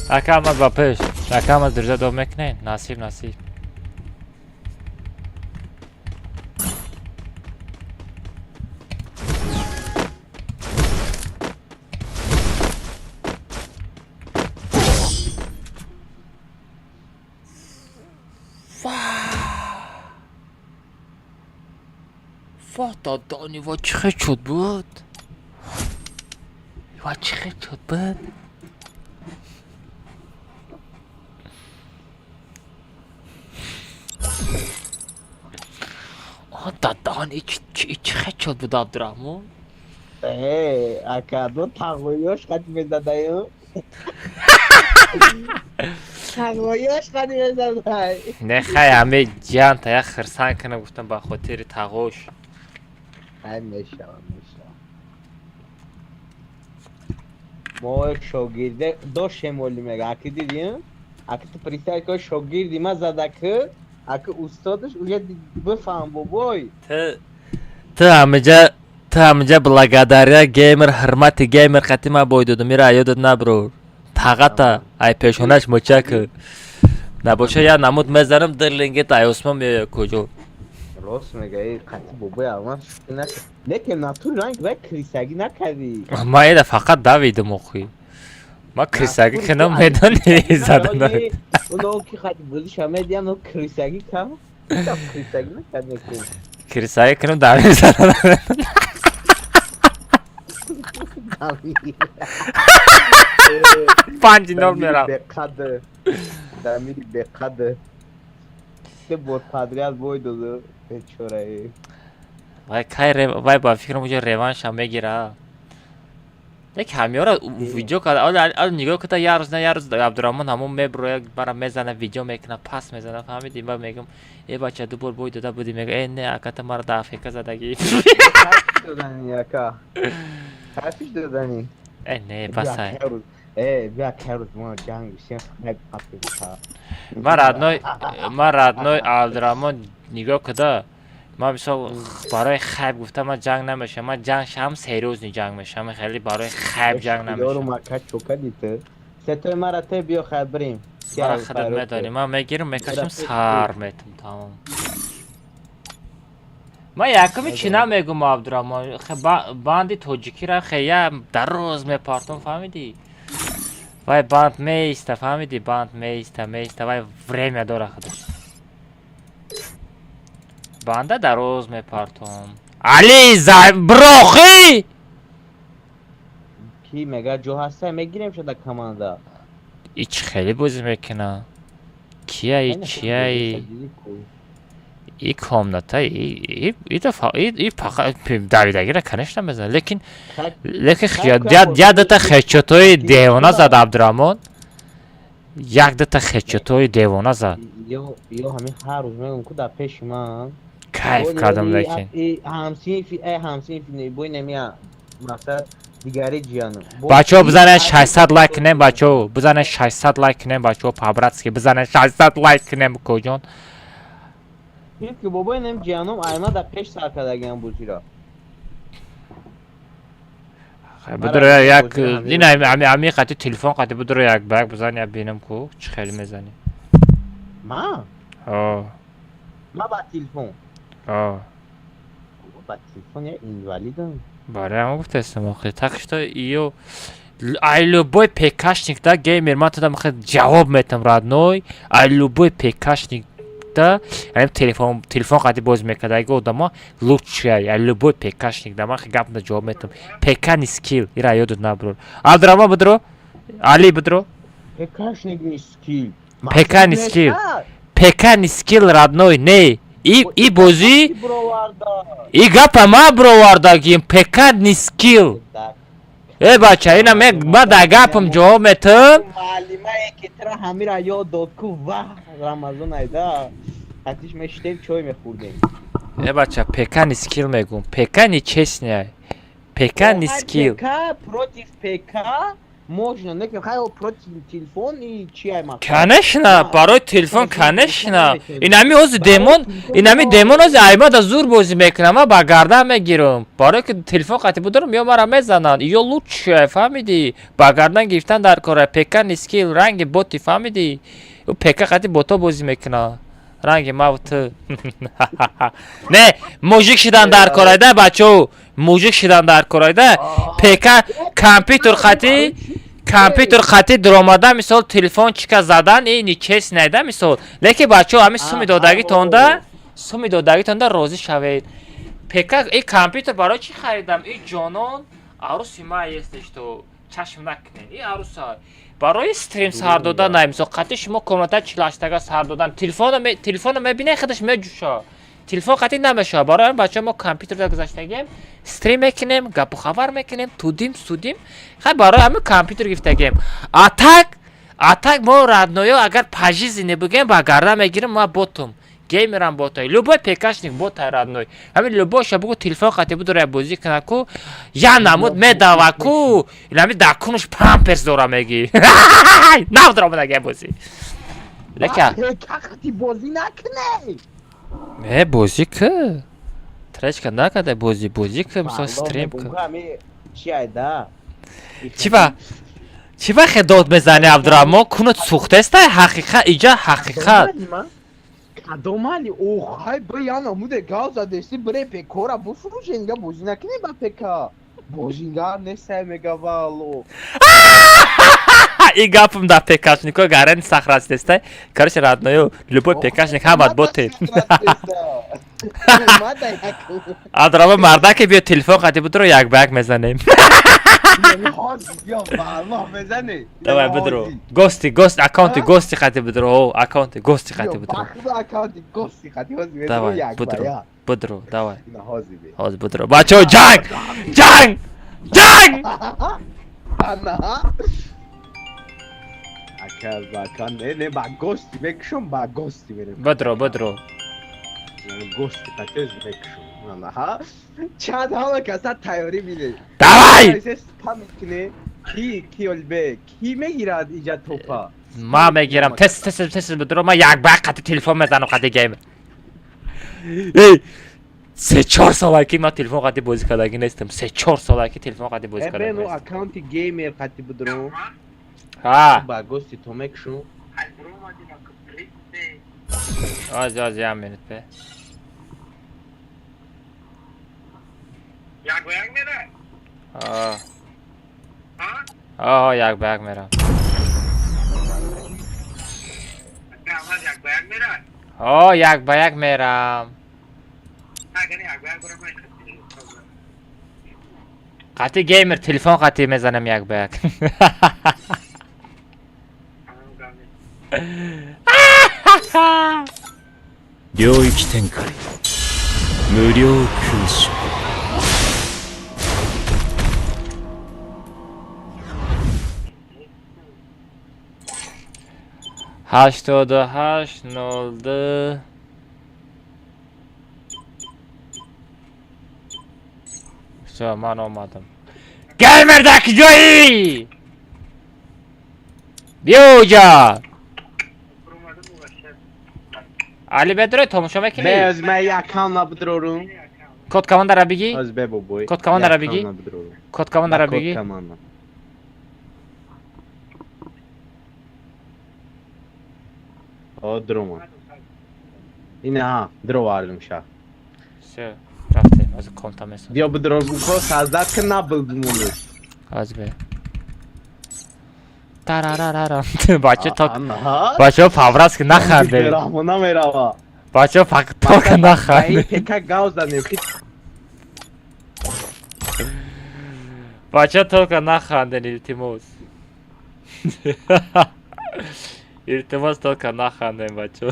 Ака Алмаз, ба пеш. Ака Алмаз, друзья дом мекунед? Насиб, насиб. Ва, дадани, ва чӣ хел шуд буд? Ва чӣ хел шуд буд? А дадан, чӣ хел шуд буд, Абдурахмон? Э, ака, ду тағоёш қад мезадаю. Тағоёш қад мезадай. Не хай, ҳаме ҷанта як хирсан кунам, гуфтам ба хотири тағош. Ай мешава, мешава. Мо шогирде доштем, оли мега. Аки дидим? Аки ту представь ко шогирди ма зада ки Ака, устодаш уже бифаҳм, бобой. Ту ҳамиҷа благодаря геймер, ҳурмати геймер қати ма бой додум. Ира ёдат наброр, тағата ай пешонаш мучак набоша, я намуд мезанам, дерлингет ай осмон меоя куҷо. Рост мега, қати бобои Алмаз шӯхӣ накард, лекин натури ранг вай крисагӣ накардӣ. Ма эда фақат давидум, охи ма крисагӣ кинам, медони, задан. Оно ки қати бозиша медиҳам, но крисагӣ кам крисагӣ накард, некун. Крисагӣ кинам, давид задан. 5-0 мерав. Беқадр Дамири, беқадр, се бор подряд бой доду, бечораи. Вай кай вай ба фикрам уҷо реванша мегира. Як ҳамёра видео карда, ал нигоҳ карда, як рӯз на як рӯз Абдураҳмон ҳамон меброя, мара мезана, видео мекуна, пас мезана, фаҳмиди? Ма мегум: «Э, бача, ду бор бой дода будӣ». Мега: «Э, не, аката мара да афека задагӣ». Додани, ака, кайфиш додани. Э, не, басай. Э, бия, кай рӯз мо ҷанг бишем. Ма родной, Абдураҳмон, нигоҳ куда, ман мисол барои хайп гуфта ман ҷанг намешавам. Ман ҷанг шавам, серьёзный ҷанг мешавам, хеле барои хайп ҷанг намешавам. Мака чока дите, сетои мара те, биё, хай бирем. Мара худат медонӣ, ман мегирам, мекашам, сар метам, тамом. Ман якуми чӣ намегум, Абдураҳмон, банди тоҷикира хея дароз мепартом, фаҳмидӣ? Вай банд меиста, фаҳмидӣ? Банд меиста, меиста, вай время дора худаш. Банда дароз мепартом. Али брохӣ. Ки мега ҷо ҳаста, мегирем шуда команда. Ич хеле бозӣ мекуна. Кияи, чияи? И комната и давидагира, конечно, мезанад, лекин як дата хедшотои девона зад Абдураҳмон, як дата хедшотои девона зад. Ё ҳамин ҳар рӯз мегӯм ку дар пеши ман. Кайф кардам, лекин. Ҳамсинфи, ҳамсинфи бой намея, мақсад дигари ҷияну. Бачаҳо, бизанед 600 лайк кунем, бачаҳо, бизанед 600 лайк кунем, бачаҳо, по-братски бизанед 600 лайк кунем, куҷон. Ки бобои нем ҷиянум айма дар пеш сар кардагиам бозиро. Бидро, як ин ами қати телефон қати бидро, як ба як бизан, як бинам ку чӣ хеле мезанӣ. Ма? Ҳо. Ма ба телефон? Ҳо. Ба телефон я инвалидам. Барои ҳамон гуфтаистам, охи, так что ё ай любой пекашник да, геймер, ман туда мехоҳ ҷавоб метам, родной, ай любой пекашник да, ам телефон қади боз мекард, айго одамо лучшая, ай любой пекашник да, ман гап на ҷавоб метам. ПК не скилл, ира ёдат наброр. Абдураҳмон, бидро, Али, бидро. Пекашник не скилл. ПК не скилл, ПК не скилл, родной, не и бозӣ и гапа ма бировардагим. ПК не скилл. Э, бача, ина ма дар гапам ҷавоб метам. Муаллимае ки тра ҳамира ёд дод ку, ваҳ, Рамазон айда ҳатиш мешитем, чой мехӯрдем. Э, бача, ПК не скилл мегум, ПК не честный, ПК не скилл. ПК против ПК можно, не хай против телефон и чи ай мақсад. Конечно, барои телефон, конечно. Инами ҳози демон, инами демон ҳози айма да зур бозӣ мекунам, ма ба гардан мегирам. Барое ки телефон қати будорам, ё мара мезананд, ё лучше, фаҳмидӣ? Ба гардан гирифтан дар кора, ПК не скилл, ранги боти, фаҳмидӣ? Ӯ ПК қати бото бозӣ мекунад. Ранги мав ту. Не, мужик шидан дар корайда, бачао, мужик шидан дар корайда, ПК компьютер қати дуромада, мисол, телефон чика задан и нечестно найда, мисол. Лекин, бачао, ҳами суми додагитонда розӣ шавед. ПК и компьютер барои чӣ харидам? И ҷонон аруси ма если что, чашм накунед, и аруса барои стрим сар додан най, мисол, қати шумо комната чилаштага сар додан, телефонро мебинед, худаш меҷӯша, телефон қати намешавад. Барои ҳамин, бачаҳо, мо компютерда гузаштагием, стрим мекунем, гапу хабар мекунем, тудим судим, хай, барои ҳамин компютер гирифтагием. А так мо, родной ё, агар по жизни бигӯем, ба гардан мегирем, ма ботум, геймерам ботай, любой пекашник ботай, родной. Ҳамин любой ша бугу, телефон қати будора бозӣ кунад ку, я намуд медава ку, инами дар кунуш памперс дора, меги, нав даромадаги бозӣ. Лека. Пекахти бозӣ накунӣ. Э, бозӣ ки. Тречка накарда бозӣ, бозӣ ки, мисол стрим ки. Чи айда? Чӣ ба? Чӣ ба хе дод мезанӣ, Абдураҳмон? Кунат сӯхтеста, ҳақиқат, иҷа ҳақиқат. Кадомали? Охай, б яна муде гав задести, бре пекора буфурӯше, инга бозӣ накунӣ ба пека. Бозингар нестай мега вало. И гапам да пекашнико гарен сахрас нестай. Короче, родною, любой пекашник ҳамат боте. Абдураҳмон мардаке биё телефон қати будро як ба як мезанем. Давай будро. Гости, гост, аккаунти гости қати будро. О, аккаунти гости қати будро. Давай, будро. Будро, давай. Ҳозир будро. Бачаҳо ҷанг! Ҷанг! Ҷанг! Будро, будро. Гости қати мекушам. Чанд ҳама каса тайёрӣ бинед. Давай! Ки ки олбе? Ки мегирад иҷа топа? Ман мегирам. Тез тез тез будро, ман як ба як қати телефон мезанам қати геймер. Эй, 3-4 сола ки ман телефон қати бозӣ кардагӣ нестам. 3-4 сола ки телефон қати бозӣ кардагӣ нестам. нестам. Аккаунти геймер қати будро. Ҳа. Ба гости то мекушум. Оз, оз, як минут бе. Як ба як мера? А. А, як ба як мерам. Як ба як мера? О, як ба як мерам. Қати геймер телефон қати мезанам як ба як. 領域展開無料空襲 88 02. Всё, ман омадам. Геймер дар куҷоӣ? Биё уҷа. Али бедрои тамошо мекунӣ? Бе, аз ман як аккаунт набудрорум. Код командара бигӣ? Аз бе бобой. Код командара бигӣ? Код командара бигӣ? Код команда. О, дрома. Ина, дровардум ша. Всё, рафтем, аз конта месозам. Биё бидро ко создат ки набл бимонӣ. Аз бе. Тарарарарам. Бача ток. Бача фаврас ки наханде. Раҳмона мерава. Бача фак тока наханде. Пека гав занем. Бача тока наханден, илтимос. Илтимос, тока наханден, бачо.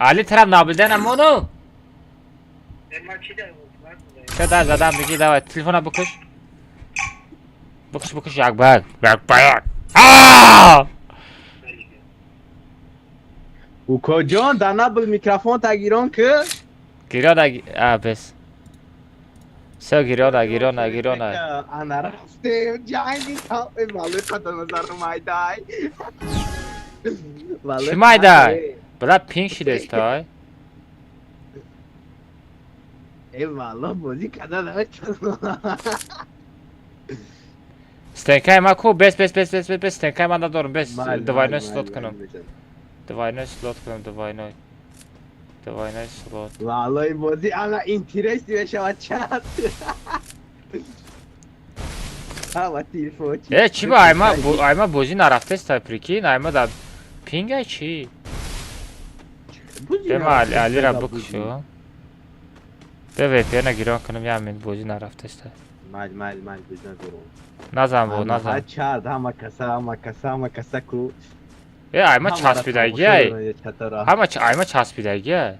Али тараф набилданам ону. Ча дар задам бигӣ, давай телефона бикуш. Бикуш, бикуш, як ба як. Як ба як. Аа! Укоҷон, дар набл микрофон тагирон ки? Гирёна, а бес. Всё, гирёна, гирёна, гирёна. Ана рафтем, ҷанги там, вале қада назару майдай. Чӣ майдай? Бла пинг шидестай. Э, валло бозӣ када наметавонам. Стенкаи ма ку? Бес, бес, бес, бес, бес, стенкаи ма надорам, бес. Двойной слот кунам. Двойной слот кунам, двойной. Двойной слот. Валлои бозӣ ана интереси мешавад чат. Ҳама телефон чи? Э, чӣ ба айма, айма бозӣ нарафтестай, прикинь, айма да пингай чӣ? Бема Алира бикушу. Бе VPN гирон кунам, як минут бозӣ нарафтаста. Майл, майл, майл, бизан дуру. Назан бо, назан. Чад, ҳама каса, ҳама каса, ҳама каса ку. Э, айма часпидаги ай. Ҳама айма часпидаги ай.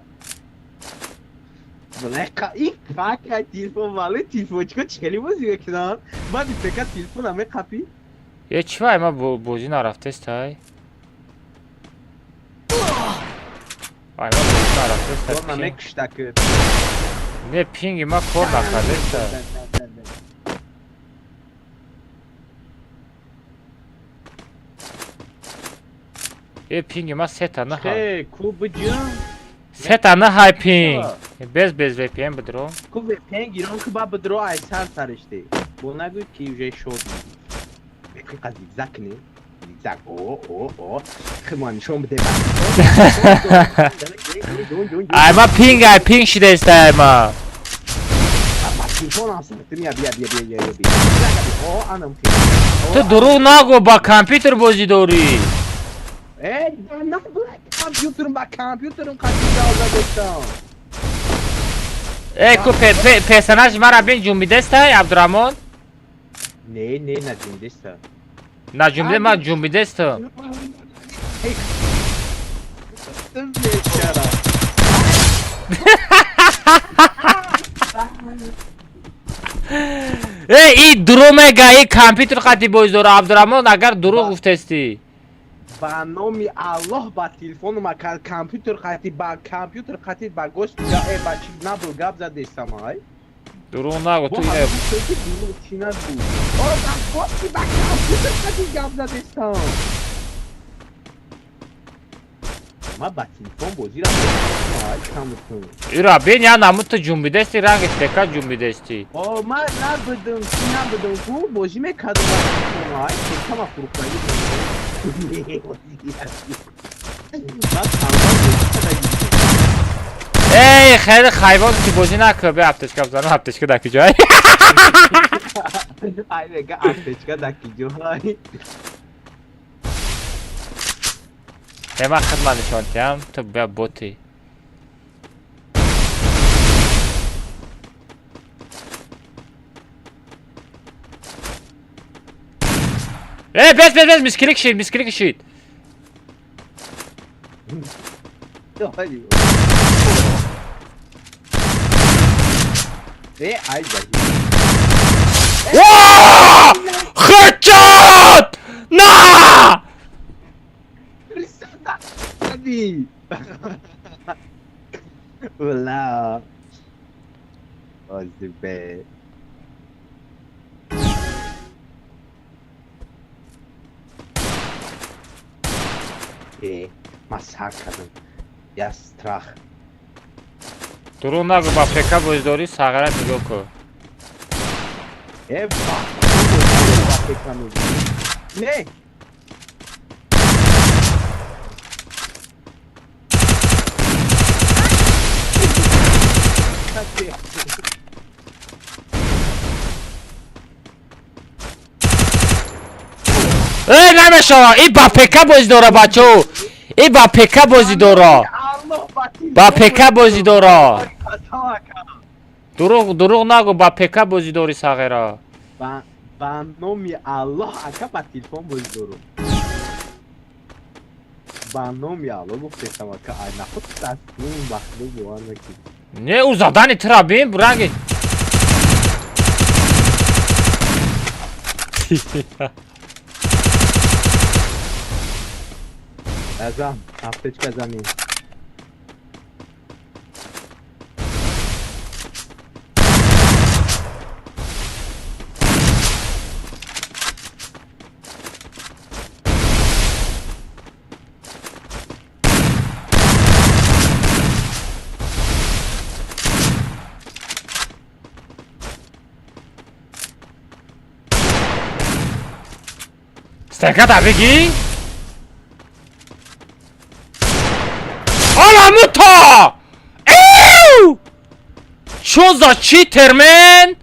Бляха, и кака телефон, вали телефончико чикали бозӣ мекунанд? Баъди пека телефона меқапӣ? Э, чӣ айма бозӣ нарафтест ай? Айма бозӣ нарафтест ай. Кор намекушта ки. Не, пинги ма кор накардест. Э, пинги ма сета на ҳай. Ку биҷам? Сета на ҳай пинг. Без без VPN бидро. Ку VPN гирон ку ба бидро ай сар сариште. Бо нагӯй ки уже шод. Беқиқа зигзаг не? Зигзаг. О, о, о. Хима нишон биде. Айма пинг ай пинг шидест айма. Телефон ҳам бия бия бия бия бия. О, анам. Ту дурӯғ нагӯ, ба компютер бозӣ дорӣ. Э, на компютерм, ба компютерм қати ҷавза доштам. Э, ку персонаж мара бин ҷумбидестай, Абдураҳмон? Не, не, на ҷумбидеста. На ҷумбиде, ман ҷумбидестам. Э, и дурӯғ мега, и компютер қати бозӣ дора, Абдураҳмон, агар дурӯғ гуфтестӣ. Ба номи Аллоҳ, ба телефону компютер қати, ба компютер қати, ба гошт э ба чи набуд гап задестам ай. Дурӯғ нагӯ ту ине. Дурӯғ чи набуд? О, ба гошти ба компютер қати гап задестам. Ма ба телефон бозӣ рафтам ай камутун. Ира бин я намуд ту ҷумбидести, ранги тека ҷумбидести. О, ма набудам, чи набудам ку бозӣ мекардам ба телефон ай, текама фурӯхтагӣ. Эй, хеле хайвон ки бозӣ накун, бе аптечка бизанам, аптечка дар куҷой? Ай мега аптечка дар куҷой? Э, ман хидмат нишон диҳам, ту бия боти. Э, без, без, без, мискили кишид, мискили кишид. Э, ай Ва! Хедшот! На! Ула. Озибе. Э, ма сар кардам. Я страх. Дурӯғ нагӯ, ба ПК бозӣ дорӣ, сағират нигоҳ кун. Э, ба ПК не. Э, намешава, и ба ПК бозӣ дора, бачао. И ба ПК бозӣ дора. Ба ПК бозӣ дора. Дурӯғ, дурӯғ нагӯ, ба ПК бозӣ дорӣ, сағира. Ба номи Аллоҳ, ака, ба телефон бозӣ дорум. Ба номи Аллоҳ гуфтесам, ака, ай нахуд таслим бахлу бовар накӣ. Не, ӯ задани тура бин, ранги. Азам, аптечка замин. Стаката бигӣ? Ала мута! Эу! Чо за читер, мен?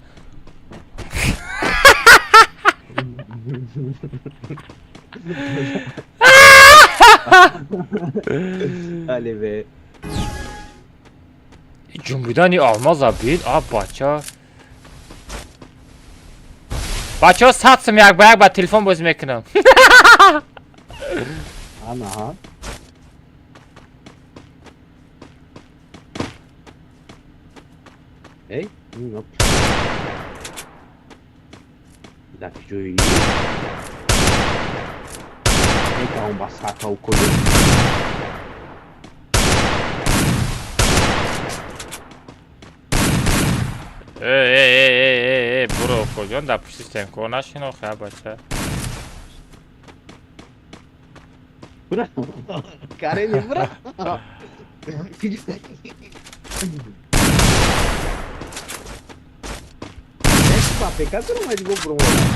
Оливе. Ҷунбидани алмаза бин, а бача. Бачаҳо, 100 сум як ба як ба телефон бозӣ мекунам. Анаҳа. Эй, ин дар ҷои метавон ба сатҳав кунем. Э, э, э, э, э, буро, куҷон дар пушти стенко нашин охи, а бача. Бура. Карени, бура.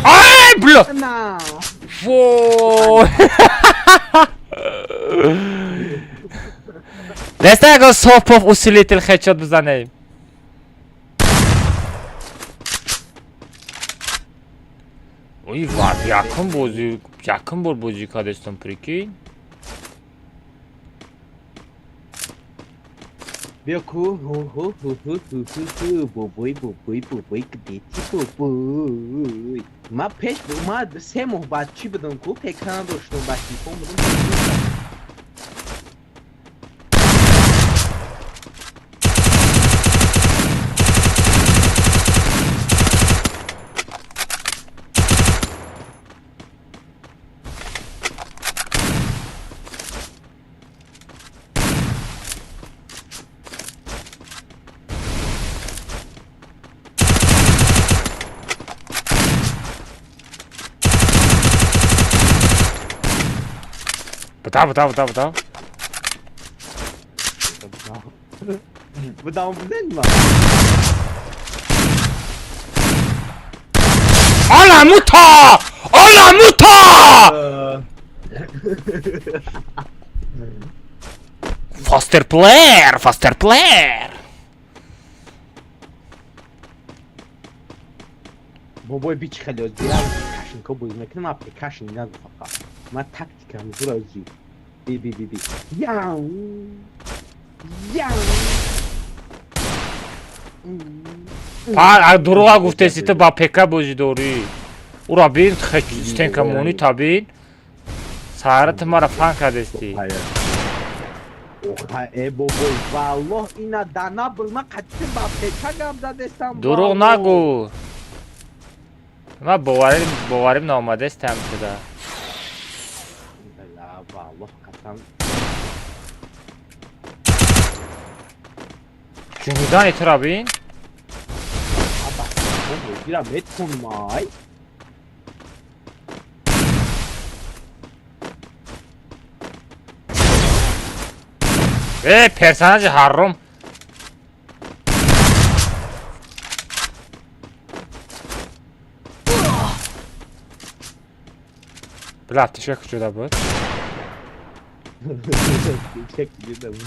Ай, бля! На. Вой! Неста ягон соф-поф усилитель хедшот бизанем. Ой, ва, якум бозӣ, якум бор бозӣ кардестам, прикинь. Биё ку, ҳу ҳу ҳу ҳу ҳу ҳу ҳу, бобой, бобой, бобой, где ты, бобой? Ма пеш ма 3 моҳ баъд чӣ будам ку, ПК надоштам, ба телефон будам. Бутав, бутав, бутав, бутав. Будам, будем ма. Ала мута! Ала мута! Faster player, faster player. Бобой, бичи, хеле зира кашинко бозӣ мекунам, ма пекашин нагу, фақат ма тактикам зура зӣ. Би, би, би, би, яу яу. Па, дурӯға гуфтеси, ту ба ПК бозӣ дорӣ. Ура бин, стенка монӣ та бин. Саҳара ту мара фан кардести. Оха, э, бобой, валлоҳ, ина дана был, ма қатъи ба ПК гап задестам. Дурӯғ нагӯ. Ма боварим, боварим наомадестам туда. Ла, валлоҳ, қасам. Ҷунбидани тура бин. Аба, бозира метонам, ай. Э, персонажи ҳарром. Бля, аптечка куҷода буд? Чек куҷода буд?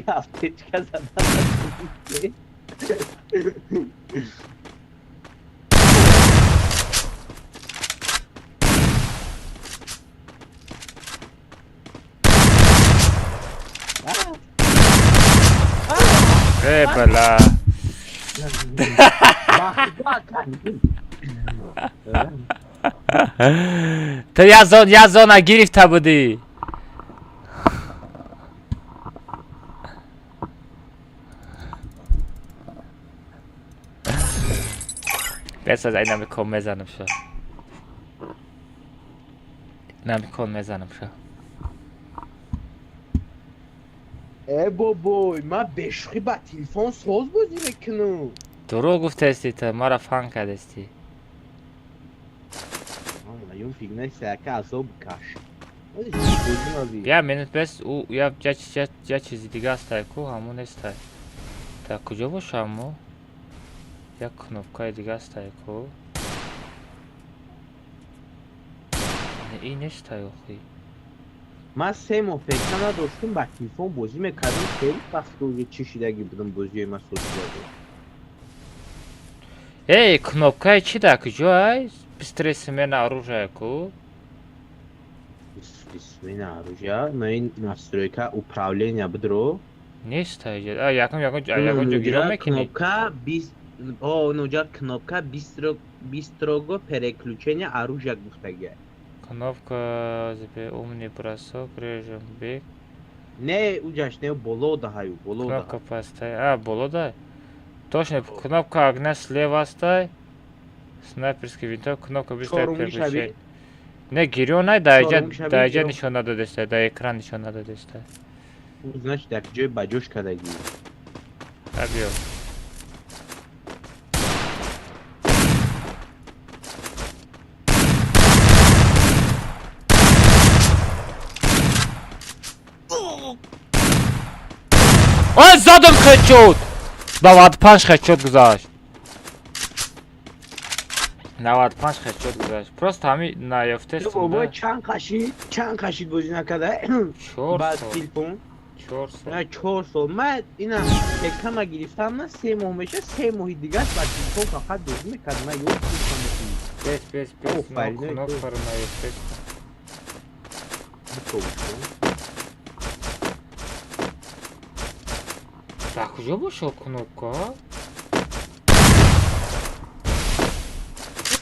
Аптечка задан. Э, бля. Ту як зон, як зона гирифта будӣ. Бесаз, ай намикон мезанам ша. Намикон мезанам ша. Э, бобой, ма бешухӣ ба телефон соз бозӣ мекунам. Дурӯғ гуфтести ту, мара фан кардести. Аюм фигна сяка азоб каш. Я минут бес, ӯ я чизи дига астай ку, ҳамон нестай. Дар куҷо бошам мо? Як кнопкаи дига астай ку. Ин нестай охи. Ман 3 моҳ ПК надоштум, ба телефон бозӣ мекардам, хеле вақт чишидагӣ будам, бозиҳои ма соз шуда. Эй, кнопкаи чи дар куҷо ай? Быстрее смена оружия ку? Смена оружия, но ин настройка управления бидро. Нест таҷа. А якум якум якум ҷо гирон мекунӣ. Кнопка 20 о нуҷа кнопка быстрого переключения оружия гуфтагия. Кнопка умный бросок, режим бег. Не, уҷаш не боло даҳаю, боло даҳ. Кнопка пастай. А, боло дай. Точно, кнопка огня слева астай. Снайперский винтовка, кнопка быстрого переключения. Не, гирён най, даиҷа нишон надодеста, да экран нишон надодеста. Значит, як ҷой ба ҷош кардагӣ. А биё. Ой, задам хедшот! 95 хедшот гузашт. 95 хедшот гузашт. Просто ҳами наёфтестум. Бобо чанд қашид бозӣ накарда? 4 сол. Телефон? 4 сол. На 4 сол. Ман ина ПК-ма гирифтам, на 3 моҳ меша, 3 моҳи дигар ба телефон фақат бозӣ мекардам. Ман ёд гирифтам. Бес, бес, бес. Кнопкаро наёфтестум. Дар куҷо бошад кнопка?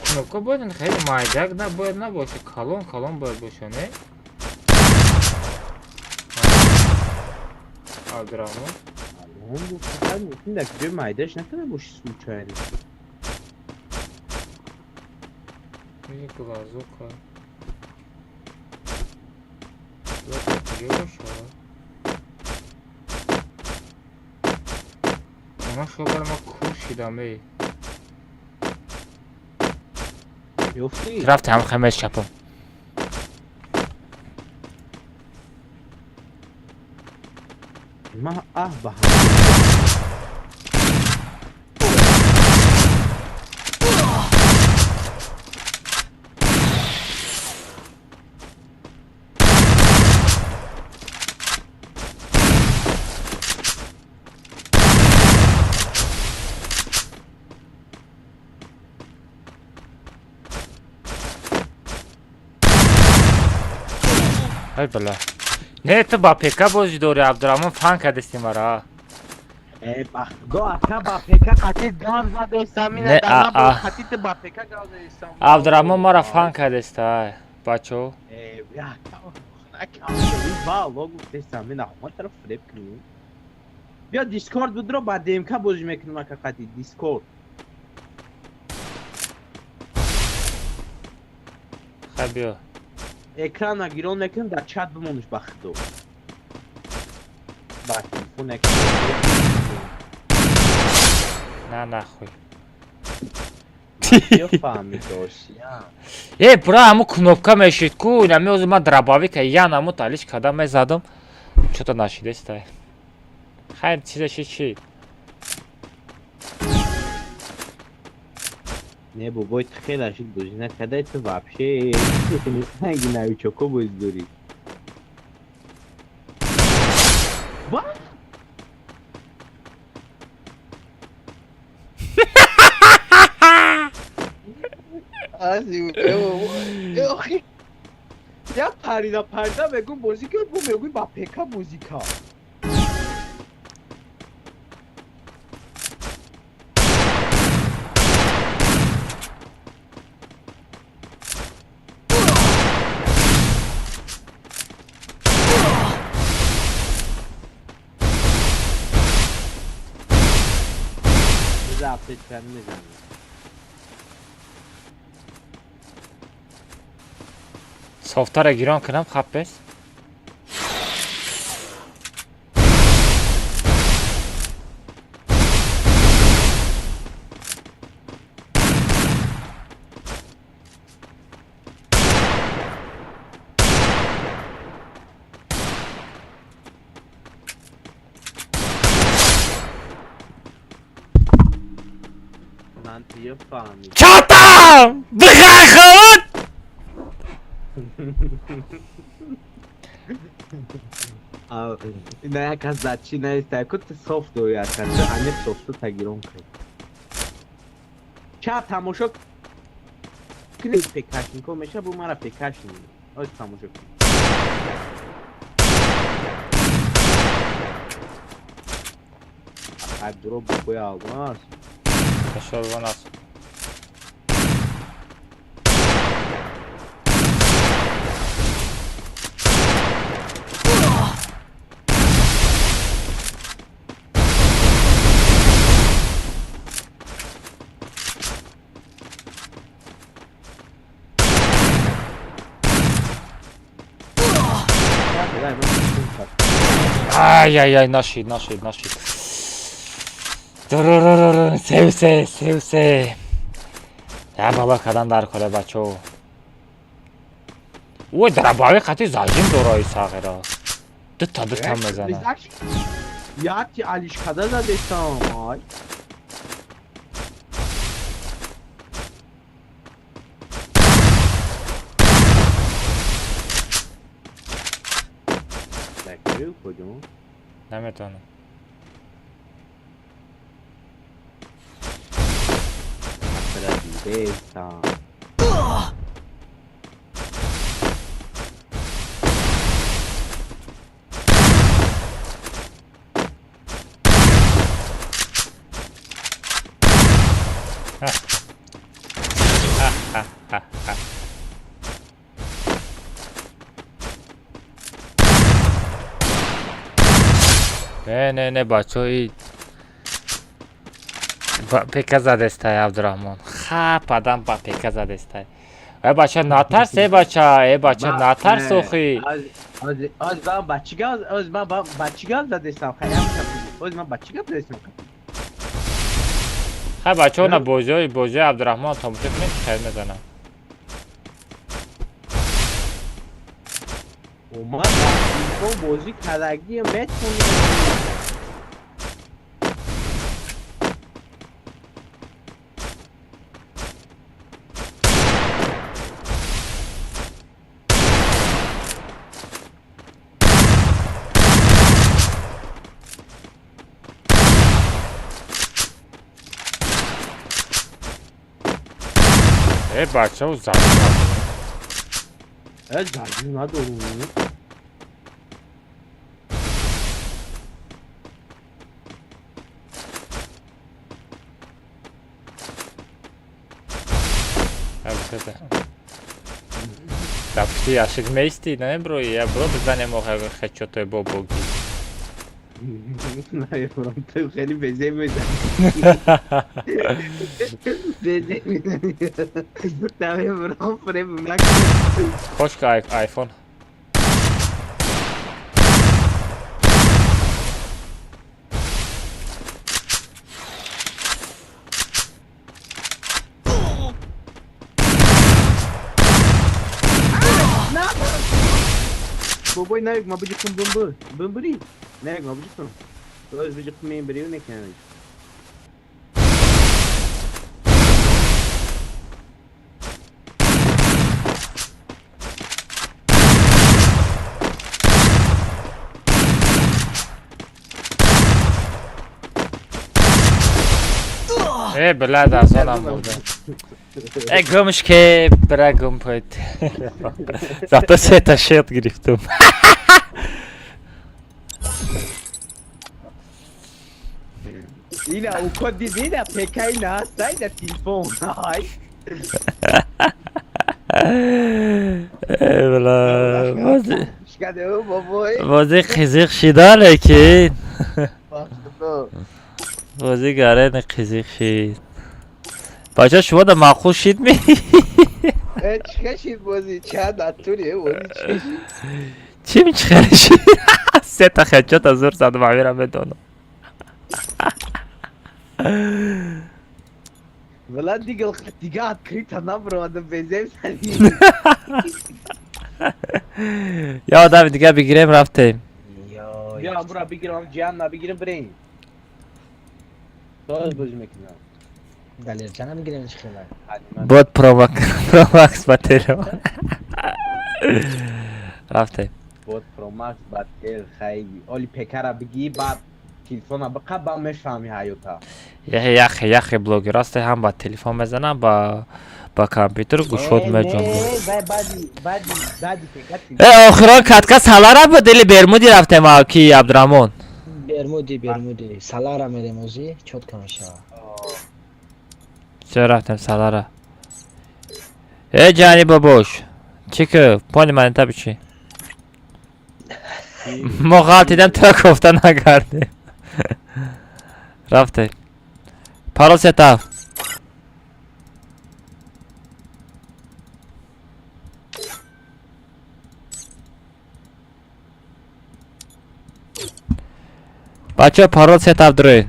Кнопка бояд хеле майдак набояд набошад, калон калон бояд бошад, не? Абдурахмон? Дар куҷои майдаш накарда боши случайно. Глазука. Дар куҷо бошад? Ман шобар ма кур шидам эй. Ёфтӣ? Рафтам хамес чапам. Ма аҳ ба ай бала. Не, ту ба ПК бозӣ дорӣ, Абдурахмон фан кардасти мара. Э, ба худо ака ба ПК қатӣ гап задестам, ина дар қатӣ ту ба ПК гап задестам. Абдурахмон мара фан кардеста, ай, бачо. Э, ака, валло гуфтестам, ина ма тараф фреб кунӣ. Биё Дискорд будро ба ДМК бозӣ мекунем ака қатӣ Дискорд. Хай биё. Экрана гирон мекунем, дар чат бимониш ба худо. Ба телефон як. На нахуй. Ё фаҳмидоши. Э, бра, ҳамун кнопка мешид ку, ина меози ман дробовика ян ҳамун талиш када мезадам. Чото нашидеста. Хайр, чиза шид шид. Не, бобой, ту хеле шид бозӣ накардай, ту вообще наги новичоко бозӣ дорӣ. Ва? Я парида парида мегӯм бозӣ кун, бу мегӯй ба ПК бозӣ кар. Софтара гирон кунам хаппес. Чатам! Бихай худ! На як аз дачи наиста, ку ту софт дорӣ ака, ту аниқ софту тагирон кун. Ча тамошо кунӣ ПКшнико меша, бу мара ПКшни. Оз тамошо кун. Айбдуро букои албон аст. Шорбон аст. Ай, ай, ай, нашид, нашид, нашид. Севсе, севсе. Я баба кадан дар коре бачо. Ой, дарабави қати зажим дораи сағира. Дута дута мезана. Яки алишкада задестам. Ай. Куҷо? Наметавонам. Дидестам. Не, не, не, бачо, и пека задестай Абдурахмон. Хап адам ба пека задестай. Э бача натарс, э бача, э бача натарс охи. Оз ман ба чӣ гап, оз ман ба чӣ гап задестам? Хаям оз ман ба чӣ гап задестам? Хай бачо на бозиҳои бозиҳои Абдурахмон тамошо кунед, хайр мезанам. Омад бозӣ кардагӣ метавонӣ. Э бача, зажим надорам. Э зажим надорам. Дар пушти яшик меистӣ, намеброӣ? Я бро бизанем охир хечотой бобоги. Намебром, ту хеле безе мезанӣ. Безе мезанӣ. Намебром, фреб накун. Кошка айфон. Бобой навик ма биҷиқум бумбур. Бумбури. Навик ма биҷиқум. Оз биҷиқум мен бирив неканам. Э, бля, дазонам бурда. Э, гумш ке, бра гум пойт. Зато сета шет гирифтум. Ина уко диди на пекай на стай на телефон. Ай. Э, бля, бози Шкаде бобой. Бози қизиқ шида лекин. Бози гарен қизиқ шид. Бача шумо да маъқул шид ми? Э чӣ шид бози? Чанд атури бози чӣ шид? Чим чӣ шид? Сета хечота зур задам, амира медонам. Вала дигал дига открыто набровада безем сани. Я одами дига бигирем рафтем. Я бура бигирам, ҷиан набигирем бирем. Тоз бозӣ мекунам. Далерҷанам бигирем чӣ хела. Бод Промакс ба телефон. Рафтем. Бод Промакс ба тел хай. Оли пекара бигӣ баъд телефона биқа ба мефаҳми ҳаёта. Яхе яхе яхе блогер аст ҳам ба телефон мезанам ба компютер гушод меҷонб. Э охирон катка салара буд или Бермуди рафтем ки Абдураҳмон? Бермуди, Бермуди. Салара мерем ози, чётко мешава. Все, рафтем Салара. Э, ҷани бобош. Чӣ ки, пони ман бичи. Мо ғалтидам, тура кофта накардем. Рафте. Парол сетав. Бачаҳо, парол сетав дуроед.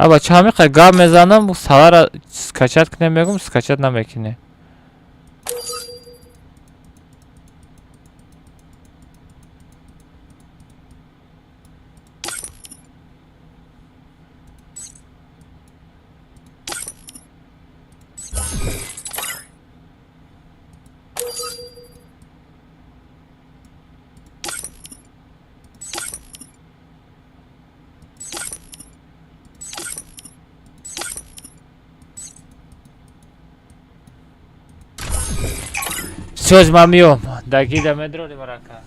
А бача, ҳамиқа гап мезанам, салара скачать кунем мегум, скачать намекунем. Сёз, ман миём. Дагида медроли марака.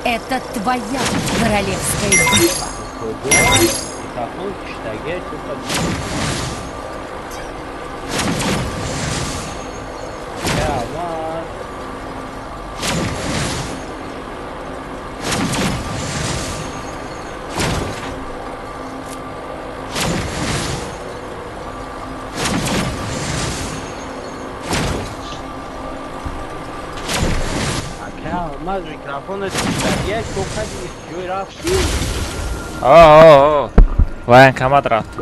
Это твоя королевская битва. Микрофон киштаге чӯпа. Алмаз. Алмаз, микрофон киштаге чӯпа ҷой рафт. О, военкомат рафт.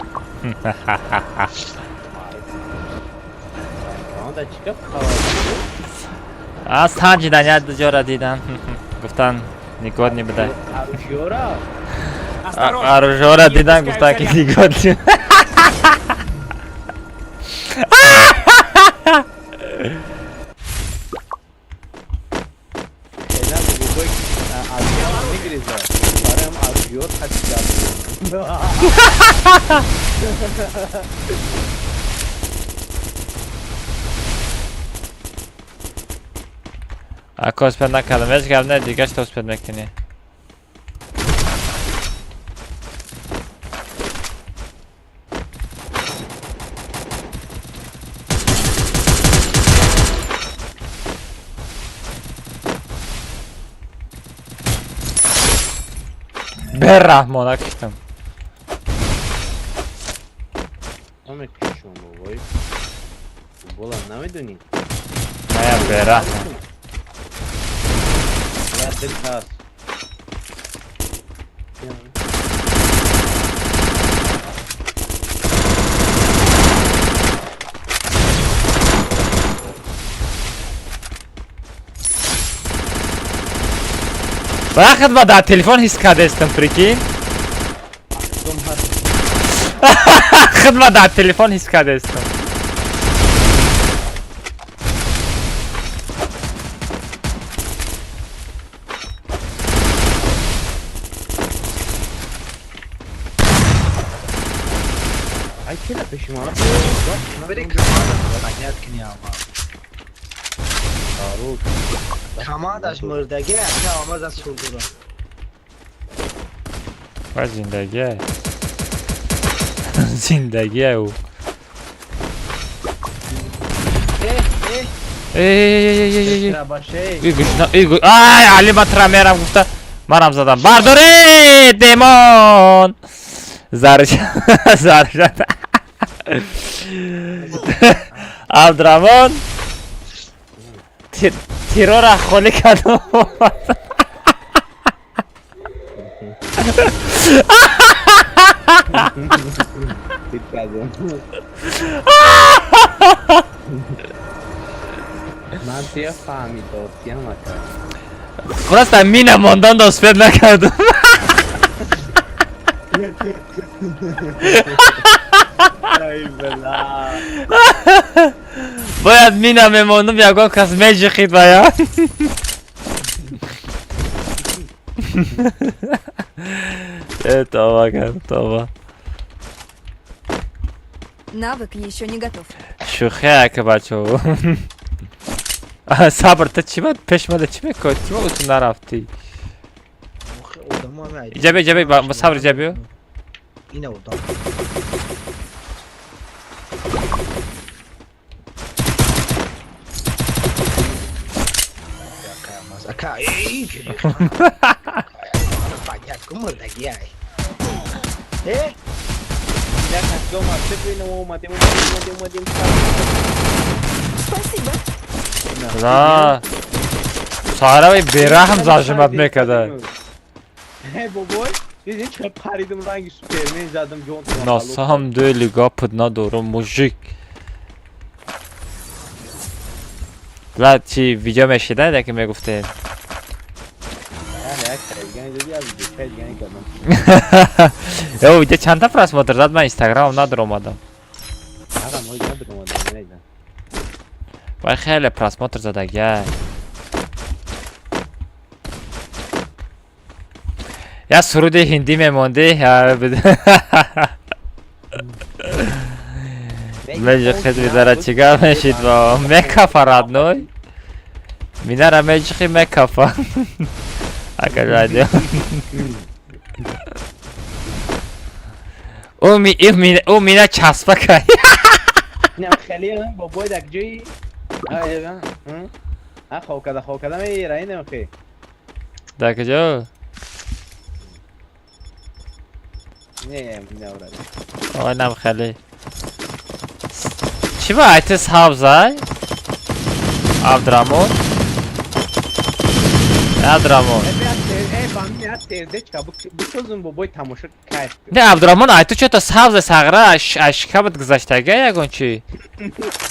Онда чӣ гап хабар? Аз санҷидан, як ҷора дидан. Гуфтан нигоҳ бидай. Оружие ра? Осторожно! Оружие ра Они дидан, пускают гуфтан ки заряд. нигоҳ. Хела бобой оружие мегиреза. Бароям оружие хати гап. Ака, успеть накардам. Ҳеҷ гап не, дигаш то успеть мекунӣ. Бераҳмона киштам. Намекушам бобой. Футбола намедонӣ? Ная, бераҳм. Я дикас. Вақт ма дар телефон ҳис кардестам, прикинь. Худ ма дар телефон ҳис кардестам. Ай, кела пеши мана. Бери команда понять кни ама. Фарук. Командаш мурдаги, ака Алмаз аз сурдура. Ва зиндагие. Зиндагие ӯ. Э, э. Эй, ай, Али ман тра мерам гуфта, манам задам. Бардоре, демон! Зарш, зарш. Абдурамон тирора холӣ кардам. Ман тия фаҳмидосиям ака. Просто мина мондан да успеть накардам. Ай бала. Бояд мина мемондум, ягон кас меҷихид бая. Э, това кард, това. Навык еще не готов. Шӯхе ака бачаҳо. Сабр, ту чӣ пеш мада чӣ мекунӣ? Чӣ ба ту нарафтӣ? Иҷа биё, иҷа биё, сабр иҷа биё. Ина одам. Ака, эй, мурдагиай. Э? Спасибо. Да. Сарави бераҳм зажимат мекарда. Э, бобой, дидӣ чӣ паридим ранги Супермен задам ҷон. На самом деле гапат надорам, мужик. Ла чи видео мешида, яке мегуфтем. Ё, видео чанда просмотр зад, ман инстаграмам надаромадам. Вай хеле просмотр задагия. Я суруди ҳиндӣ мемондӣ. Меҷихид видара чӣ гап мешид ва мекафа родной. Минара меҷихи мекафа. Ака радио. Ӯ мина часпа кай. Не хеле бобой дак ҷои. А хоб када хоб када мера ин охи. Дар куҷо? Не, не. Ой, нам хеле. Чӣ ба айти сабзай? Абдурамон? Абдурамон. Не, Абдурамон, ай ту чё-то сабзай сағра ашкабат гузаштага ягон чи?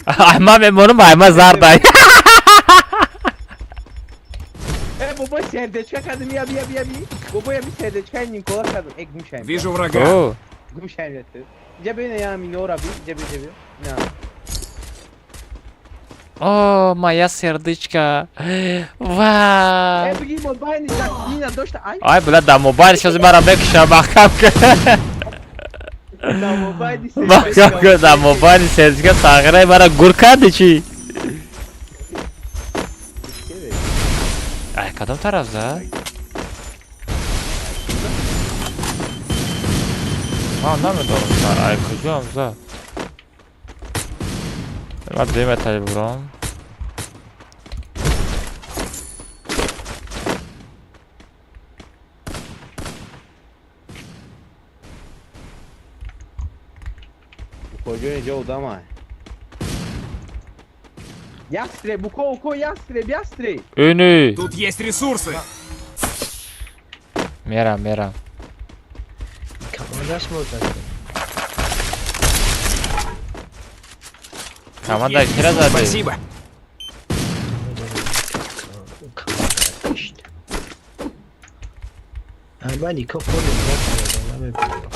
Ай ма мемонам, ай ма зардай. Э, бобой сердечка кардам, я би, я би, я би. Бобой, я би сердечка Никола кардам. Э, гум шаем. Вижу врага. Гум шаем, я би, я минора би, я би, я би. На. О, моя сердечка. Ва. Э, бигӣ мобайл мина дошта, ай. Ай, бля, да мобайл сейчас мара мекша маҳкам ка. Да мобайл маҳкам ка, да мобайл сердечка сағирай мара гур карди чи? Ай, кадом тараф за? Ман намедонам, ай куҷоам за? Ман дуюм этажи бурам. Куҷо инҷо одамай? Ястреб, уко, уко, ястреб, ястреб. Эни. Тут есть ресурсы. Мерам, мерам. Команда смотрит. Команда кира зади. Спасибо. Ман нико понял, намебинам.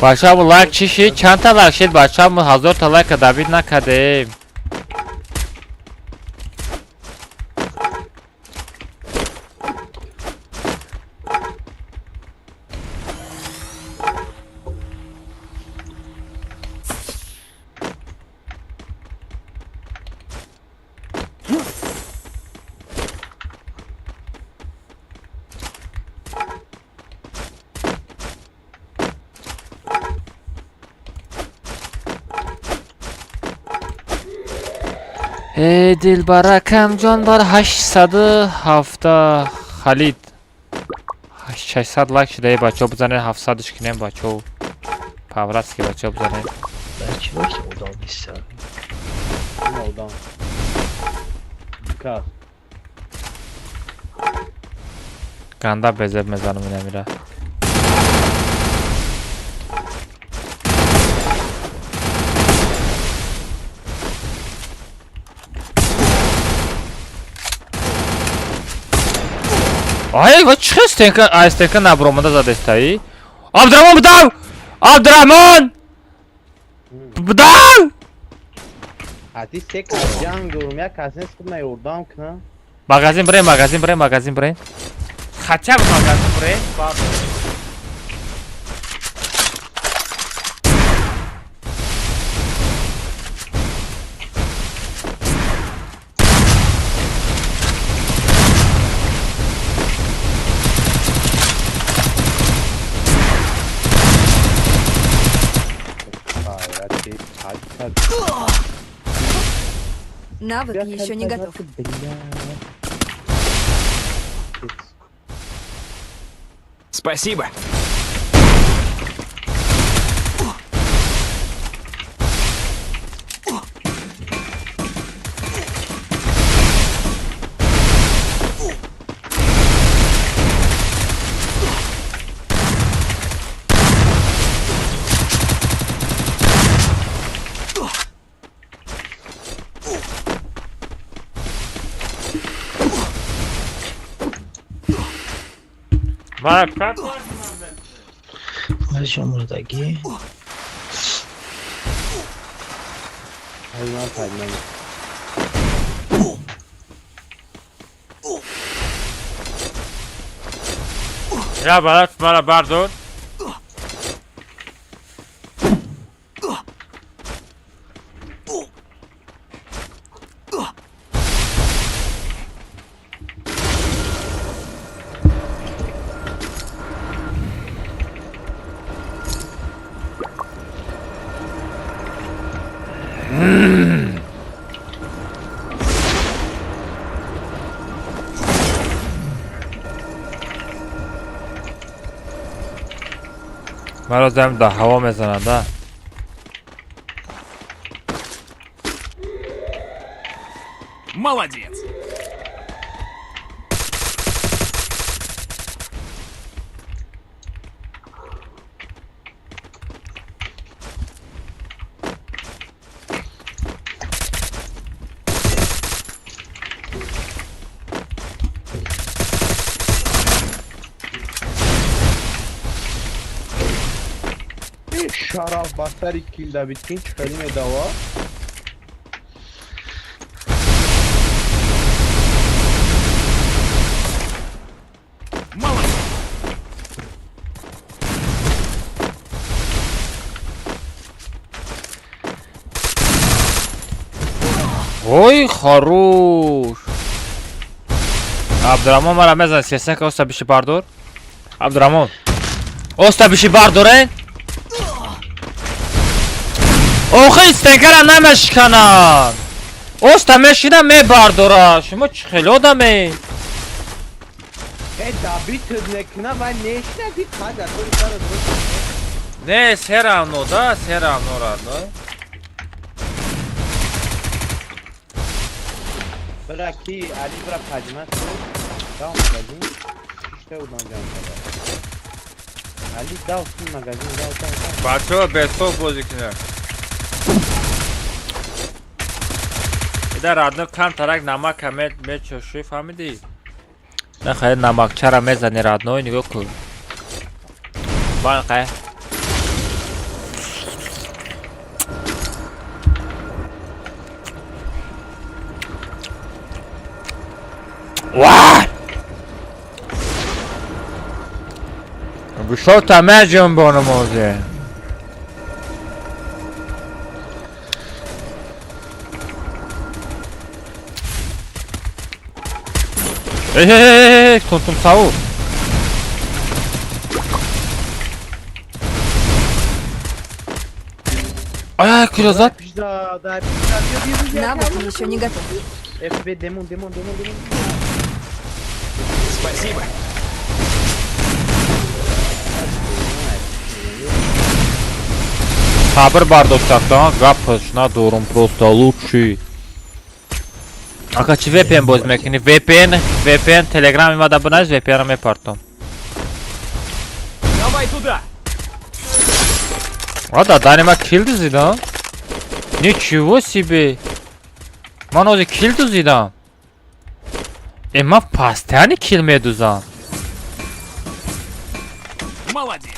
Бачамо лайк чӣ шид? Чандта лайк шид? Бачамо 1000 та лайка добит накардем. Э, дилбаракам ҷон бар 807 Халид. 600 лайк шуда, бачаҳо, бизанед, 700-ш кунем, бачаҳо. По-братски, бачаҳо, бизанед. Чӣ бошад, одам неста. Одам. Кас. Ганда безеб мезанам инамира. Ай, ва чӣ стенка, ай стенка набромада задестаи? Абдураҳмон, бидав! Абдураҳмон! Бидав! Ҳати се кас ҷанг дорум, як кас нест худ наёрдам кунам. Магазин бирем, магазин бирем, магазин бирем. Хотя бы магазин бирем. Навык еще не готов. Спасибо. Худашон мурдагӣ. Ҳайвон пайдо. Я барат мара бардор. Маро зам да ҳаво мезанад, да? Молодец. Шараф ба сари кил давид, кин чӣ хеле медава? Молодец. Ой, хорош. Абдураҳмон мара мезанад, сесака оста биши бардор. Абдураҳмон. Оста биши бардорен. Охи стенкара намешканад. Оста мешина мебардора. Шумо чӣ хеле одаме? Э, давид мекуна ва нешнади қада тори сара дуруст. Не, все равно, да, все равно, родной. Бра ки Али бра паҷма дав магазин. Шишта одам ҷанг карда. Али дав син магазин дав дав дав. Бачаҳо бесоб бозӣ кунед. Ида родной камтарак намака мечошӣ, фаҳмидӣ? Нахай намакчара мезани родной, нигоҳ кун. Банқай. Ва! Бишота меҷунбонам озе. Эй, эй, эй, эй, тун тун сау. Ай, киро зад? Пизда, дай, пизда, бия, бия, бия. Навык еще не готов. ФБ, демон, демон, демон, демон. Спасибо. Сабр бардоштакдан гапаш надорум, просто лучший. Ака, чи VPN боз мекунӣ? VPN, VPN Telegram имада бинавис, VPN-ро мепартом. Давай туда. А да, дани ма кил дузидам? Ничего себе! Ман ҳозир кил дузидам. Э, ман постоянно кил медузам. Молодец.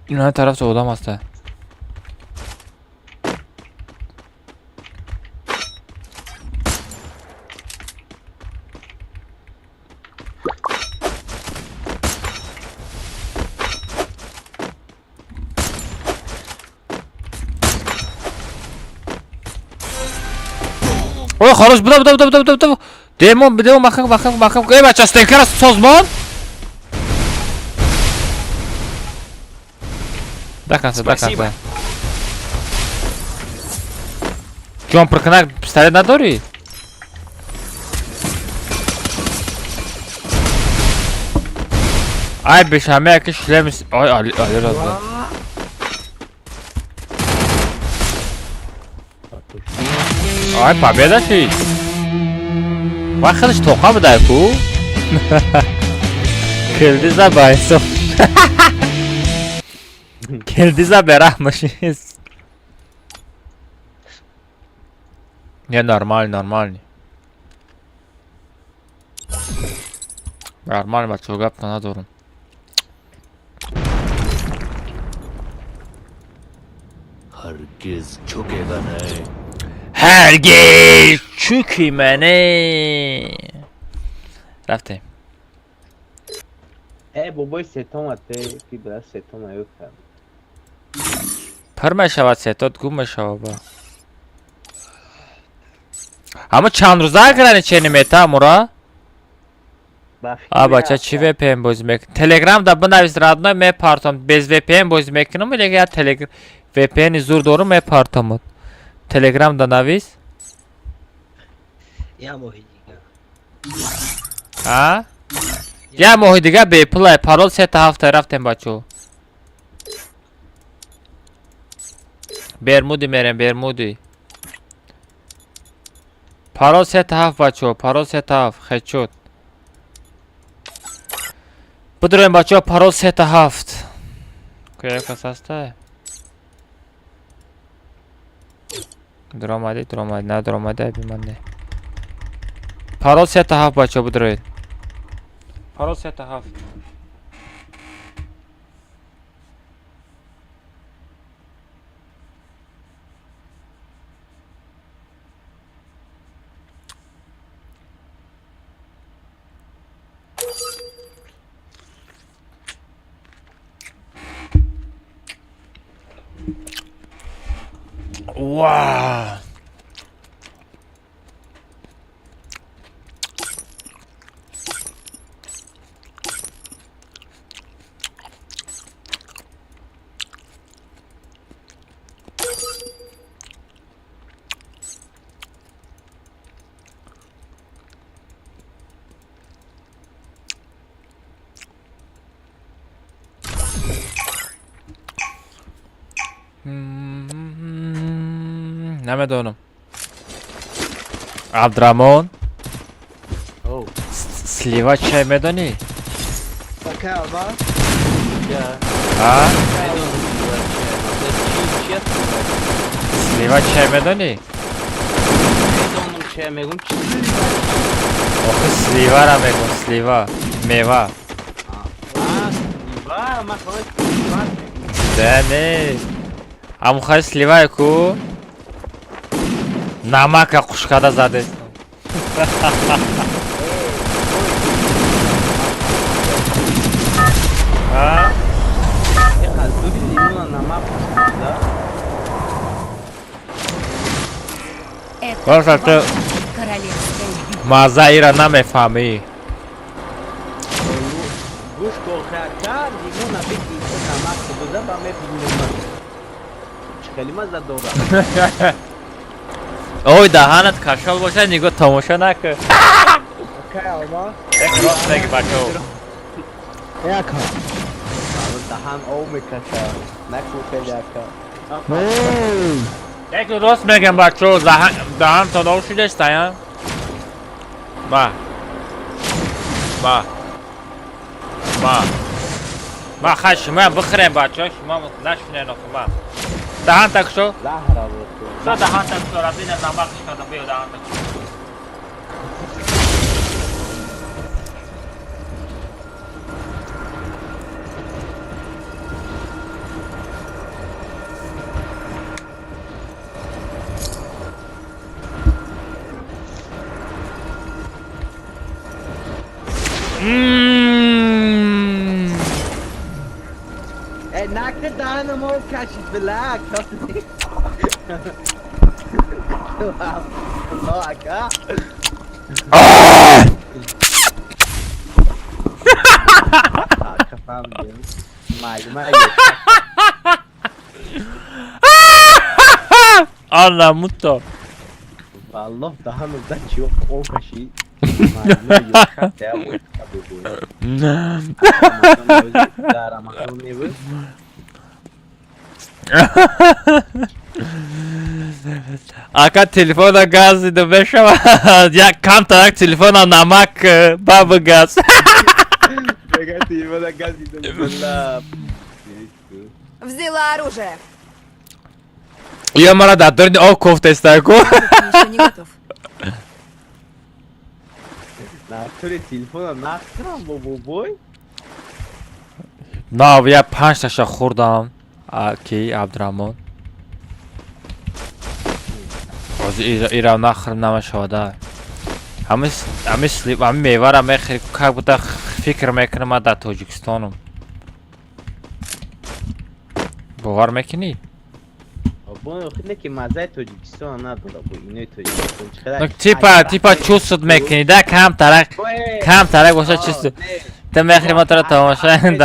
Ина тараф одам ҳаста. Ой, хорош, буда, буда, буда, буда, буда. Демон, демон, махам, махам, махам. Эй, бача, стенкара созмон. До конца, до Спасибо. конца. Ҷон пуркунак пистолет надорӣ? Ай, бешаме яки шлем. Ай, Али, Али разда. Ай, победа шид. Вай хелиш тоқа будай ку? Килдиза ба ҳисоб. Килдиза бераҳмаш нест. Не, нормально, нормально. Нормально, бачо, гап надорум. ҳаргиз чукега не. Ҳаргиз чуки мане. Рафтем. Э, бобои сетома те, ки бра сетома ё кард. Пур мешавад сетот, гум мешавад ба. Ҳама чанд рӯза ограничение мета амура? Ба фикри А бача, чӣ VPN бозӣ мекунӣ? Телеграм да бинавис, родной, мепартом. Без VPN бозӣ мекунам или я телеграм VPN зур дорум, мепартомуд. Телеграм да навис? Я моҳи дига. А? Я моҳи дига бепулай, парол сета ҳафта. Рафтем, бачо. Бермуди мерем, Бермуди. Парол сета ҳафт, бачо, парол сета ҳафт, хечот. Бидроем, бачо, парол сета ҳафт. Куя кас ҳаста? Дуромадӣ, дуромадӣ, на дуромадӣ, айби ман не. Парол сета ҳафт, бачо, бидроед. Парол сета ҳафт. Вау! Намедонам. Абдураҳмон, Оу. Слива чай медонӣ? Пока, ма. А? Медонам, чи аст? Слива чай медонӣ? Медонам чая, мегум чи. Охи, сливара мегум, слива. Мева. А, слива, ма хала слива. Да не. Амухай сливае ку? Намака хушкада задест. А? Аз дури лимона намак, да? Это Просто ваша королевская битва. Мазаира намефаҳмӣ. Ака, лимона бигӣ, намак буда ба мебинам. Чӣ хеле мазза дорад. Ой, даҳанат кашол бошад, нигоҳ тамошо накун. Ака Алмаз. Як рост меги, бачаҳо. Ака. Даҳан об мекашад. Накун хеле, ака. Як рост мегам, бачаҳо, даҳантон об шудеста, я? Ма. Ма. Ма. Ма хай шумоям бихӯрем, бачаҳо, шумо нашунен охи ма. Даҳанта кушо. Заҳра буд. Шо даҳанта кушо, рабина намак шикардам, биё даҳанта кушо. Э, накна даҳанам об кашид, билак. Ака. Ака, фаҳмидем. Майли, майли. Алла мутто. Валлоҳ даҳанам да чӣ об кашид. Майли, майли. Дар Рамазон мебуд. Ака, телефона газида мешавад. Як камтарак телефона намак баба газ. Мега телефона газида била. Взяла оружие. Ё мара дар дурни об кофтестаку. Навык еще не готов. Натури телефона нахӯрам бо бобой. На, я панҷташа хӯрдам. Ки Абдураҳмон. Ҳозир ира нахӯрам намешавада. Ҳами мевара мехӯри, как будто фикр мекунам ман дар Тоҷикистонам. Бовар мекунӣ? Бо ки маззаи Тоҷикистон надора бо инои Тоҷикистон. Чӣ қадар Типа, типа чувствовать мекунӣ да камтарак, камтарак боша чувствовать. Ту мехӯри ма туро тамоша даҳан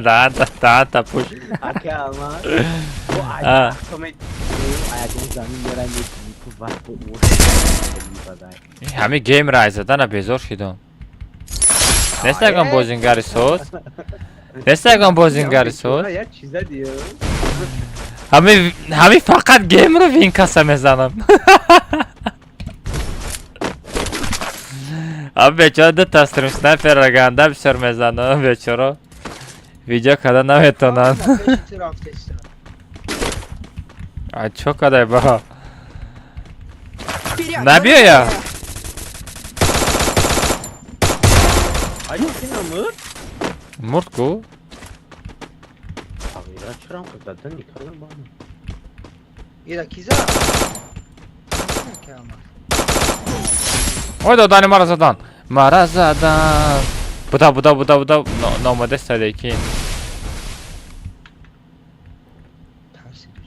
даҳан даҳан тапуш. Ака Алмаз. Бо А. ягон замин мера мекунӣ ку вақт бо Ҳами гейм рай задана безор шидам. Нест ягон бозингари соз? Нест ягон бозингари соз? Як чиза диё. Ҳами фақат геймро винкаса мезанам. Ҳами бечора ду стрим снайперро ганда бисёр мезанам, бечоро. Видео карда наметонанд. А чо кадай ба? Вперед! Набиёя? Али кина мурд? Мурд ку? Ира чаро задан никардам ба? Ира киза? Ака Алмаз. Ой, додани мара задан. Мара задан. Буда, буда, буда, буда, номадеста лекин.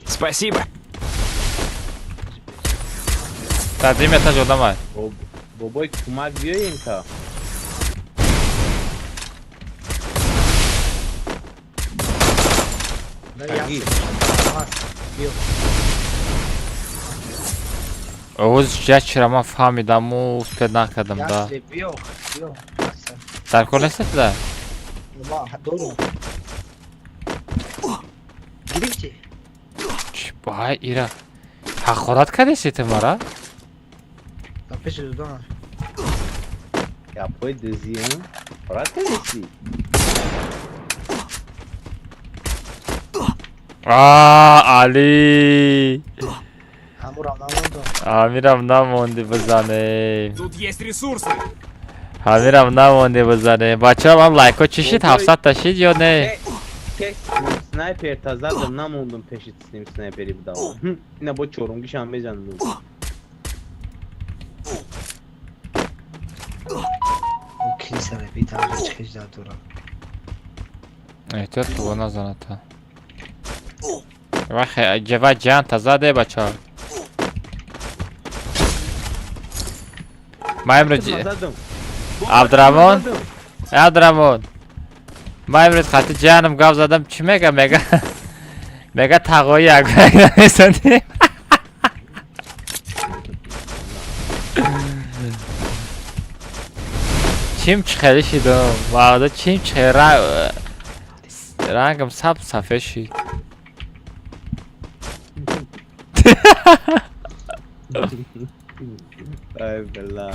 Спасибо. Дар дим этаж одамай. Бобой кӯмак биёем та. Аги. Биё. Оғоз як чира ман фаҳмидаму успед накардам да. Ясли, биё, биё. Дар кор нестед да? Ма, дорум. Гирифти? Чи бай ира. Ҳақорат кардеси ту мара? Дар пеши дудона. Гапҳои дузиам. Ҳақорат кардеси? А, Али. Ҳамурам намондам. Ҳамирам намонди бизане. Тут есть ресурсы. Ҳамирам намонди бизане. Бачаҳо, ман лайко чӣ шид? 700 та шид ё не? Снайпер та задам намондум пеши стрим снайпери будам. Ина бо чорунгишам мезанам. Крисара битам чӣ хел дорам. Эҳтиёт кун, назаната. Ва ҷан та заде, бачаҳо. Ман имрӯз Задам. Абдураҳмон, Абдураҳмон. Ман имрӯз хати ҷаҳанам гап задам, чӣ мега? Мега тағои як намесонем. Чим чӣ хеле шидам? Ваъда чим чӣ рангам сабз сафед шид. Ай била.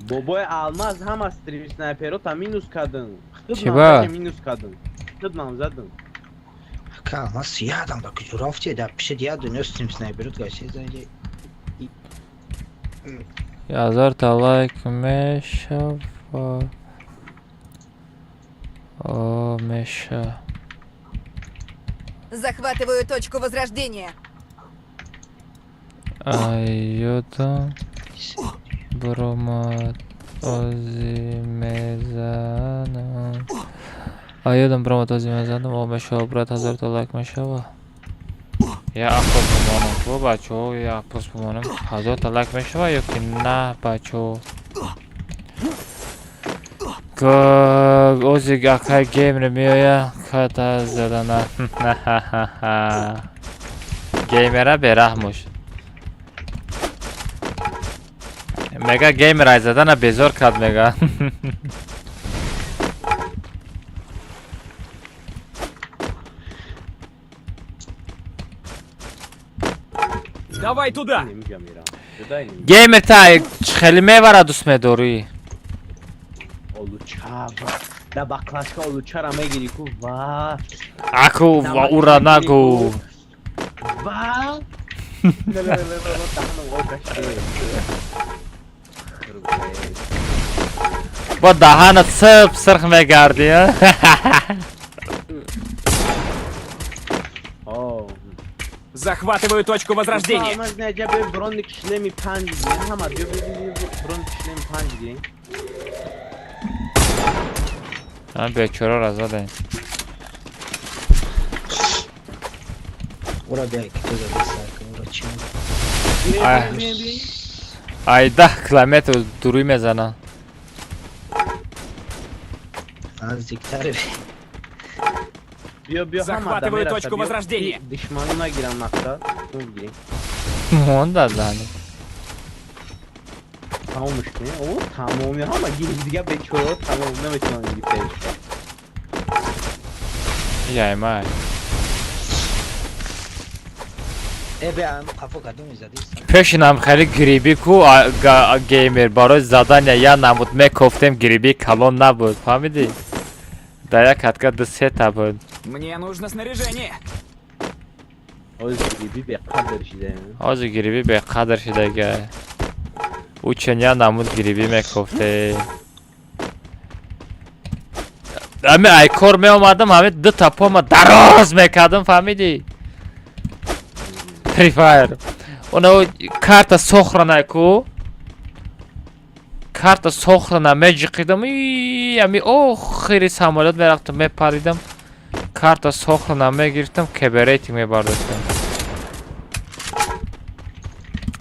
Бобои Алмаз ҳама стрим снайперота минус кардын. Чӣ ба? Минус кардын. Худ нам задын. Ака, Алмаз ядам ба куҷо рафти? Дар пиши я дунё стрим снайперот гашти занҷи. 1000 та лайк мешава. О, меша. Захватываю точку возрождения. Айёдам буромад ози мезанам. Айёдам буромад ози мезанам. О, мешава, брат, 1000 та лайк мешава. Я опрос бимонам ку, бачаҳо, я опрос бимонам. 1000 та лайк мешава ё ки на, бачаҳо? Ози акай геймер меоя, ката задана. Геймера бераҳмуш. Мега геймер ай задана безор кард мега. Давай туда! Немиҷа мерам. Ҷудай немиҷа. Геймер та хеле мевара дӯст медорӣ. Олуча. Да баклашка олучара мегири ку ва. Аку ва ура нагу. Ва. Бо даҳанат сиб сирх мегардӣ. О. Захватываю точку возрождения! Алмаз неҷа бе броник шлеми панҷ гирем. Ҳама биё биё биё броник шлеми панҷ гирем. Ман бечораро задаем. Ура бия ки ту зади сар кун, ура чӣ? Ай 10 километр дурӣ мезанам. Наздиктар. Биё биё ҳама Захватываю точку возрождения. Душману нагирам мақсад. Ту бигирем. Монда зани. Тамомш кунем. О, тамоми ҳама гирифт дига бечораҳо тамом наметавонанд гирифта. Яймай. Э бия ам қафо кадом зади? Пешинам хеле гриби ку геймер барои задания я намуд мекофтем гриби калон набуд. Фаҳмидӣ? Дар як катка ду сета буд. Мне нужно снаряжение! Ҳозир гириби беқадр шидаем. Ҳозир гриби беқадр шидага. Учен я намуд гриби мекофте. Ами ай кор меомадам, ҳами ду та пома дароз мекардам, фаҳмидӣ? Free Fire. Она карта сохрана ку. Карта сохрана меҷиқидам. Ами охири самолёт мерафтам, мепаридам. Карта сохрана мегирифтам, КБ рейтинг мебардоштам.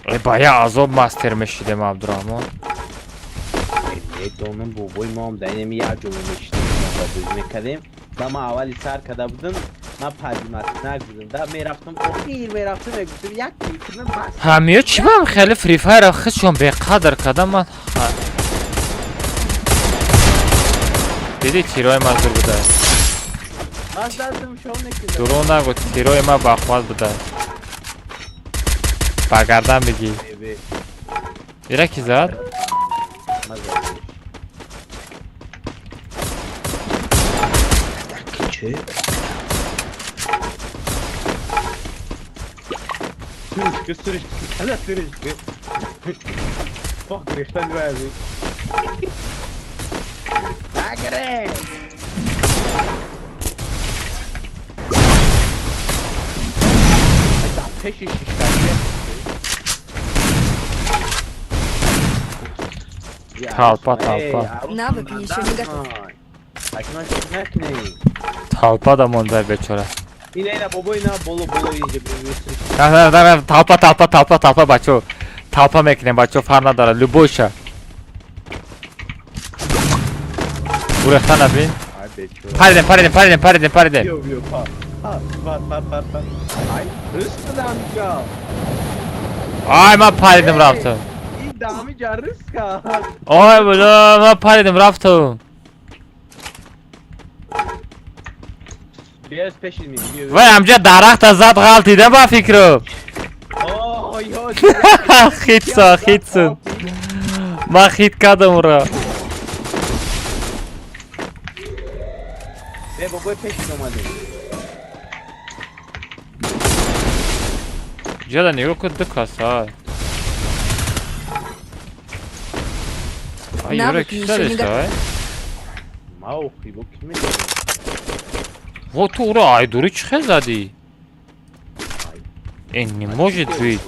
Э, ба я азоб мастер мешидем, Абдурахмон. Медонам бобои моам дар инами як ҷо мешидем, бозӣ мекардем. Ба ман аввали сар карда будам, ман падиматнак будам. Да мерафтам, охир мерафтам, мегуфтам як кунам бас. Ҳамиё чӣ бам хеле Free Fire худшон беқадр кардам ман. Диди тирои ман зур буда. Ман задам шом некунам. Дурӯғ нагӯ, тирои ман бахват буда. Ба гардан бигӣ. Ира ки зад? Ман задам. Чӣ? Суришка, суришка, кала суришка. Бох гирифтан бояд. Нагире! Дар пеши шишкаги. Толпа, толпа. Навык еще не готов. Акнун чӣ накунем? Толпа да монда бечора. Ина ина бобо ина боло боло инҷа. На, на, на, на, толпа, толпа, толпа, толпа, бачо. Толпа мекунем, бачо, фарқ надорад, любойша. Гурехта набин. Ай бечора. Паридем, паридем, паридем, паридем, паридем. Биё, биё, па. Па, пар, пар, пар, пар. Ай, рис будам ҷа. Ай, ман паридем, рафтам. Ин дами ҷа рис кард. Ой, буда, ман паридем, рафтам. Биё, пеши ми. Биё. Вай, ҳамҷа дарахта зад, ғалтида ба фикру. Ой, ой. Хитса, хитсун. Ман хит кардам уро. Бе, бобой, пеши омадем. Ҷода нигоҳ кун, ду кас, ай. Ай, ёра Навыки ки ещё не задест, ай? Ма охи, бо ки медонам. Во, ту уро ай дури чӣ хел задӣ? Ин не может быть.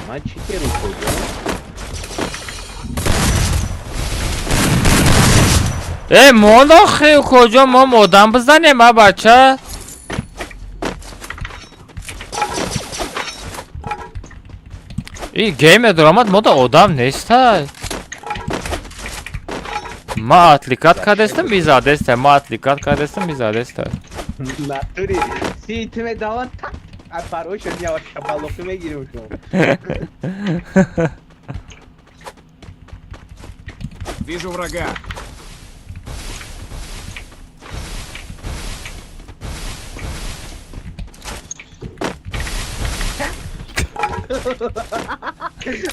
Ман чӣ керу куҷо? Э, монд охи, куҷо мо одам бизанем, а бача? И геймер даромад, мода одам нестай. Ма отвлекать кардестам, бизадеста. Ма отвлекать кардестам, бизадеста. Натури. Си ту медаван так. А парошо миава шабалоқи мегирим шумо. Вижу врага.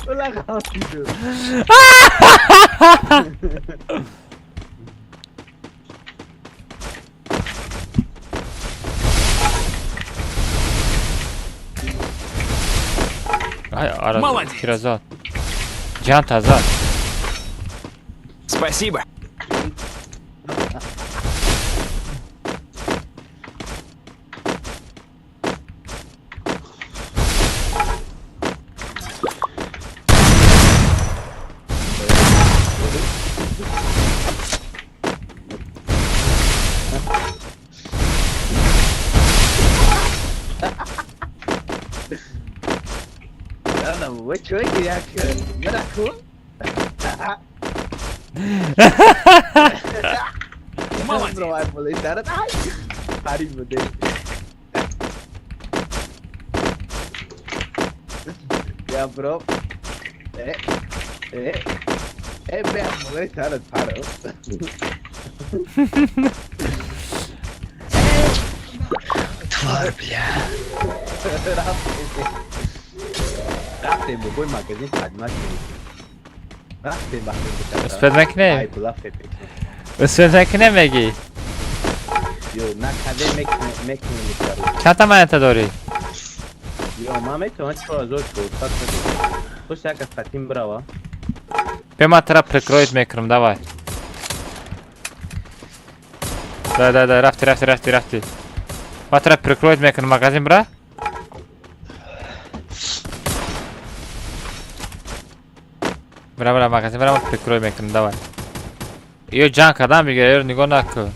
Ула ғалтиду. Ай, ара Молодец. кира зад. Ҷанта зад. Спасибо. Ана, бобой, чой гиря шуд? Мара ку? Молодец. Бро, болои сарат. Ай! Парид буде. Я бро. Э, э. Э, бе, болои сарат паро. Тварь, бля. Рафтем. Рафтем, бобой, магазин поднимать. Рафтем, вақте. Успеть мекунем? Ай, була фепек. Успеть мекунем, мегӣ? Ё, накаде мекне, мекне мекару. Чанд та монета дорӣ? Ё, ман метавонам 4400. Пусть як аз қатим брава. Бе, ман тара прикроить мекунам, давай. Дай, дай, дай, рафти, рафти, рафти, рафти. Ман тара прикроить мекунам, магазин бра. Бра, бра, магазин бра, ман прикроить мекунам, давай. Ё ҷанг кардан бигир, ёро нигоҳ накун.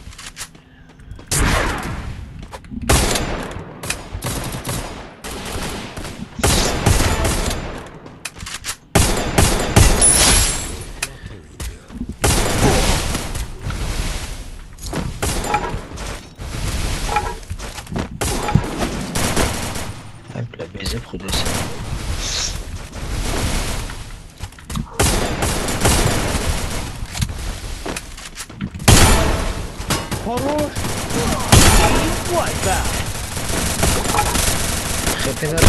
Ай, бля, безеб худося. Хорош! ХП надо.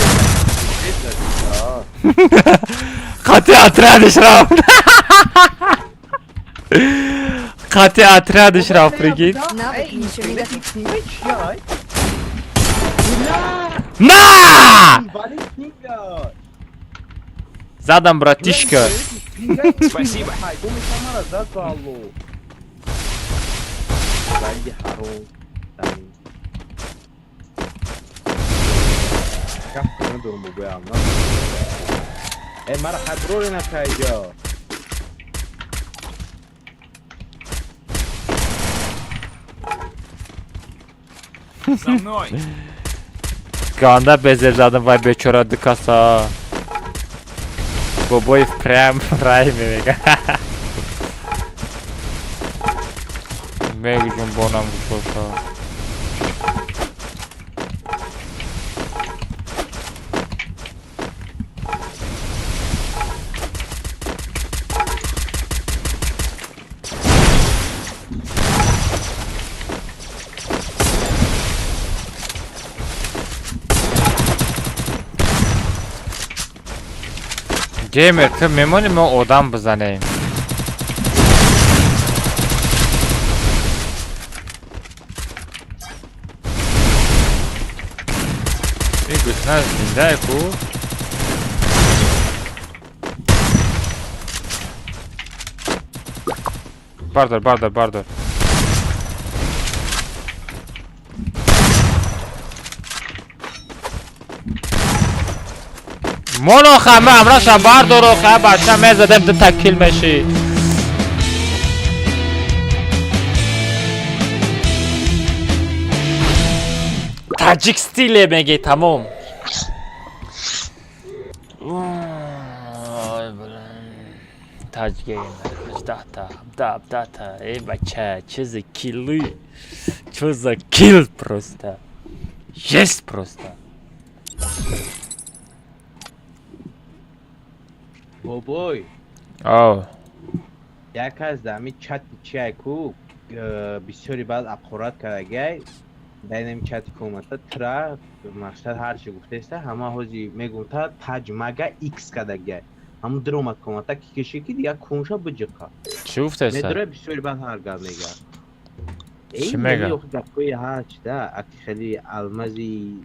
Қати отрядиш рафт. Қати отрядиш рафт, прикинь. Навыки еще не готовы. Чиай? На! Вали пинга! Задам, братишка. Спасибо. Пайдо мешам, мара зад валло. Ранги ҳаром. Замин. Гап надорум, бобоям. Э, мара хаброре накайҷо. За мной. Ганда безеб задам, вай бечора дукаса. Бобои в прям рай мега. Мегуҷунбонам гушоша. Геймер, ту мемонӣ, мо одам бизанем? Ин гусна зиндае ку? Бардор, бардор, бардор. Моно хама амраша бардоро ха бача мезадем, ту такил мешӣ. Таҷик стиле меги, тамом. Ой, блин. Таҷ геймер, 18-та, 17, 17-та. Эй, бача, чё за киллы? Чё за килл просто? Есть просто. Бобой. Ав. Як аз ами чати чиай ку бисёри баъд аққурат кардагай дар инами чати комата тра мақсад ҳарчи гуфтеста, ҳама ҳози мегум та таҷмага икс кардагай, ҳамун диромад комата ки киши ки дигар кунша биҷиқа. Чӣ гуфтеста? Медора, бисёри баъд ҳар гап мега. Чӣ мега? Гапҳои ҳарчи да аки хеле алмази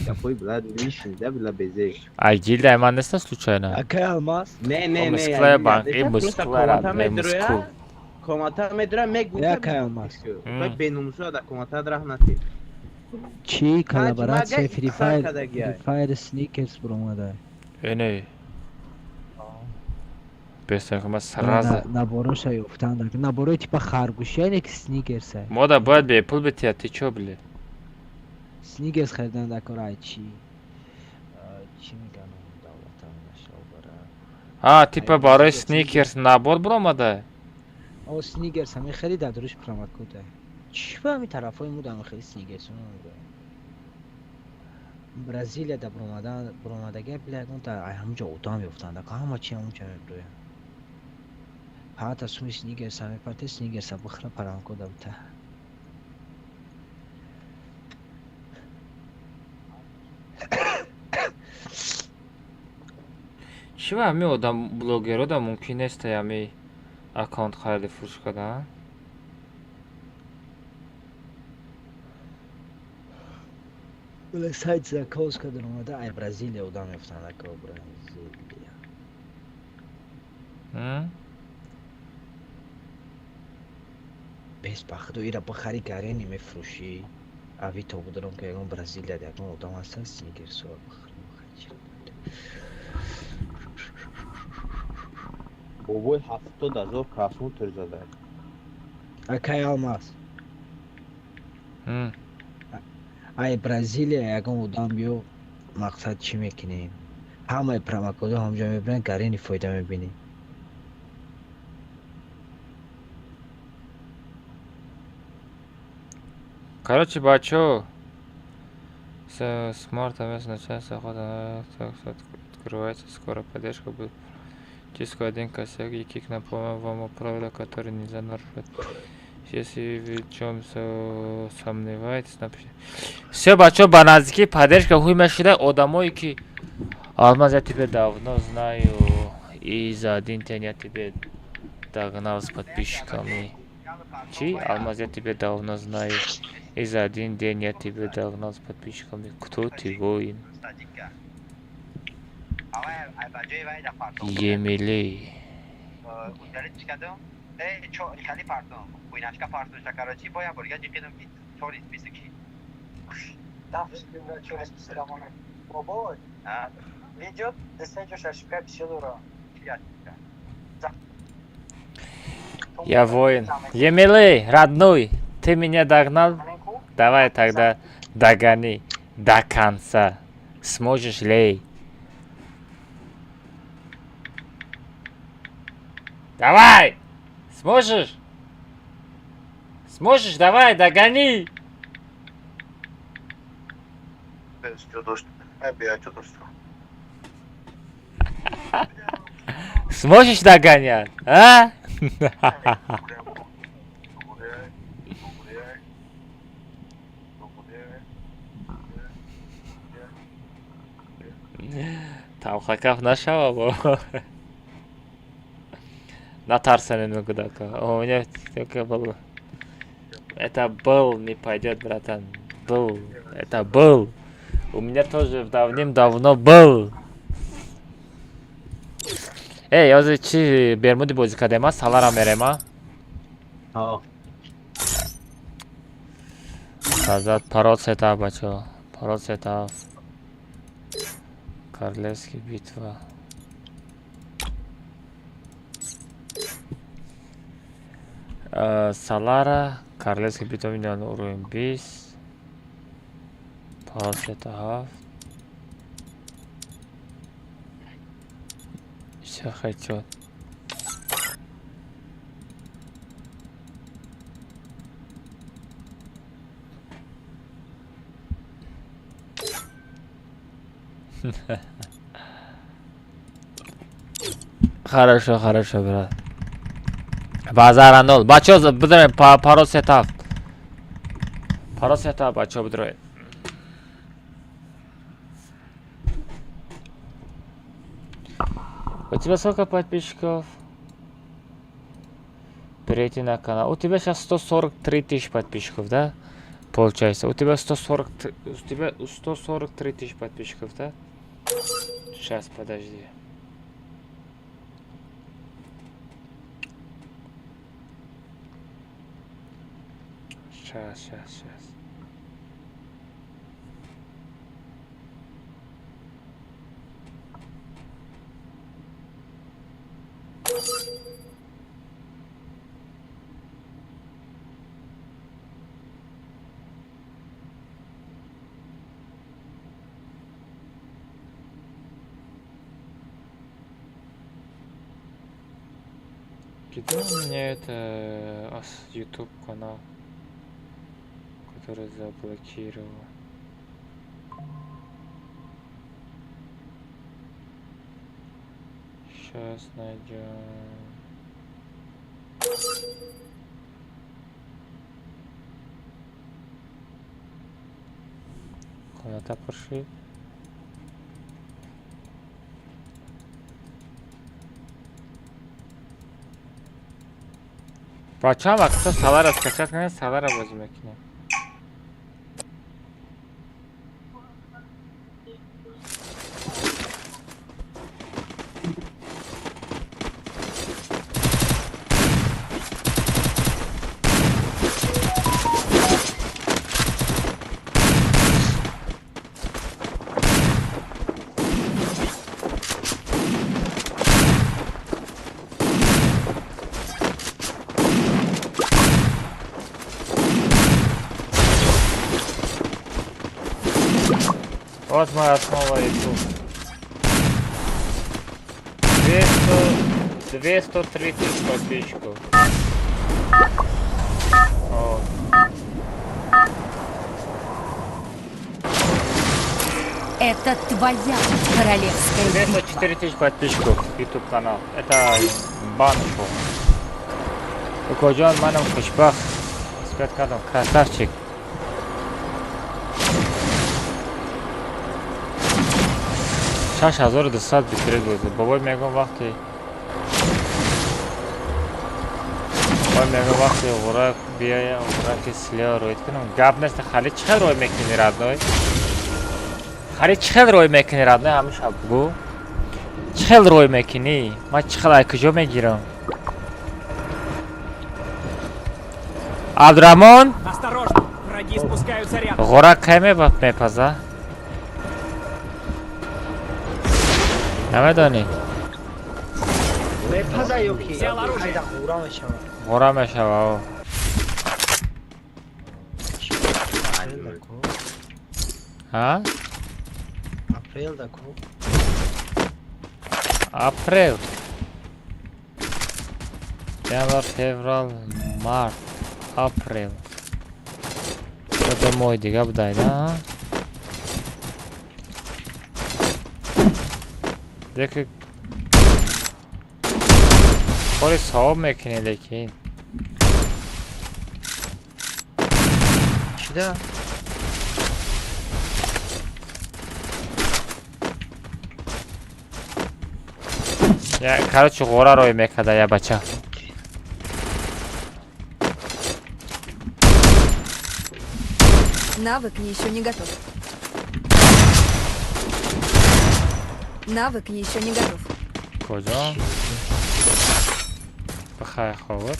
гапҳои била мешинида била безеш. Ай, гилда ман неста случайно? Акай Алмаз. Не, не, не. Москва банк, и Москва родной, Москву. Комата медра мегум. Акай Алмаз. Бенумсо да комата раҳ натӣ. Чӣ коллаборация Free Fire, Free Fire Sneakers буромада? Эне. Бестар ма сразу. Набороша ёфтан. Наборои типа харгӯшия не ки сникерса. Мода бояд бепул бития, ты чё, блин? Сникерс харидан дар кор ай чӣ? Чӣ меган давлата нашобара. А, типа барои сникерс набор буромада? О, сникерс ҳами хеле дар дуруш промокод. Чӣ ба ҳами тарафҳои мо дар хеле сникерс Бразилия да буромадага била ягон та ай ҳамунҷо одам ёфтанд, ҳама чи ҳамунҷо мебироянд. Паата суми сникерса мепарте, сникерса бихӯра, промокода бита. Чӣ ба ҳами одам блогеро да мумкин нест ҳами аккаунт хариду фурӯш кардан? Била сайт заказ кардан омада, ай Бразилия одам ёфтанд, ако Бразилия. Бес бахто ира бихари, гарени мефурӯшӣ. Авито бударом ки ягон Бразилия ягон одам ҳаста сникерсо бихарам. Бобой, 70 000 просмотр зада. Акай Алмаз. Ай Бразилия ягон одам биё, мақсад чӣ мекунем? Ҳамаи промокодҳо ҳамҷо мебиранд, гарени фоида мебинӣ. Короче, бачо, с марта месяца начинается охота, открывается скоро поддержка будет. Диско один косяк и кик напомнил вам о правилах, которые нельзя нарушать. Если вы в чем сомневаетесь, напишите. Все, бачо, ба наздики поддержка хуй мешида одамое ки Алмаз, я тебя давно знаю, и за один день я тебе догнал с подписчиками. Чи? Алмаз, я тебя давно знаю, и за один день я тебя догнал с подписчиками. Кто ты, воин? Емелей. Я воин. Емелей, родной, ты меня догнал? Давай тогда догони до конца. Сможешь ли? Давай! Сможешь? Сможешь? Давай, догони. Сможешь догонять, а? Талхакаф нашава бо. Натарсанен мегудака. У меня только был. Это был, не пойдет, братан. Был. Это был. У меня тоже давным-давно был. Эй, ҳозир чи Бермуди бозӣ кардем, а? Салара мерем, а? Ҳо. Назад парол сетап, бачо. Парол сетап. Королевский битва. Салара, Королевский битва миллион уровень 20. Парол сетап. Все хотят. Хорошо, хорошо, брат. Базара нол. Бачо, бидроем парол сетап. Парол сетап, бачо, бидроем. У тебя сколько подписчиков? Перейти на канал. У тебя сейчас 143 тысячи подписчиков, да? Получается. У тебя 143, у тебя 143 тысячи подписчиков, да? Сейчас, подожди. Сейчас, сейчас, сейчас. Где у меня это YouTube канал, который заблокировал? Сейчас найдем. Комната пошли. Бача вақта салара скачать кунед, салара бозӣ мекунем. Вот моя основа YouTube. 230 подписчиков. О. Это твоя королевская битва. 204 тысячи подписчиков YouTube канал. Это банку. Укоджон манам хушбах. Красавчик. Шаш ҳазору дусад битрейт буд. Бобой мегӯм вақте бобой мегӯм вақте ғурак биёя, ғураки слева рӯид кунам. Гап нест, хали чӣ хел рӯй мекунӣ, родной? Хали чӣ хел рӯй мекунӣ, родной? Ҳамеша бугӯ. Чӣ хел рӯй мекунӣ? Ман чӣ хел ай куҷо мегирам? Абдураҳмон? Осторожно, враги спускаются рядом. Ғурак кай мепаза? Намедонӣ? Мепаза ё ки? Хайда ғура мешава. Ғура мешава, о. Ҳа? Апрел да ку? Апрел. Январ, феврал, март. Апрел. Ду моҳи дига будай, да? Деки кори савоб мекунӣ, лекин. Чида? Я, короче, ғора рой мекарда я бача. Навык еще не готов. Навык еще не готов. Куҷо? Бихай ховур.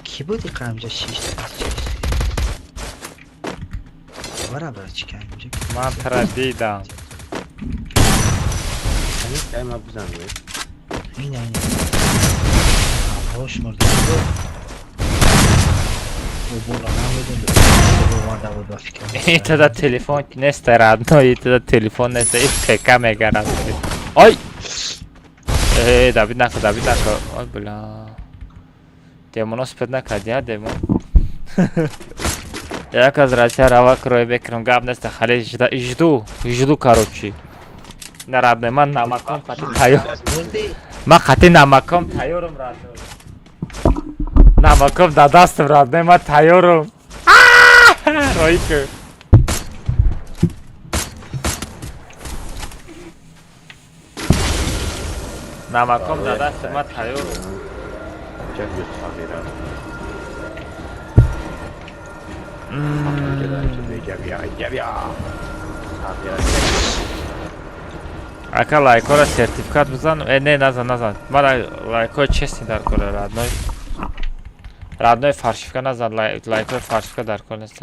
Ки буди қамҷа шиш Вара брат чӣ кардем? Ман тра дидам. Ма бизан. Ина ина. Ҳош мурда. Бола намедонам. Омада буд ба фикрам. Итада телефон нест, родной, итада телефон нест, и ПК мегарад. Ой! Э, Давид нако, Давид нако. Ой, бля. Демоно спед накарди, а демон. Як аз Россия рава крой мекунам, гап нест, хали жду, жду, короче. На родной, ман намаком қати тайёр. Ман қати намаком тайёрам, родной. Намаком да дастам, родной, ман тайёрам. Рои ку. Намаком да дастам, ман тайёрам. Ака лайкора сертификат бизан. Э, не, назан, назан. Мара лайкои честный дар кора, родной. Родной фаршивка назан, лайкои фаршивка дар кор нест.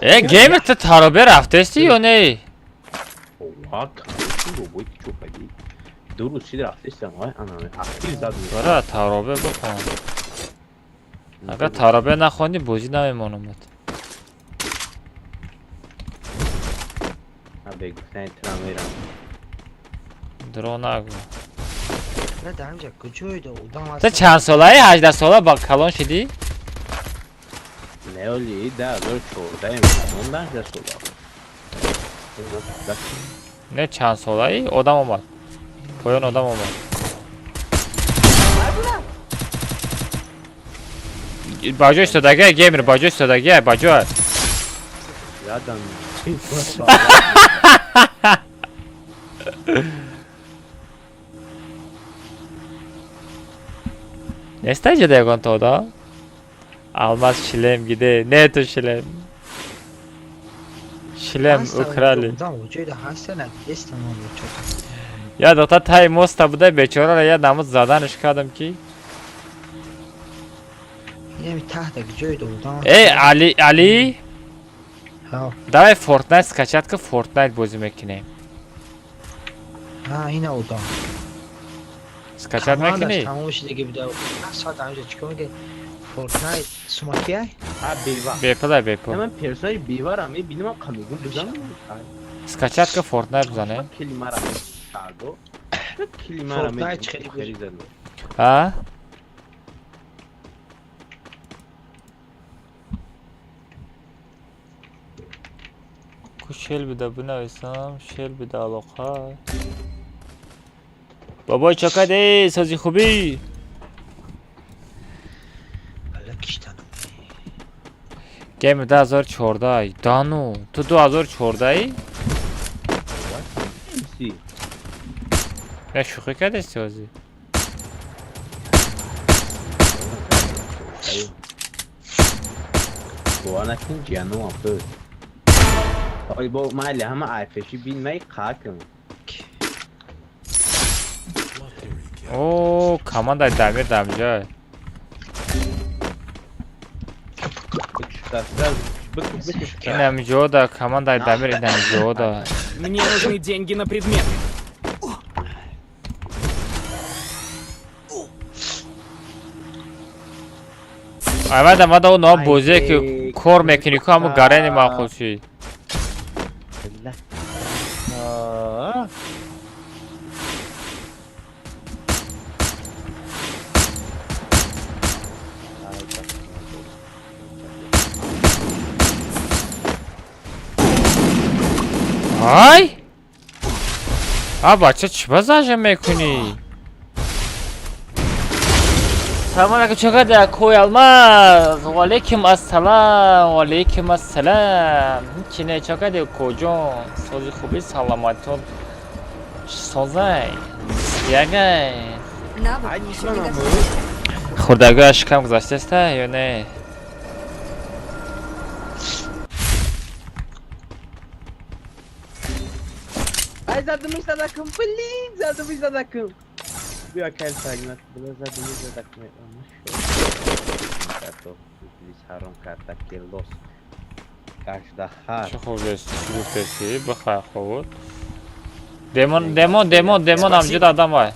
Э, геймер ту таробе рафтести ё не? Ду рӯз шид рафтестам, ой, ана, ахир зад. Бара таробе бихон. Агар таробе нахонӣ, бозӣ намемонамад. Бе гуфтани тура мерам. Дурӯғ нагӯ. Ту чанд солаи? 18 сола ба калон шидӣ? Не, оли 2014 калон 18 сола. Не, чанд солаи? Одам омад. Поён одам омад. Ба ҷои истодагия, геймер, ба ҷои истодагия, ба ҷоя. Ядам. Неста ҷода ягонта одам? Алмаз шлем гиде, не ту шлем. Шлем украли. Я духтар таи моста буда, бечорара я намуд заданаш кардам ки. Эй, Али, Али? Давай Fortnite скачать ка, Fortnite бозӣ мекунем. Ҳа, ина одам. Скачать мекунӣ? Тамом шидаги буда. Соат ҳамҷа чикор мекунӣ? Fortnite сумакия? Ҳа, бева. Бепула, бепул. Ман персонаж бевара мебинам, қамигум бизанам. Скачать ка Fortnite бизанем. Килимара сардо. Килимара Fortnite А? Ку шел бида бинависам, шел бида алоқа. Бобой чокаде, сози хуби. Гейм 2014. Дану, ту 2014-и? Не шӯхӣ кардасти ҳозир? Бовар накун, ҷиянум буд. Ой, бо майли ҳама айфеши бин май қакм. О, командаи Дамир дамҷай. Инам ҷода, командаи Дамир инам ҷода. Мне нужны деньги на предметы. Аймада мада оно бозе ки кор мекунӣ ку ҳаму гарени маъқул шид. Ай? А бача чӣ ба зажа мекунӣ? Салом алейкум, чӣ қадар кӯй алмаз. Ва алейкум ассалом, ва алейкум ассалом. Ҳеҷ не, чӣ қадар кӯҷон? Сози хуби саломатон. Созай. Ягай. Навык еще не готов. Хурдагояш шикам гузаштаста ё не? Ай задумиш задакум, блин, задумиш задакум. Биё кал фрагмент, била задумиш задакум. Иблис ҳаром карда келос. Гаждаҳар. Чӣ хурдест, чӣ гуфтеси? Бихай хуб. Демон, демон, демон, демон ҳамҷода адам вай.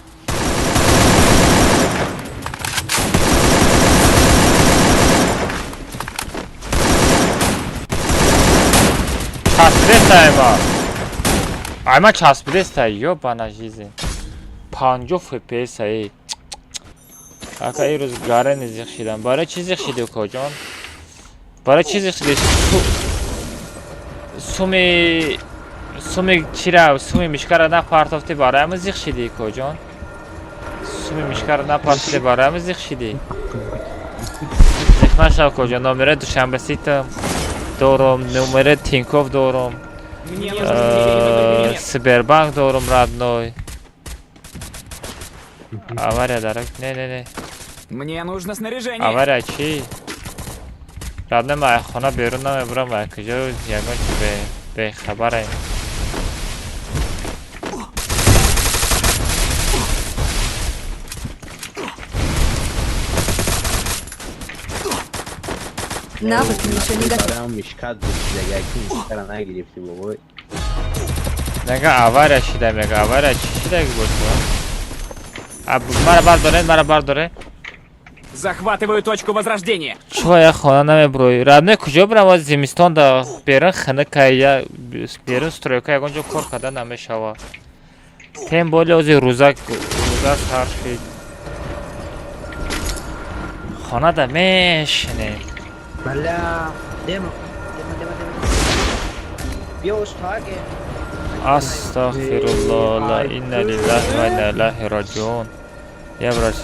Часпидеста айма. Айма часпидеста, ёбана жизнь. 50 FPS ай. Ака ирӯз гарени зиқ шидам. Барои чӣ зиқ шиди, укоҷон? Барои чӣ зиқ шиди? Суми суми чира, суми мишкара напартофти, барои ҳама зиқ шиди, укоҷон? Суми мишкара напартофти, барои ҳама зиқ шиди? Зиқ нашав, укоҷон. Номераи Душанбе Ситам дорум, номераи Тинькофф дорум. Мне нужны деньги на предмет. Сбербанк дорум, родной. Авария дарак. Не, не, не. Мне нужно снаряжение. Авария чӣ? Родной, ман хона берун намебурам, ва куҷо ягон чи бехабарем. Навык еще не готов. Барам мишкат бушида, яки мишкара нагирифти бобой. Мега авария шида, мега авария чӣ шидаги боша? Мара бардоре, мара бардоре. Захватываю точку возрождения. Чё я хона намеброи? Родной, куҷо бирам? Аз зимистон да берун хиника, я берун стройка ягон ҷо кор карда намешава. Тем более ози рӯза рӯза сар шид. Хона да мешинем. Бля, демо, демо, демо, демо. Биё устаге. Астағфируллоҳ, ла инна лиллаҳи ва инна илайҳи роҷиун. Я брат,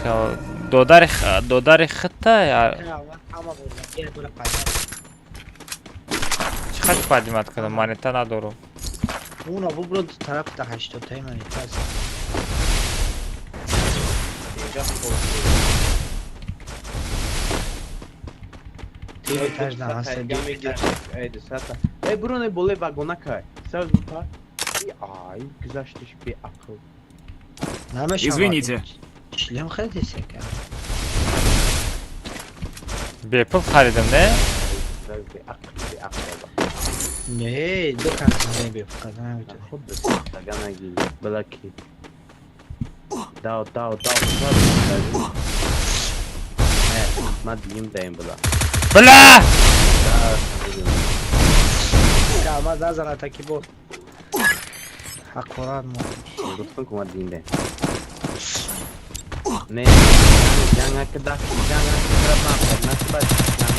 додари додари хитта Ҳама бурда, я дура пайда. Чӣ хат поднимать кардам? Монета надорум. Уно бубро тараф та 80 таи монета аст. Этаж да ҳаст. Эй, дусата. Эй, буроне боле вагона кай. Сразу па. Ай, гузаштиш беақл. Намешавад. Извините. Шлем харидеси ака? Бепул харидам, не? Сразу беақл, беақл. Не, ду кас не бепул карда наметавонӣ. Худ бисага наги, балаки. Дав, дав, дав, сразу. Ма дигим даем била. Бля! Ама назана таки бо. Ҳақорат мо. Гуфтам ку ма дигим даем. Не, ҷанга ки даст, ҷанга ки тара мақсад, насиба ҷанг.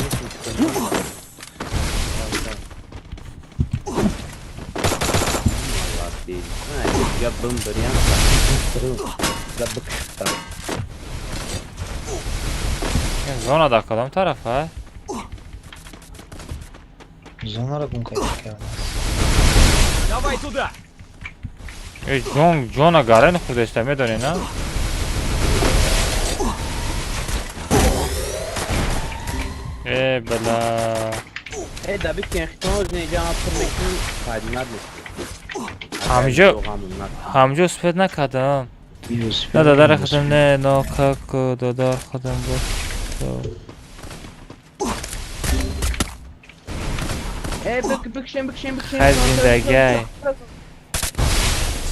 Я бым вариант. Забыкшта. Зона да кадом тараф, а? Зонаро гум карди ка. Давай туда. Эй, ҷон, ҷона гарен хурдеста, медонӣ, на? Э, бла. Эй, Давид, кен хитон не ҷама пур мекунем, поднимать нест. Ҳамҷо ҳамҷо успеть накардам. На дадари худам не, но как додар худам буд. Эй, бик, бикшем, бикшем, бикшем. Хай зиндагиай.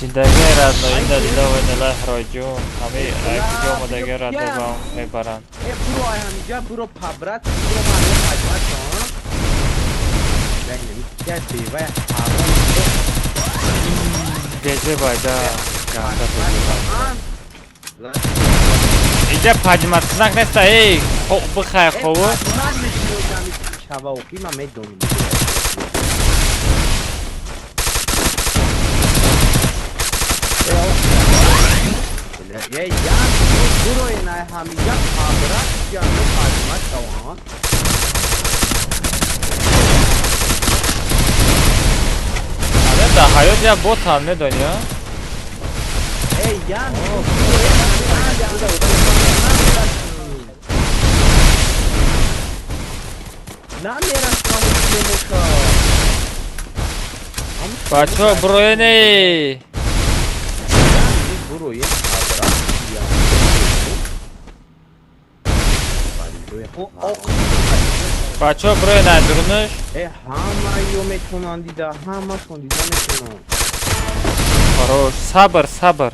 Зиндагии родной, инна лиллаҳи ва инна илайҳи роҷиун. Ҳамаи ай куҷо омадагиро родной ба он мебаранд. Э, буро ай ҳамиҷа, буро пабрат, буро ман паҷмат шавам. Я бевай ҳаром. Безе байда. Ганда безе. Инҷа паҷматкунак неста, эй, бихай хобу. Шава охи ман медонам. Эй, я буро ай ҳамиҷа пабрат, я паҷмат шавам. Ада дар ҳаёт як ботам медонӣ, а? Эй, я намерасам. Бачаҳо, буроене. Буроен. Бачаҳо, буроен ай дурунаш. Э, ҳама ё метавонанд дида, ҳамашон дида метавонанд. Хорош, сабр, сабр.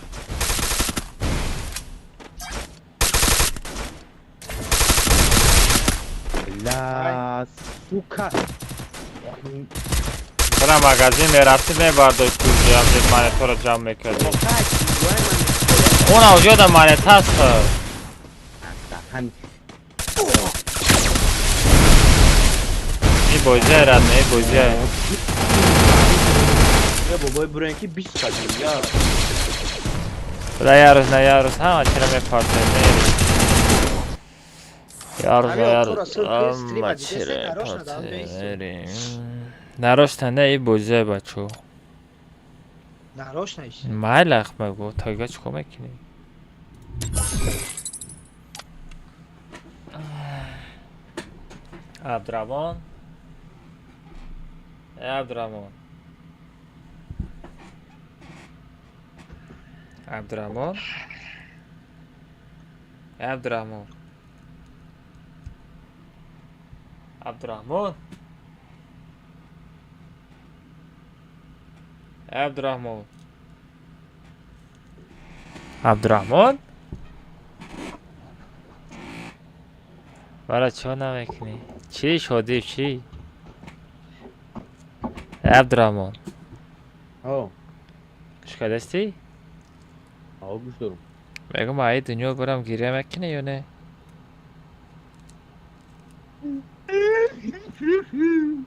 Ла, сука. Бара магазин мерафтӣ, мебардошт ҳамҷо монетаро ҷамъ мекардӣ. Он авҷода монета аст. И бозия родной, и бозия. Я бобой буроен ки 20 кадим, я. Бля, ярус на ярус, ҳама чиро мепартоем, мерем. Ярус на ярус, ҳама чиро мепартоем, мерем. Нарочно не, и бозия, бачо. Нарочно иш. Майлах мегу, тага чикор мекунӣ? Абдураҳмон? Э, Абдураҳмон. Абдураҳмон? Э, Абдураҳмон. Абдураҳмон? Э, Абдураҳмон. Абдураҳмон? Бара чӣ намекунӣ? Чӣ шодӣ, чӣ? Э, Абдураҳмон. О. Гӯш кардастӣ? О, гӯш дорам. Мегӯм, ай дунё бурам, гиря мекунӣ ё не?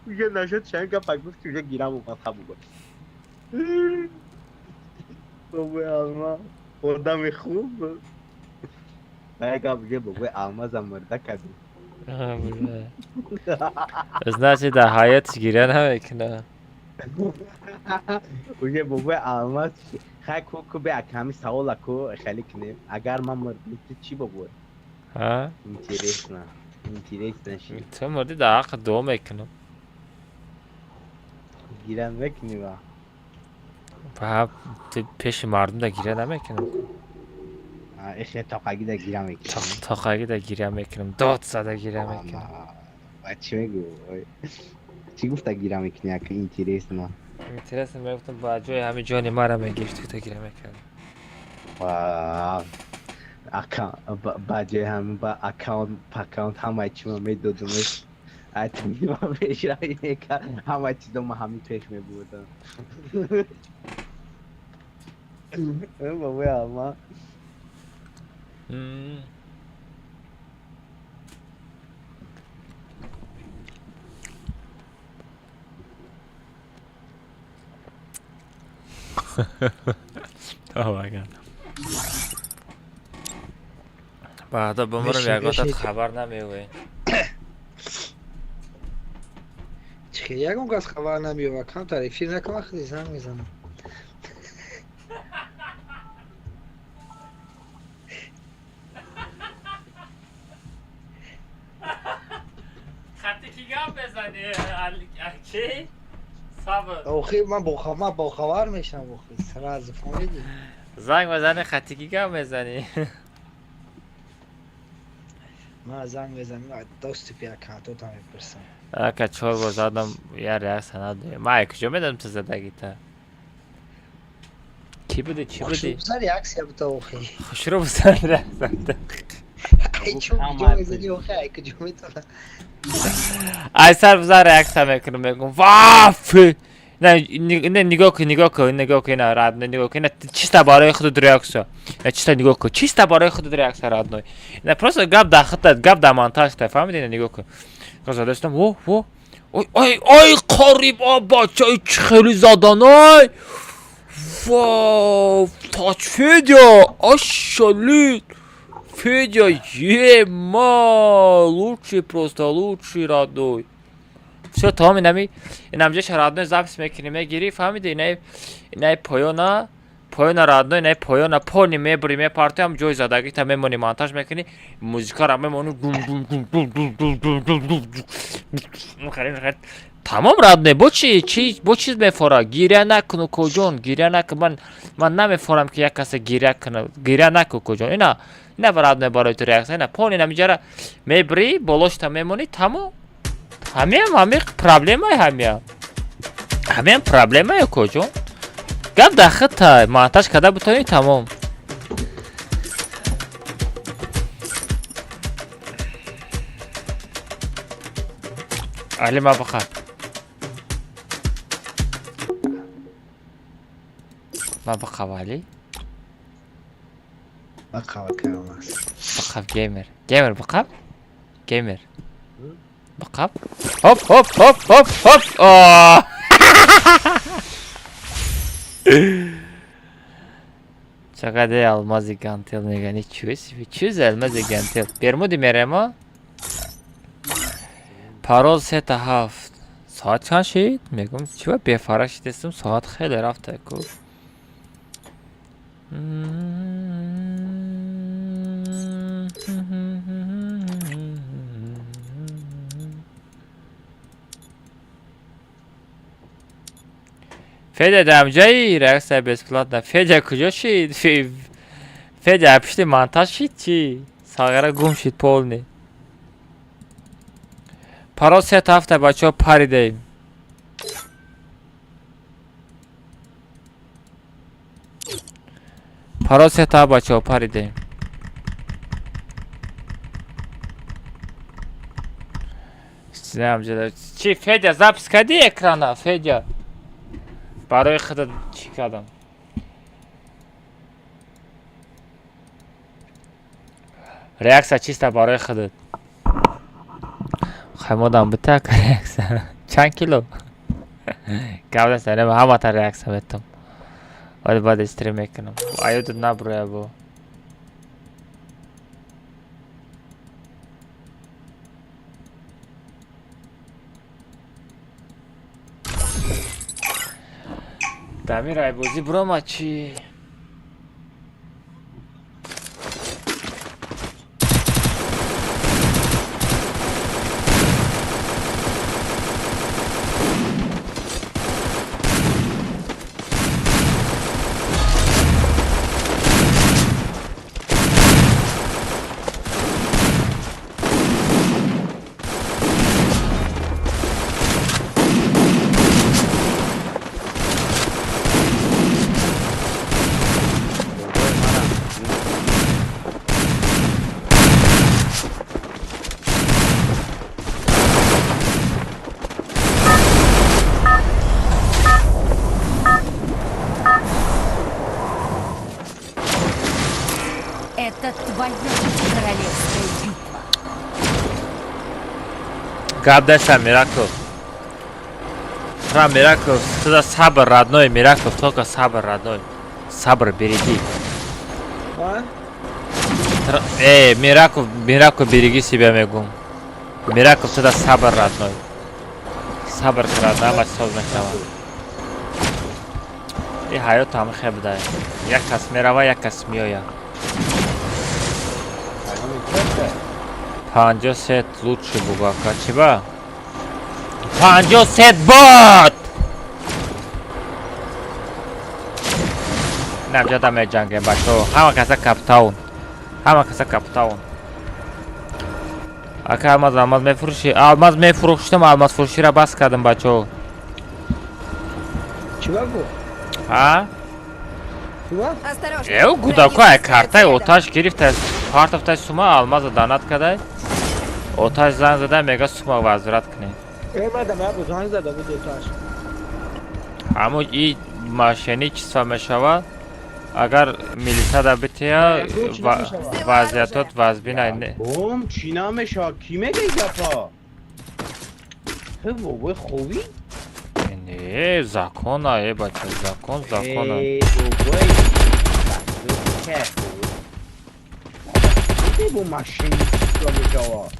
Уже нашуд чанд гапа гуфти, уже гирам омад ҳамуго. Бобои Алма одами хуб. Як гап уже бобои Алмазам мурда кардем. Значит, дар ҳаётиш гиря намекунад. Уже бобои Алмаз хай ку ку бе аками савола ку хеле кунем. Агар ман мурдам, ту чӣ, бобой? Ҳа? Интересно. Интересно ши. Ту мурдӣ, дар ҳаққи дуо мекунам. Гиря мекунӣ ва? Ба ту пеши мардум да гиря намекунам. Эхе тоқагӣ да гиря мекунӣ. Тоқагӣ да гиря мекунам, дод зада гиря мекунам. Ва чӣ мегӯ? Чӣ гуфта гиря мекунӣ, ака, интересно. Интересно, мегуфтам, ба ҷои ҳамин ҷони мара мегирифтӣ, гуфта гиря мекардам. Ва ака ба ҷои ҳамин ба аккаунт паккаунт ҳамаи чима медодумеш. Ай ту ма пешравӣ мекард, ҳамаи чизо ма ҳамин пеш мебурдам. Бобои Алма. Oh my God. Баъда бумурам, ягонтат хабар намеёвед. Чихел ягон кас хабар намеёва, камтар эфир накунам, хеле занг мезанам. Хати ки гап мезанӣ? Ки? Сабр. Охи ман бохабар мешавам, охи сразу фаҳмидӣ? Занг мезанӣ, хати ки гап мезанӣ? Ман занг мезанам, доступи аккаунтотам мепурсам. Ака, чор бор задам, я реаксия надорем. Ман ай куҷо медонам ту задагита? Кӣ буди, чӣ буди? Хушрӯ реаксия бута охи. Хушрӯ бузан реаксия. Ай чун куҷо мезани охи, ай куҷо метавона. Ай сар бузан реаксия мекунам, мегум. Ваф! Не, не, нигоҳ кун, нигоҳ кун, нигоҳ кун, ина родной, нигоҳ кун, ина чисто барои худат реаксия. На чисто нигоҳ кун, чисто барои худат реаксия, родной. На просто гап да худат, гап да монтаж та, фаҳмидӣ? Ина нигоҳ кун. Задастам, во, во. Ой, ой, ой, қариб, о, бача, чӣ хеле заданай. Вау, тач Федя, ашалит. Федя, ема, лучший просто, лучший, родной. Всё, тамом, инами, инамҷаша, родной, запись мекунӣ, мегирӣ, фаҳмидӣ? Инаи, инаи поёна, поёна, родной, инаи поёна, пони мебурӣ, мепартои, ҳам ҷои задагита мемонӣ, монтаж мекунӣ, музикара мемонӣ. Гум гум гум гум гум гум гум гум гум гум. Тамом, родной, бо чи, чи, бо чиз мефора? Гиря накун, укоҷон, гиря накун. Ман намефорам, ки як касе гиря кунад. Гиря накун, укоҷон. Ина, ина, родной, барои ту реаксия. Ина, пони инамиҷара мебурӣ, болошта мемонӣ, тамом. Ҳамиам, ҳами проблемаи ҳамиам. Ҳамиам проблемае, укоҷон. Гап дар худта, монтаж карда бутонӣ, тамом. Али ма бақа. Ма бақав, Али? Бақава калмас. Бақав геймер. Геймер бақав? Геймер. Бақав? Хоп, хоп, хоп, хоп, хоп. О! Чақадар алмази гантел мегани, чӯси? Чӯз алмази гантел. Бермуди меремо? Парол сета ҳафт. Соат чанд шид? Мегум, чӣ бефара шидестум, соат хеле рафта ку. Федя дамҷаи реаксия бесплатна. Федя куҷо шид? Федя пишти монтаж шид чӣ? Сағира гум шид полный. Парол сета ҳафта, бачаҳо, паридаем. Парол сета ҳафт, бачаҳо, паридаем. Чӣ, Федя, запись кардӣ экрана, Федя? Барои худат чӣ кардам? Реаксия чисто барои худат. Хаймодам битак реаксия. Чанд кило? Гап нест, ҳамата реаксия метам. Вале баъд стрим мекунам. Аёдат набуроя бо. Дамир айбозӣ буромад чӣ? Это твоя королевская битва. Гап даша, Миракл. Тра Миракл, туда сабр, родной, Миракл, только сабр, родной. Сабр береги. А? Эй, Миракл, Миракл, береги себя, мегум. Миракл, туда сабр, родной. Сабр, родной, ама соз мешава. И ҳаёт ҳам хебдай. Як кас мерава, як кас меояд. 50 сет лучше бугака. Чиба? 50 сет бот! Намҷада меҷангем, бачаҳо. Ҳама каса каптаун. Ҳама каса каптаун. Ака, алмаз, алмаз мефурӯшӣ? Алмаз мефурӯхтам, алмаз фурӯширо бас кардам, бачаҳо. Чӣ ба бу? А? Осторожно. Э, гудако ай картаи оташ гирифта, партофтай сума, алмаза донат кадай. Оташ занг зада, мега сума возврат кунед. Э, мадам, я бу занг зада буд оташ. Ҳамо и мошенничество мешавад. Агар милисада бития, вазъиятот вазбина. Бом, чӣ намешавад? Кӣ мега гапа? Ту бобои хубӣ? Не, закона, э, бача, закон, закона. Э, бобои бо мошенничество мешавад.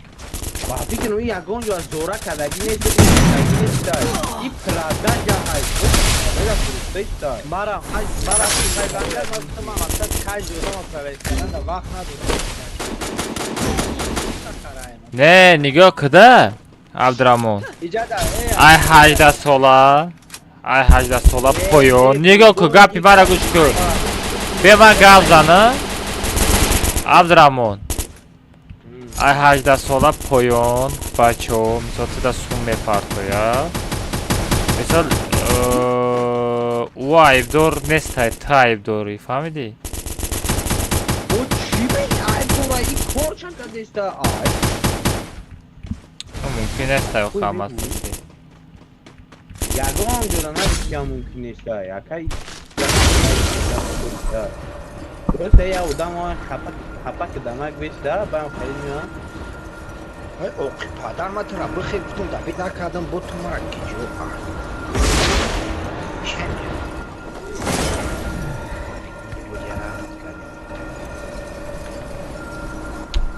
Ба фикр ин ягон ҷо аз зора кардагӣ нест, нест. И продажа ҳаст. Мара, мара, хайбанга, ман мақсад каж одам проверить кардан вақт надорам. Не, нигоҳ куда, Абдураҳмон. Ай 18 сола, ай 18 сола поён. Нигоҳ ку, гапи мара гӯш кун. Бе ман гап зана. Абдураҳмон. Ай 18 сола поён, бачаҳо, мисол туда сум мепартоя. Мисол, ӯ айбдор нестай, ту айбдорӣ, фаҳмидӣ? О, чӣ бе айбдора? И кор чанд кардеста? Ай. Мумкин нестай охи ҳамаси. Ягон ҷода нагуфтиам мумкин неста. Якай просто я одам хапа хапа кидамак беста, баам харид меоям. Ой, оқи падар, ман тура бихе гуфтум, давид накардам, бо ту мара киҷо.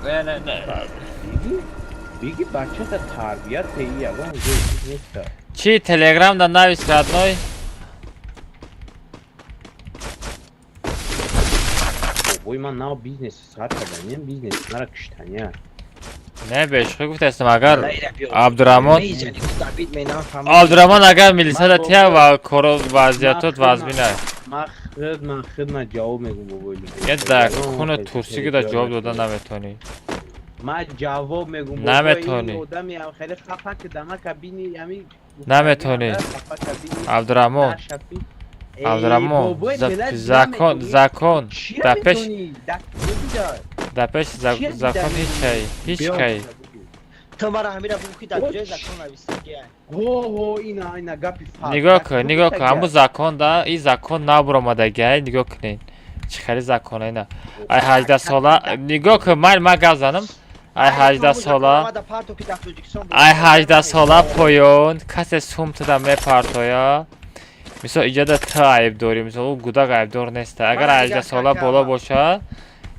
Не, не, не. Биги бачата тарбият теи ягон ҷои чиз неста. Чӣ, Телеграм да навис, родной? Бобои ман нав бизнес сар карданиям, бизнес мара киштания. Не, бешухӣ гуфтастам, агар Абдураҳмон, Абдураҳмон, агар милисада тия ва коро вазъиятот вазбина. Ман худ ман ҷавоб мегум, бобои. Я да куну турсиги да ҷавоб дода наметонӣ. Ман ҷавоб мегум. Наметонӣ. Одами хеле хафа кидамака бини ами. Наметонӣ. Абдураҳмон. Абдураҳмон, закон, закон, да пеш закон ҳеҷ кай, ҳеҷ кай. Ту мара ҳамира бугӯ, ки дар куҷои закон нависагия? Ҳо, ҳо, ина, ина гапи факт. Нигоҳ кун, нигоҳ кун, ҳамун закон да, ин закон набуромадагиай, нигоҳ кунед. Чӣ хеле закона ина. Ай 18 сола, нигоҳ кун, ман гап занам. Ай 18 сола, ай 18 сола поён, касе сум туда мепартоя. Мисол, иҷода ту айбдорӣ, мисол, ӯ гудак айбдор неста. Агар 18 сола боло бошад,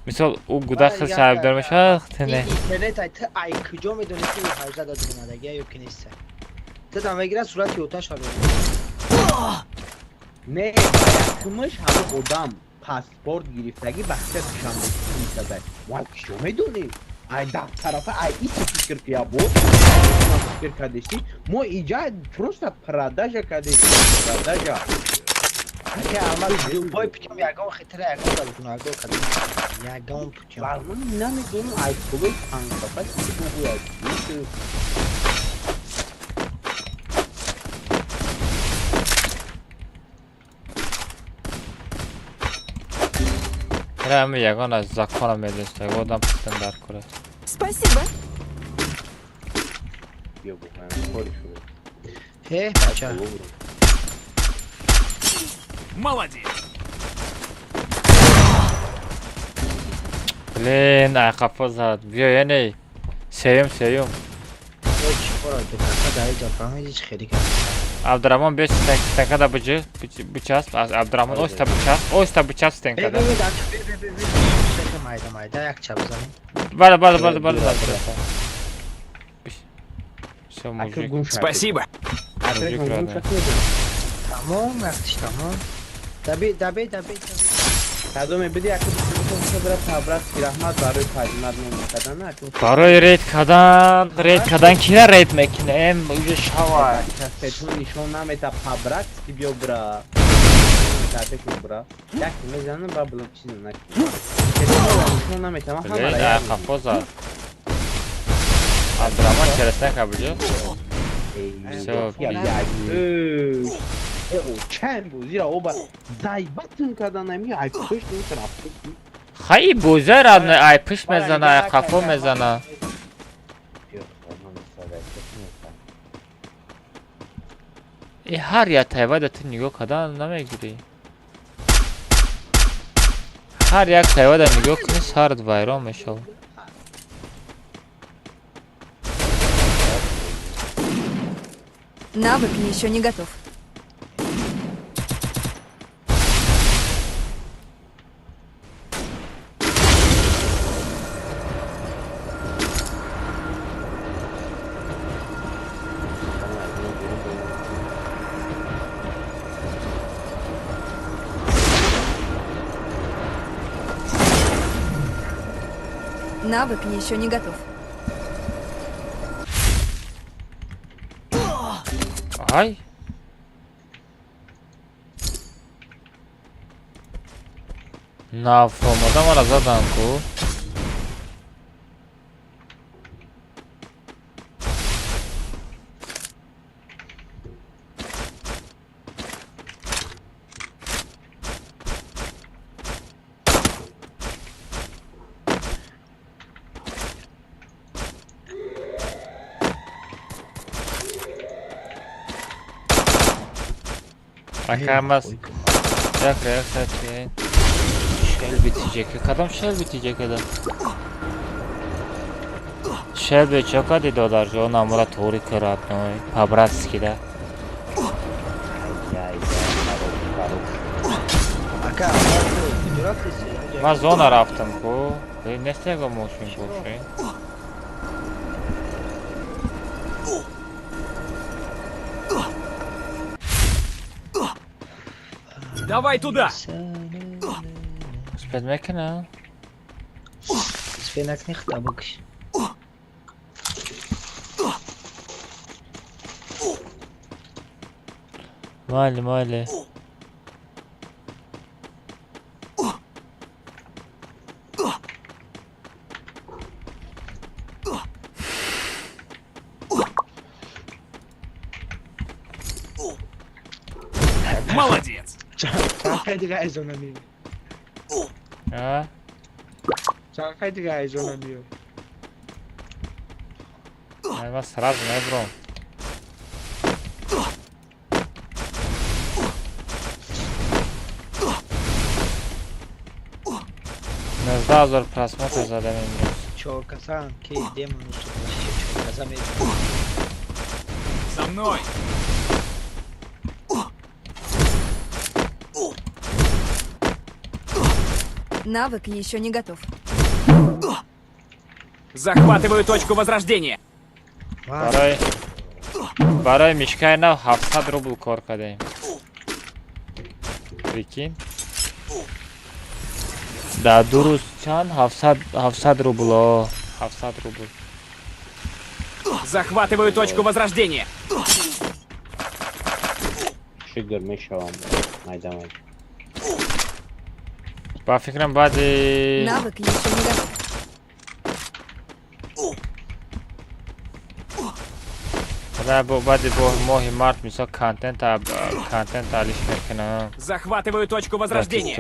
мисол, ӯ гудак хеле айбдор мешавад, ту не. Интернет ай, ту ай куҷо медонӣ, ки ӯ 18 да дуромадагия ё ки неста? Ту да мегирад сурати оташ ро. Не, якумаш ҳамон одам паспорт гирифтагӣ бахша Душанбе мисадай. Мо куҷо медонӣ? Ай даф тарафа ай ити фикр кия буд. Фикр кардешти. Мо иҷа просто продажа кардешти, продажа. Ака, ама любой путем ягон хитра, ягон дар гунаҳгор кардем. Ягон путем. Ман намедонам ай пулои панҷсафа чӣ бугӯяд. Ҳами ягон аз закона медонист, ягон одам пустан дар кора. Спасибо. Биё бухаем, кори шуд. Э, бача. Молодец. Блин, ай қафо зад. Биё, яъне сеюм, сеюм. Чӣ хӯрак дукака дар иҷа фаҳмидӣ, чӣ хеле кард? Абдураҳмон, биё, стенкада буҷи, бичасп. Абдураҳмон, оста бичасп, оста бичасп стенкада. Майда майда як чап занем. Бале, бале, бале, бале, бале. Всё, мужик. Спасибо. Мужик, родной. Тамом, вақтиш тамом. Даби, даби, даби. Кадоме биди, яку бра по-братски раҳмат барои падимат номикадан. Барои рейд кардан, рейд кардан кина рейд мекунем, уже шава. Кафетон нишон намета, по-братски биё бра. Кафетон бра. Як мезанам ба блок чиз накунам. Нишон намета, ман Блин, ай қафо зад. Абдураҳмон, через стенка буҷи. Всё. Чанд бозиро оба зайбатун кардан ами ай пушт рафт. Хай бозира ай пушт мезана, ай қафо мезана. И ҳар як тайвада ту нигоҳ кардан намегирӣ. Ҳар як тайвада нигоҳ кунӣ сарат вайрон мешавад. Навык еще не готов. Навык еще не готов. Ай. Нафромадам ара задан ку. Акамас. Як як Шел bitecek. Кадом шел bitecek адам? Шел бечо кади додар жо намура тори карат ной по-братски да. Ака, Ма зона рафтам ку. Нестего мошин бошин. Давай туда! Успеть мекунам? Успеть накни хта букш. Майли, майли. Молодец! А? Я сразу не бром. Просмотр задам. Со мной! Навык еще не готов. Захватываю точку возрождения. Барой мишкай нав 700 рубл кор кадаем. Прикинь. Да, ду рӯз чанд? 700 рубл. 700 рубл. Захватываю точку возрождения. Шигр мешавам. Майдамай. Ба фикрам баъди Навык еще не готов. Баъди моҳи март мисол контент алиш мекунам. Захватываю точку возрождения.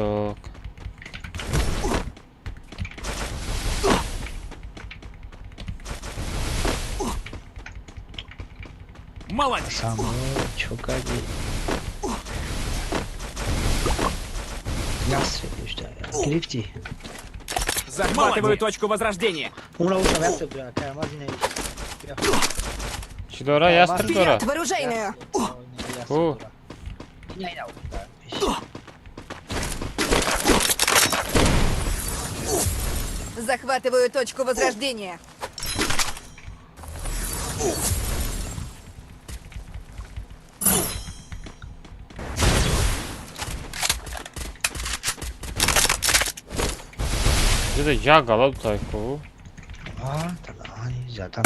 Молодец. Захватываю точку возрождения. Чидора, ястреб дора. Вперед, в оружейную! Захватываю точку возрождения. Ҷуда як галоб тайку. А, ани задан.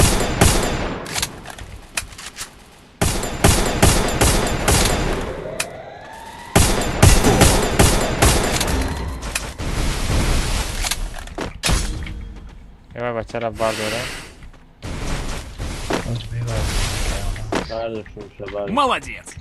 Эва бачара бардорам. Молодец.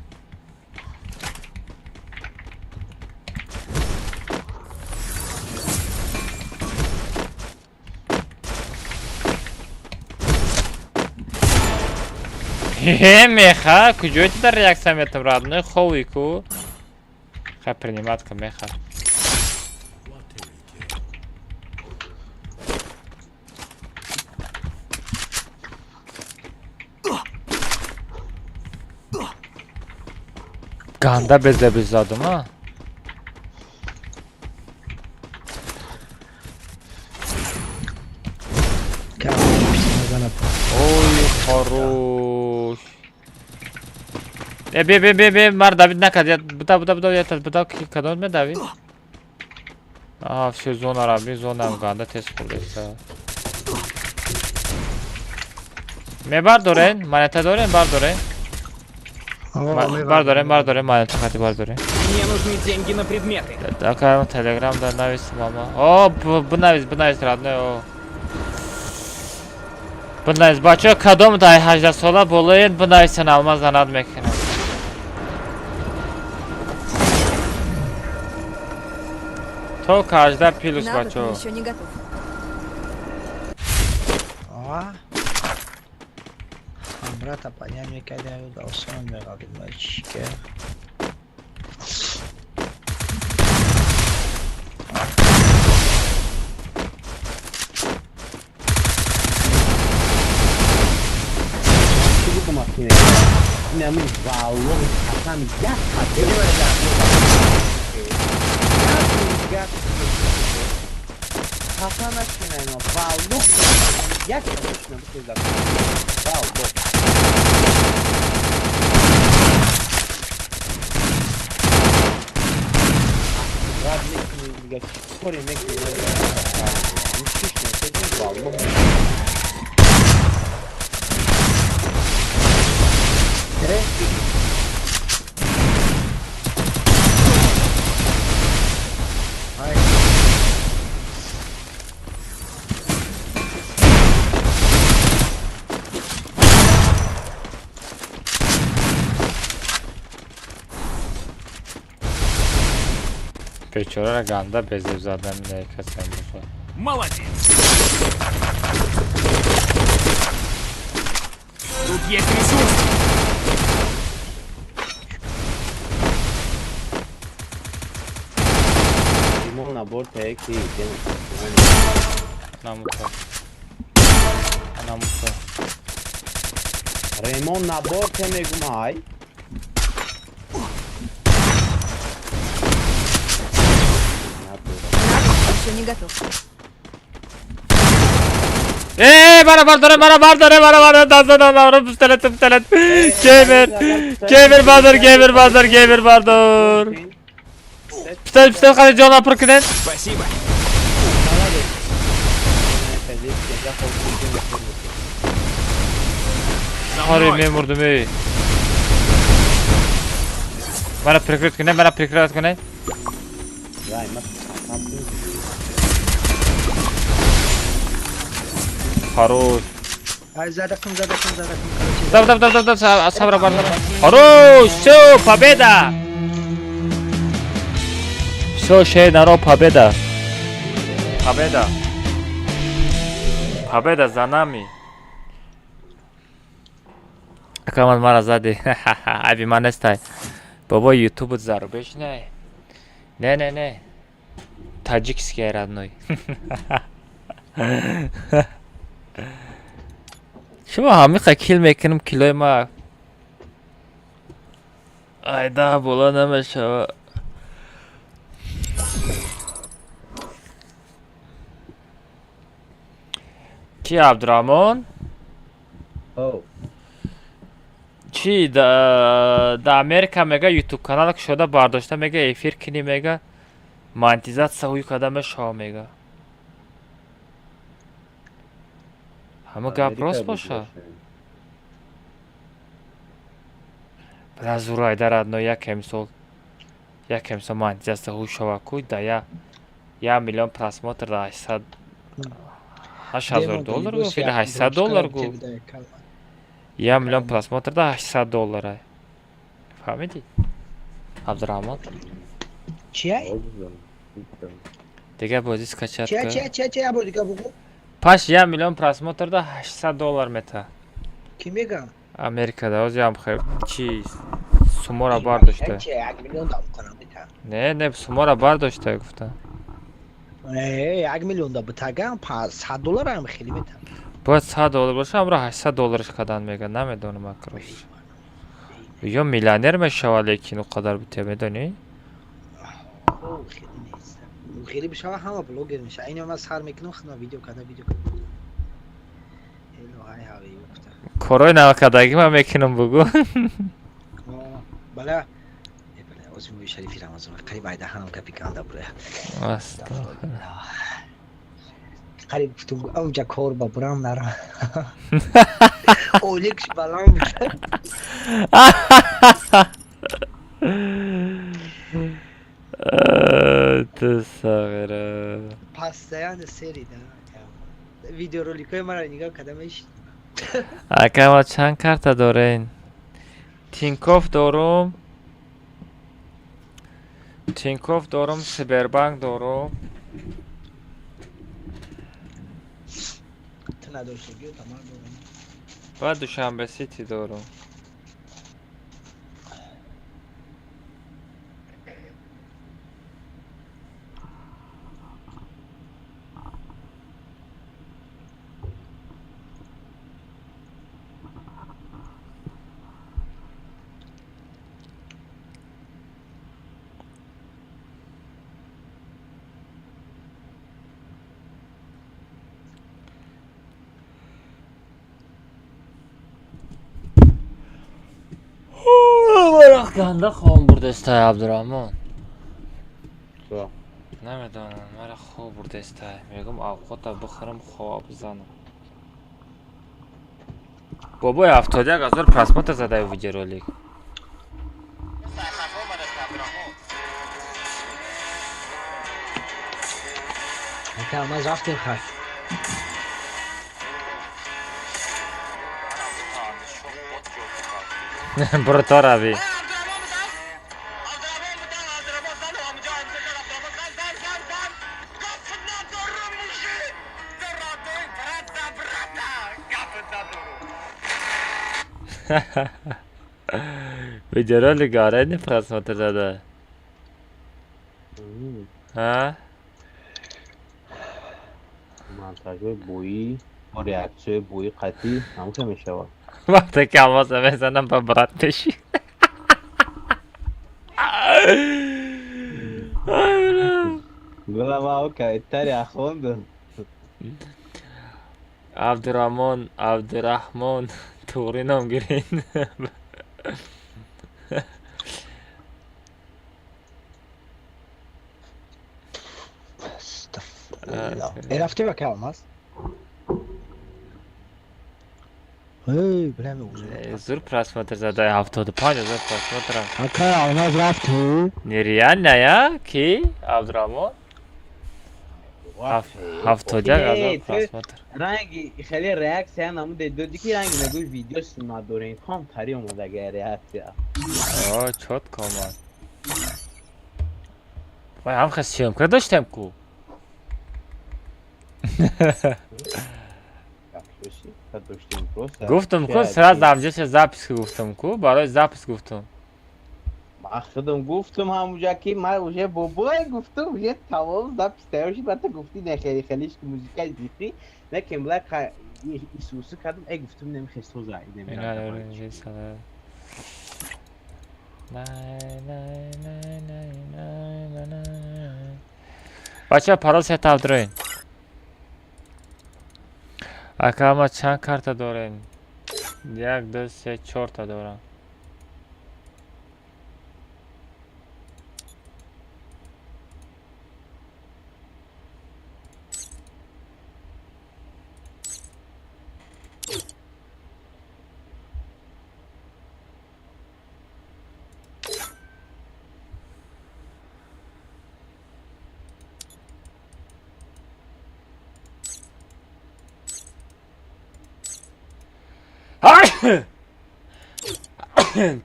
Не, меха, куҷои ту дар реаксия метам, родной, хови ку. Хай принимать ка меха. Ганда безебиз задум, а? Ой, хорош. Э, бе, бе, бе, бе, мар Давид накард. Я буда, буда, буда, я буда, кадом ме Давид? Аҳа, всё, зона раби, зонаам ганда тез хӯрдеса. Мебардорен, монета дорен, бардорен. Бардорен, бардорен, монета хати бардорен. Мне нужны деньги на предметы. Ака, телеграм да навис, мама. О, бинавис, бинавис, родной, о. Бинавис, бачаҳо, кадом дай 18 сола болоен, бинависен, алмаз занад мекунам. То 18 плюс, Навык бачаҳо. еще не готов. А? Брата понять мекардем, осон меғалид ма чике. Чӣ гуфтам ахи? Инами валлоҳи қасам як қатра хафа нашинайма, валлоҳ як қатра набуд, валлоҳ. Рад мекунӣ, дига чӣ коре мекунӣ? Чиш мекунӣ, валлоҳ. Бечораро ганда безеб задан касем бошад. Молодец. Тут есть ресурсы. Лимон набор таки Намуто. Намуто. Ремон набор те мегум ай. Навык еще не готов. Э, мара бардоре, мара бардоре, мара бардоре, дазда да, пистолет, пистолет. Геймер, геймер бардор, геймер бардор, геймер бардор. Пистолет, пистолет, қани ҷон пур кунед. Спасибо. За Ҳори мной. мемурдум, эй. Мара прикрыть кунед, мара прикрыть кунед. Вай, ма қасам Хорош. Ай задакум, задакум, задакум, короче. Дав, дав, дав, дав, дав, сабра бардор. Хорош, всё, победа. Всё, шей наро победа. Победа. Победа за нами. Акамад мара зади. Айби ман нестай. Бобо ютуб зарубеж не. Не, не, не. Таджикский родной. Шумо ҳамиқа кил мекунем, килои ма айда бола намешава. Ки Абдураҳмон? О. Чи да Америка мега ютуб канал кушода бардошта мега эфир кини мега монетизатсия ҳуй карда мешава мега. Ҳама гап рост боша? Бля зур айда родной, як эмсол монетизатсия ҳуй шава ку да я миллион просмотр да 800 8000 доллар гуфт или 800 доллар гуфт. 1 миллион просмотр да 800 доллар. Фаҳмидӣ? Абдураҳмон? Чия? Дигар бозӣ скачать Чия, кар. чия, чия, чия, бо дига бугу? Паш 1 миллион просмотр да 800 доллар мета. Ки мега? Америкада ҳозир чи сумора бардошта. Чи 1 миллион да кунам мета. Не, не, сумора бардошта гуфта. Э, 1 миллион да битагам 100 доллар ҳам хеле мета. Бояд 100 доллар боша, амро 800 долларш кадан мега, намедонам акрош. Ё миллионер мешава, лекин ӯ қадар бите, медонӣ? О, хеле нест. Хеле бишава ҳама блогер меша. Айни ман сар мекунам, худам видео када видео када. Эло ай ҳави гуфта. Корҳои навкардагӣ ман мекунам, бугӯ. Бала. Э, бала, ози моҳи шарифи Рамазон қариб айда ҳанам гапи ганда бура. Астағфируллоҳ. Қариб гуфтум онҷа кор ба бурам нарам. Ойликш баланд буша. Ту сағира. Постоянно сери да. Видеороликҳои маро нигоҳ карда мешид. Ака, ма чанд карта дорен? Тинькофф дорум. Тинькофф дорум, Сбербанк дорум. Ту надоштагиё тамар дорум. Ва Душанбе Сити дорум. Ганда хоб бурдестай, Абдураҳмон. Намедонам, мара хоб бурдестай. Мегӯм авқота бихӯрам, хоб бизанам. Бобои, 71 000 просмотр задай видеоролик. Ака, ман рафтем хай. Буро то равӣ. Видеоролик гарени просмотр зада. Ҳа? Монтажҳои боӣ бо реаксияҳои боӣ қатъӣ ҳамуша мешавад. Вақте ки алмоса мезанам, ба брат мешӣ. Голова кайтари ахондам. Абдураҳмон, Абдураҳмон, туғри ном гирин. Э, рафтем ака Алмаз? Эй, бля, Зур просмотр задай, 75 000 просмотра. Ака Алмаз рафтӣ? Нереально, я? Ки? Абдураҳмон? 71 000 просмотр. Ранги хеле реаксия намуде доди ки ранги мегӯи видео суннат дорем ком тари омадага реаксия. О, чётко омад. Вай, ҳам хел съёмка доштем ку. Гуфтам ку, сразу амҷоша запись гуфтам ку, барои запись гуфтам. Ман худам гуфтам ҳамуҷа ки ман уже бобой гуфтам, уже тамом запись тайёр шуд, баъд гуфти не хеле хелиш музика зихти, не кем бла исусу кардам, э гуфтам нем хесоза. Бача, парол сета абдуроин. Ака, ма чанд карта дорем? Як, ду, се, чорта дорам.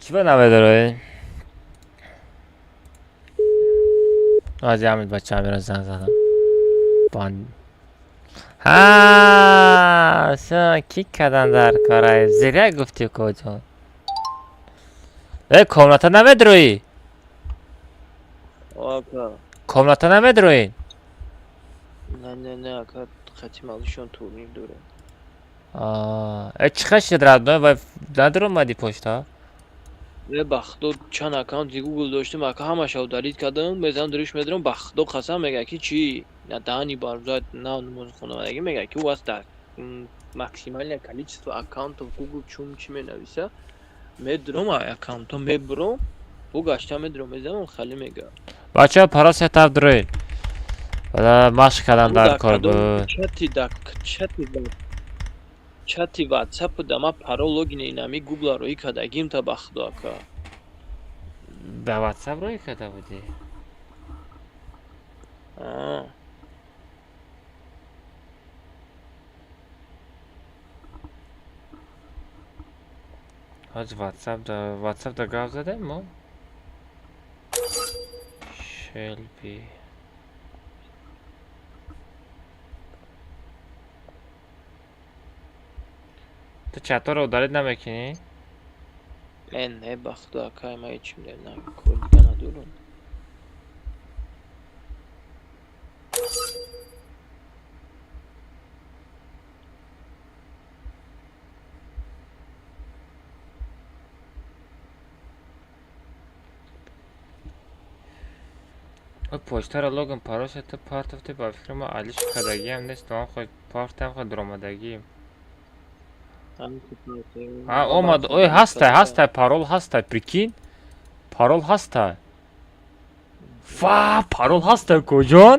Чӣ ба намедорӣ? Аз ҳамин бача амира занг задам. Ҳа, ки кадан дар кора? Зиря гуфтӣ, коҷон. Э, комната намедроӣ? Ака. Комната намедроӣ? Не, не, не, ака, хати малишон турнир дорем. Э, чӣ хел шуд, родной, вай надуромадӣ почта? Э, ба худо, чанд аккаунти Google доштем, ака, ҳамаша удалить кардам, мезанам дуриш медорам, ба худо қасам, мега ки чӣ? На даҳани барзад на намозхонамадаги мега ки у вас дар максимальное количество аккаунтов Google чум чӣ менависа, медурам аккаунто мебурам, бу гашта медурам, мезанам хали мега. Бачаҳо, парол сетап дроед. Машқ кардан дар кор буд. Чати да чати да чати WhatsApp да ма парол логин инами Google роӣ кардагим та, ба худо, ака. Ба WhatsApp роӣ карда будӣ? Аа. Ҳози WhatsApp да WhatsApp да гап задем мо? Шелби. Ту чатҳоро удалить намекунӣ? Э, не, ба худо, ака, ма ҳечим на кор дига надорам. Почтаро логин паролша ту партофти, ба фикри ма алиш кардагиам нест, он худ партам худ дуромадагием. А, омад, ой, ҳастай, ҳастай, парол ҳастай, прикинь. Парол ҳастай. Ва, парол ҳастай, коҷон?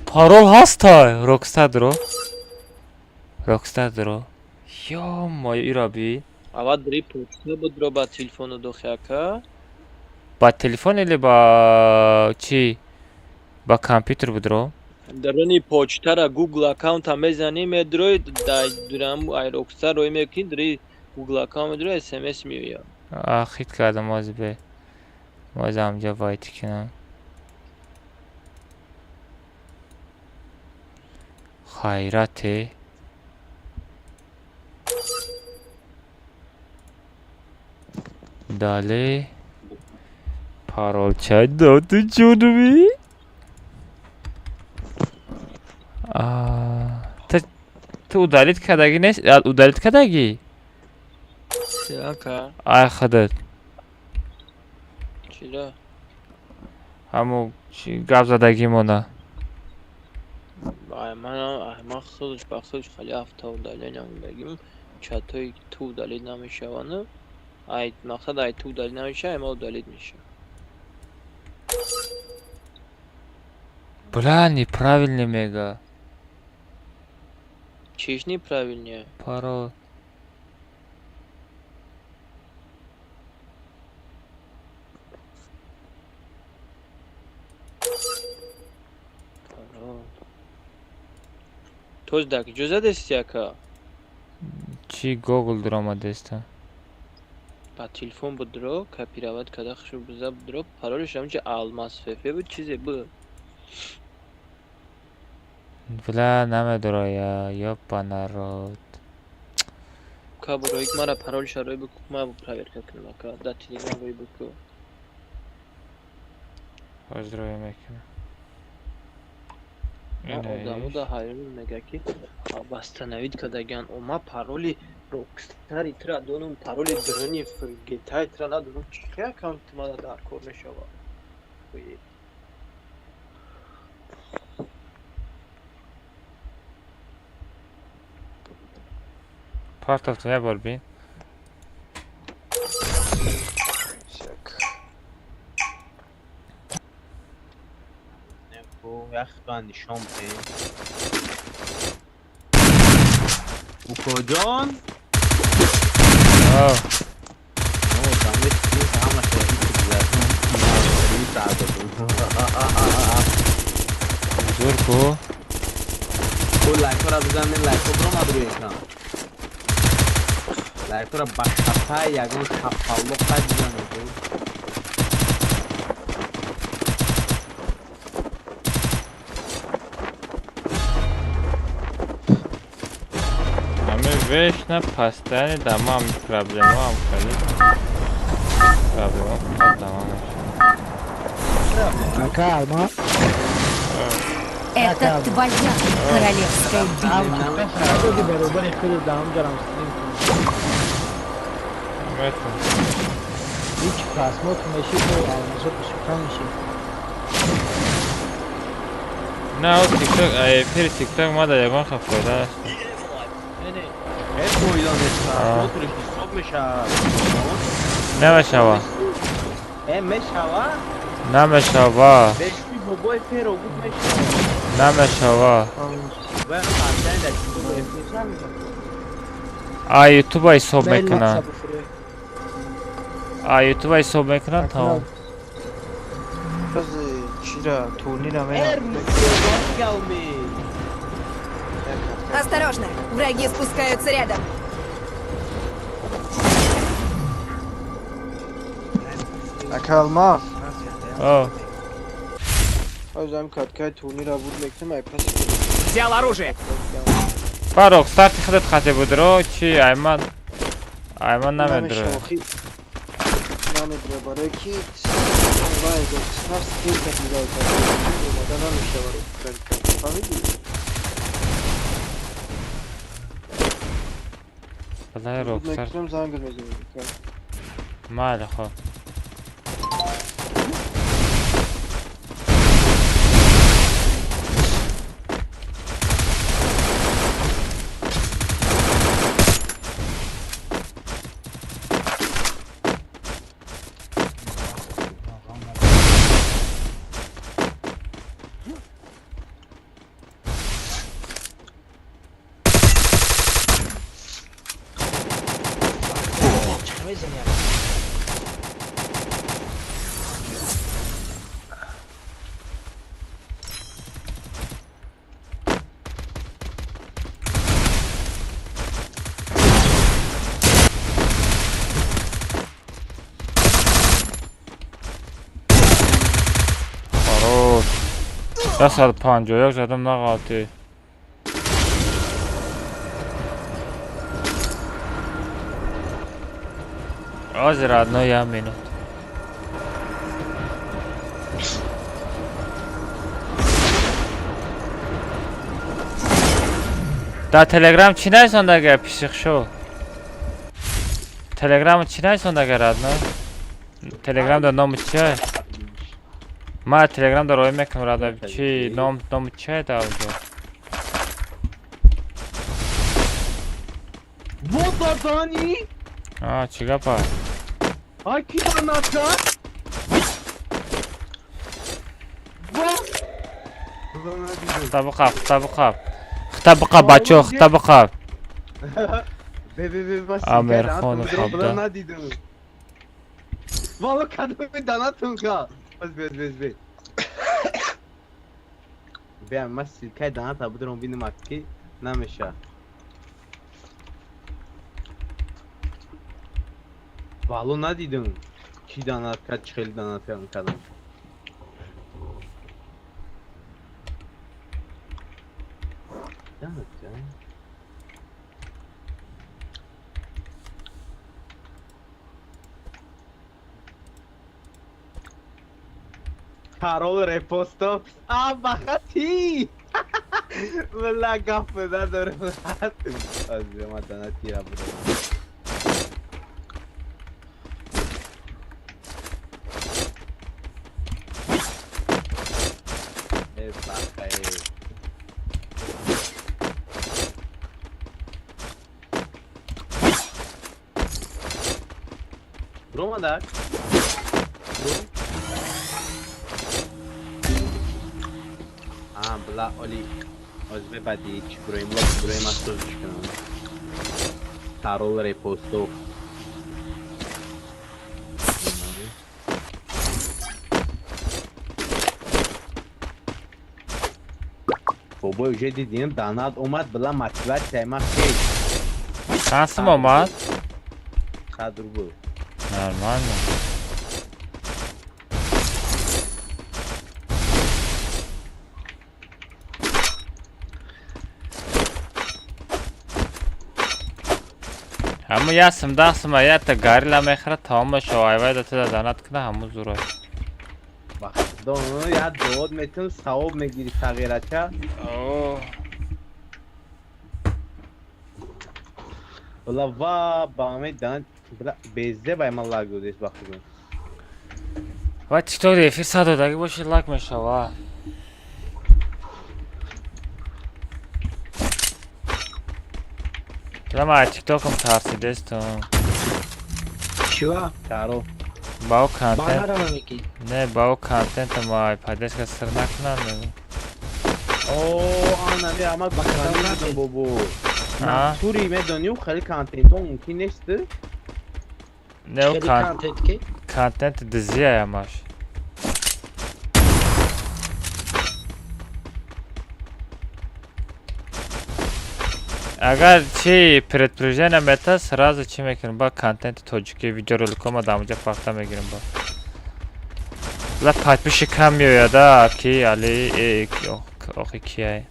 Парол ҳастай. Rockstar дро. Rockstar дро. Ё моё, иро би. Аввал дри почта будро ба телефону дохи, ака. Ба телефон или ба чӣ? Ба компютер будро? Даруни почтара Google аккаунта мезанӣ, медрои, дурам ай Rockstar рӯй мекунӣ, дри Google аккаунт медрои, SMS меояд. А, хит кардам ози бе. Мози ҳамҷа вайти кунам. Хайрате. Дале. Парол чанд доду ҷунуби? Ту удалить кардагӣ нест? Удалить кардагӣ? Ака. Ай худат. Чиро? Ҳамо гап задагимона. Ай ман худаш ба худаш хали ҳафта удалить намудагим. Чатҳои ту удалить намешаванд. Ай мақсад ай ту удалить намешава, ай ма удалить мешава. Бля, неправильный мега. Чиш неправильный? Парол. Парол. Тоз дар куҷо задести, ака? Чӣ Google дуромадеста? Ба телефон будро, копировать карда хушо биза будро, паролиш ҳамча Алмаз ФФ буд, чизе буд. Бля, намедуроя, ёпа народ. Ка буроик мара паролша рӯй бику, ма проверка кунам, ака, дар телеграм рӯй бику. Ҳозир рӯй мекунам. Одамо да ҳайрон мега ки восстановить кардагиан. Ма пароли Rockstar тра донум, пароли дрони GTA тра надонум, чӣ аккаунти мана дар кор мешавад? Партофтум як бор бин. Яхтан нишон бидем. Укоҷон? Аа. Зур ку. Лайкҳоро бизанед, лайкҳо биромад рӯи экран. Лайкҳоро ба хапа ягон шапалло қайд бизанед. Вечно постоянно домам проблемам хали. Проблема фақат домам. Ака, Алма. Это твоя королевская битва. Ҳеҷ просмотр меши, то алмазо бисёртар меши. На, о тикток, эфири тикток ма дар ягон хел фоида нест. Э, фоида нест, просмотрш ҳисоб мешавад. Намешава. Э, мешава? Намешава. Бешки бобои феро гуфт мешава. Намешава. Бояд хандан дар ютуб эфир намешава. А ютуба ҳисоб мекунад. А ютуба ҳисоб мекунад, тамом. Осторожно, враги спускаются рядом. Ака Алмаз. О. Ҳозам каткаи турнира буд мекунем, ай пас. Взял оружие. Фаррух, старти худат хате будро, чи айман? Айман намедро. Намедро, барои ки вай стар скин катида омада намешава. Фаҳмидӣ? Балай Рокстар. Мекунем, занг мезанем. Майли, хоб. Дасад 51 задам нағалти. Ҳозир одно я минут. Дар Телеграм чӣ нависондага писихшо? Телеграм чӣ нависондага родной? Телеграм дар номи чия? Ма Телеграм дар роӣ мекунам родной. Чӣ ном номи чия дар онҷо? Вот дадани? А, чӣ гапа? Ай, ки данатка? Хита биқаб, хита биқаб. Хита биқаб, бачаҳо, хита биқаб. Бе бе бе бас. Амирхонов Абда. Надидам. Вало кадоми данатун ка. Бас бес бес бес. Бе, ма ссылкаи даната будам бинам ки намеша. Вало надидам. Ки данат кард, чӣ хеле данат кардам. Данат кард. Парол репостов. А, бахати! Бла гап надорам. Аз ма данатира будам. Э, баха, э. Ромадак. А, бла, оли. Оз бе бади, чӣ буроим, лоб буроим, аз созиш кунам. Парол репостов. Бобой уже дидим, данат омад, бла мотиватсияи ман хел. Чанд сум омад? 100 рубл. Нормально. Ҳаму як сум, 10 сума якта горилла мехӯрад, тамомашо айвайда туда донат куна, ҳаму зурай. Ба худо, як дуод метун, савоб мегири, сағирача. Бла ва ба ами дан бла безе бай ман лаг додес, ба худо. Ва тикток эфир садодагӣ боши, лак мешава. Лама тиктокам тарсидестум. Чива? Каро. Бао контент. Банара меки. Не, бао контент ма айпадеска сир накунам. О, ана ми ама Ба кадом контент рафтед? бобо. А? Натури медонӣ, хеле контентҳо мумкин нест. Не, о Хеле контент ки? Контент дизия ямаш. Агар чи предупреждение мета, сразу чи мекунем, ба контенти тоҷикӣ видеороликома дамуҷа пахта мегирем ба. Ла подписчик кам меояда, ки али охи кияй.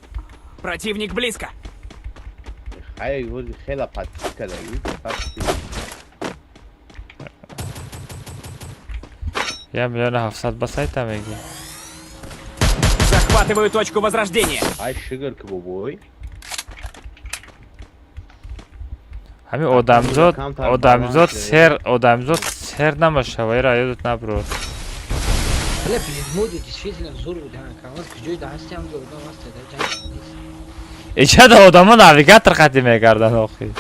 Противник близко. Хай, ҳози хела подписка даги. 1 700 000 ба сайта меги. Захватываю точку возрождения. Ай, шугр ки бобой. Ҳамин одамзод Камтар одамзод баланс. Сер одамзод сер намешава, ира ёдат наброр. Бля, Бермуди действительно зур буд, ҳа, камаз куҷои да ҳасти, ҳам одам ҳаст, да ҷанг нест. Ичада одамо навигатор қати мегарданд охи.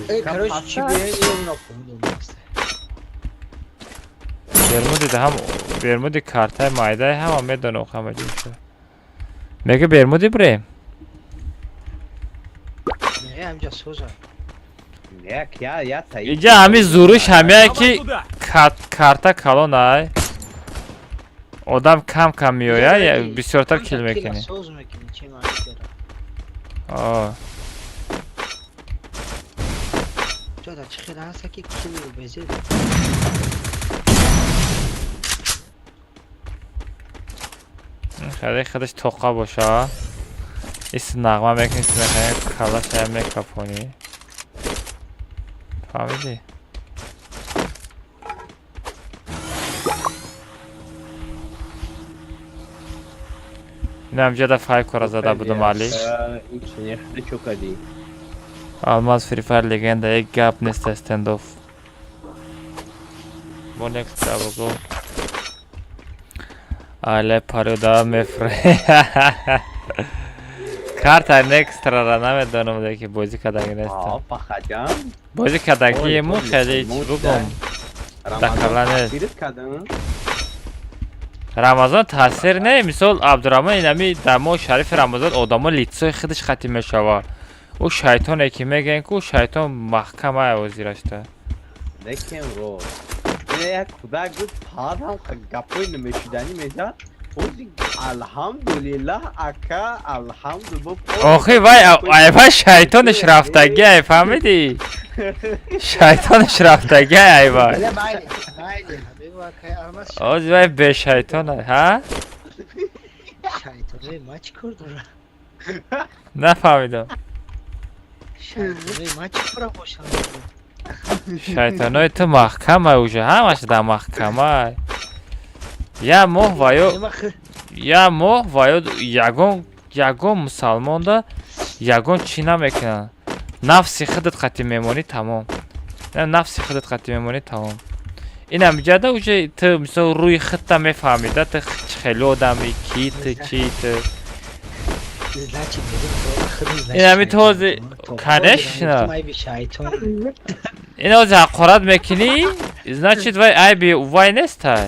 Э, короче, чи биёин, ё напомню аст. Бермуди да ҳам Бермуди картаи майдаи ҳама медонам, ҳама ҷоша. Мега Бермуди бирем? Не, ҳамҷа соза. Як я я таи. Иҷа ҳами зуруш ҳамяе ки Туда. карта калон ай. Одам кам кам меояд, бисёртар кил мекунӣ. Соз мекунӣ, чи маъни дорад? О, Ҷода чи хел ҳаста ки килу безе. Хеле худаш тоқа боша. Ис нағма мекунӣ, ис мехоҳӣ калаша мекафонӣ. Фаҳмидӣ? Инам ҷода файкора зада будум али. Ин хеле чо кардӣ? Алмаз Free Fire легенда, як гап нест, стендоф. Бо next go. Але парода мефре. Карта Nextra-ра намедонам, ки бозӣ кардаги А, нестам. пахаҷан. Бозӣ кардагиему хеле чӣ бугум. Дакала нест. Таъсирит кардам. Рамазон таъсир не, мисол Абдураҳмон инами дар моҳи шарифи Рамазон одамо лицои худаш хати мешавад. Ӯ шайтоне ки мегӯянд ку шайтон маҳкам ай озирашта. Лекин рост. Ина як кӯдак буд, фақат ҳам гапҳои намешиданӣ мезад. Ҳози алҳамдулиллаҳ, ака, алҳамду. Охи вай айва шайтонаш рафтагӣ ай, фаҳмидӣ? Шайтонаш рафтагӣ ай вай. Бля, майли, майли, ҳабиб акай Алмаз. Ози вай бешайтон ай, ҳа? Шайтонои ма чӣ кор дорад? Нафаҳмидам. Шайтонои ма чӣ кора бошанд? Шайтонои ту маҳкам ай уже, ҳамаш дар маҳкама ай. Я моҳ ва ё я моҳ ва ё ягон мусалмонда ягон чӣ намекунанд. Нафси худат қати мемонӣ, тамом. На, нафси худат қати мемонӣ, тамом. Инам ҷада уже ту мисол рӯи худта мефаҳмӣ да, ту чӣ хеле одами, ки ту, чӣ ту. Значит, мегӯм, худи значит. Ин ҳами този конечно. Айби шайтон. Ин ози ҳақорат мекунӣ, значит вай айби вай нестай.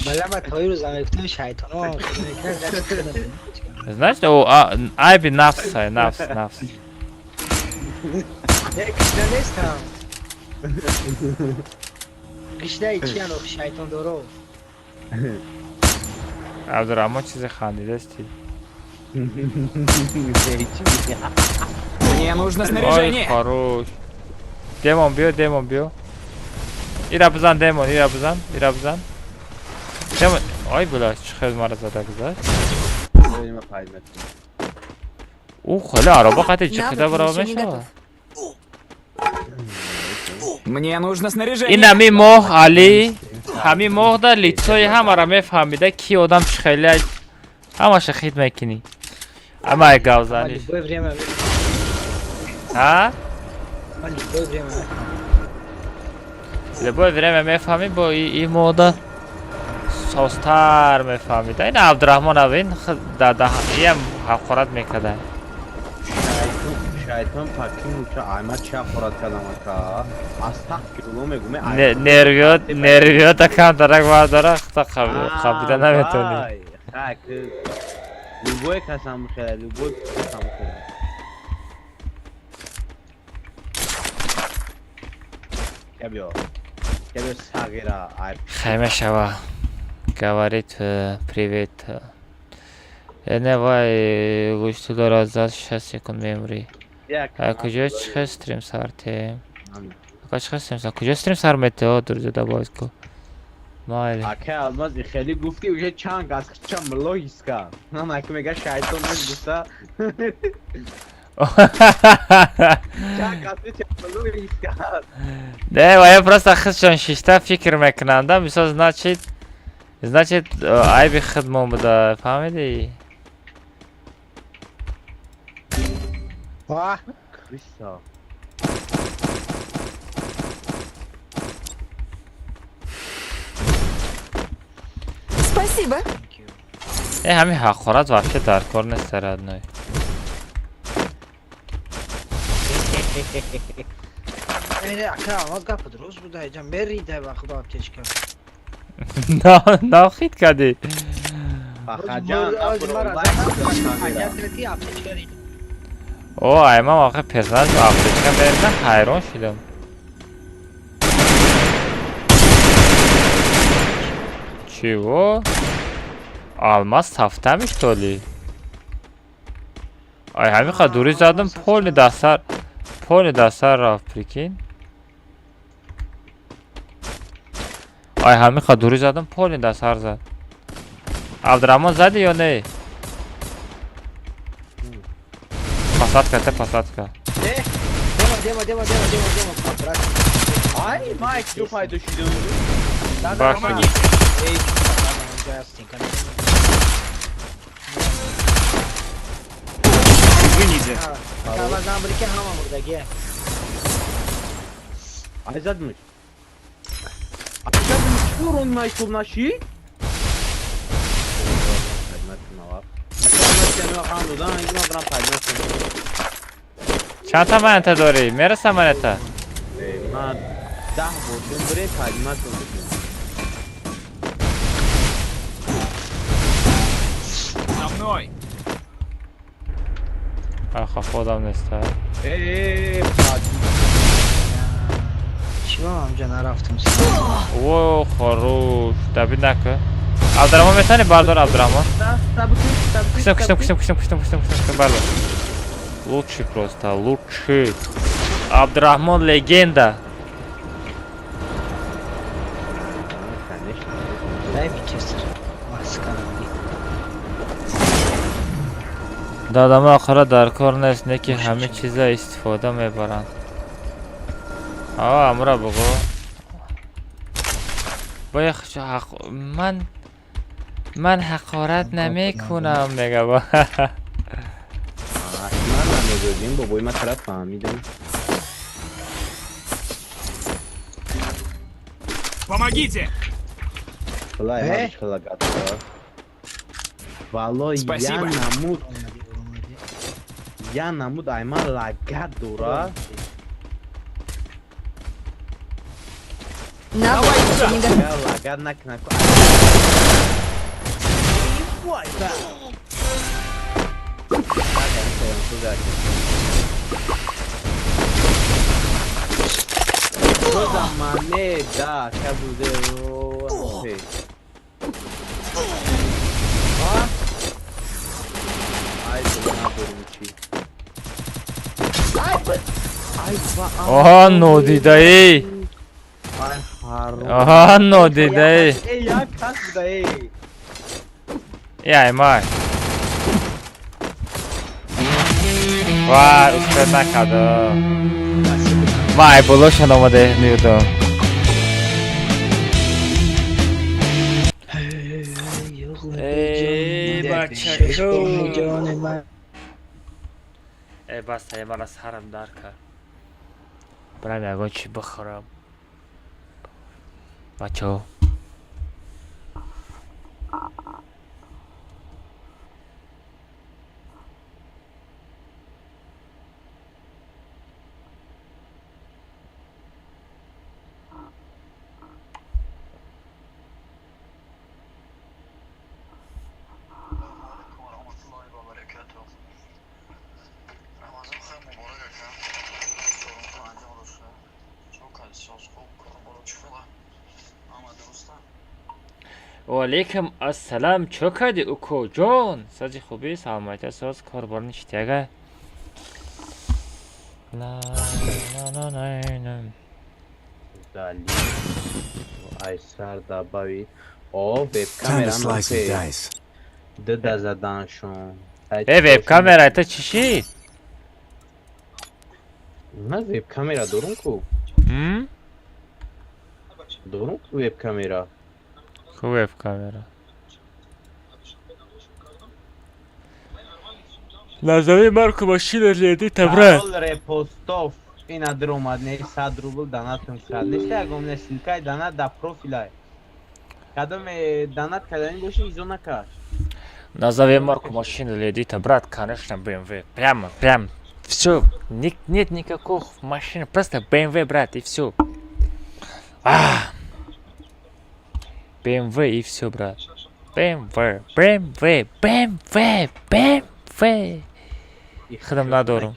Бала, ма тои рӯза мегуфтам, шайтоно хеле мекунад, значит худам. Значит, о, айби нафсай, нафс, нафс. Не, гишна нестам. Гишнаи чиян охи, шайтон доро. Абдураҳмон, чизе хандидасти? Мне нужно Ой, снаряжение. хорош. Демон биё, демон биё. Ира бизан, демон, ира бизан, ира бизан. Демон, ой била, чӣ хел мара зада гузашт. Ма пайд мекунам. Ӯ хеле ароба қати ҷиқида Навык барова еще не мешавад. готов. Мне нужно снаряжение. Ин ҳами моҳ, Али, ҳами моҳда лицои ҳамаро мефаҳмида, ки одам чӣ хеле ҳамаша хит мекунӣ. Ама Ман гавзаниш. любое время Ҳа? Ман любое время мефаҳмам. Любое время мефаҳмӣ, бо и моҳда созтар мефаҳмида. Ин Абдураҳмон ин иам ҳақорат мекарда. Шайтон пакинуча айма чи ҳақорат кардам, ака? Астағфирулло мегӯм. Нервиёт, нервиёта камтарак бардора, хата қабида наметонӣ. Любой касам хела, любой касам хела. Кабиё. Кабиё сағира. Ай. Хай мешава. Говорит привет. Не вай гӯшту дорад, зад 6 секунд мемрӣ. Як. Куҷо чихе стрим сар тем? Ака, чихе стрим сар? Куҷо стрим сар метео, друзья, добавить ку. Майли. Ака Алмаз, хеле гуфти, уже чанг аз чам логиска. Ман ака мега шайтон нест гуфта. Чанг аз чам логиска. Не, вая просто худшон шишта фикр мекунанда, мисол, значит, айби худмон буда, фаҳмидӣ? Вах! Крыса. Спасибо. Э, ҳамин ҳақорат вообще дар кор нест, родной. Э, ака Алмаз, гапа дуруст буда, иҷа мерида ба худо аптечка. Нохит кардӣ. Фахаҷан, Аптечка рида. О, ай ман воқеа персонаж аптечка мерида, ҳайрон шудам. Чего? Алмаз тафтами, что ли? Ай, ҳамин қадр дури задам, полни дастар, полни дастар рафт, прикинь. Ай, ҳамин қадр дури задам, полни дастар зад. Абдураҳмон, зади ё не? Посадка, та посадка. Э, дема, дема, дема, дема, дема, дема, брат. Ай, майк, ду пайдо шудам. Бахшид. Эй, онҷа ҳастем, кана. Извините. Алмаз, намбри ки ҳама мурдагия. Ай, задмуш. Ай, задмуш, чӣ урон майсуб наши? Чанд та монета дорӣ? Мераса монета? Ман 10 бурдум, бире падиматон. За мной. Ай, хафо одам нест, а? Э, Чӣ ба онҷа нарафтам? О, хорош. Добить нака. Абдураҳмон, метавонӣ бардор, Абдураҳмон? Куштам, куштам, куштам, куштам, куштам, куштам, куштам, бардор. Лучший просто, лучший. Абдураҳмон легенда. Дай Винчестер. Маска намди. Дадама охира дар кор нест, не ки ҳамин чиза истифода мебаранд. А, амра бугӯ. Боя ҳақ ман ҳақорат намекунам, мега ба. Ман намедодим, бобои ман тараф фаҳмидам. Помогите! Хулай, Э? ман хилагат. Валло, я Спасибо. намуд, я намуд, ай ман лагат дора. Навык еще не готов. Я лагат накна. Toda maneira, cabudeu. Ай, Оҳа, нодидаӣ. Ай, ҳаром. Оҳа, нодидаӣ. Эй, як кас буда, эй. Э, ай май. Вай, успеть накардам. Ман ай болошон омада меёдам. Эй, бачако. Э, бас, ай, мана сарам дар кард. Барам ягон чӣ бихӯрам. Бачаҳо. Ваалейкум ассалам, чё кардӣ, укоҷон? Сази хубӣ, саломатия, соз, корбор ништяга. На на на на на. Дали. Айсар добавить. О, Time to веб-камера slice and dice. Дда заданшон. Э, веб-камера это чӣ шид? Ман веб-камера дорум ку. М? Дорум ку веб-камера. Ку веб-камера? Назови марку машина леди табра. Парол репостов. Ина даромад не 100 рубл донатум кард. Нешта ягон не ссылкаи донат дар профилай. Кадом донат кардани боши изо накард. Назови марку машины Ледита, брат, конечно, BMW. Прямо, прям. Все. Нет никаких машин, просто BMW, брат, и все. А! BMW и все, брат. BMW, BMW, BMW, BMW. Худам надорум.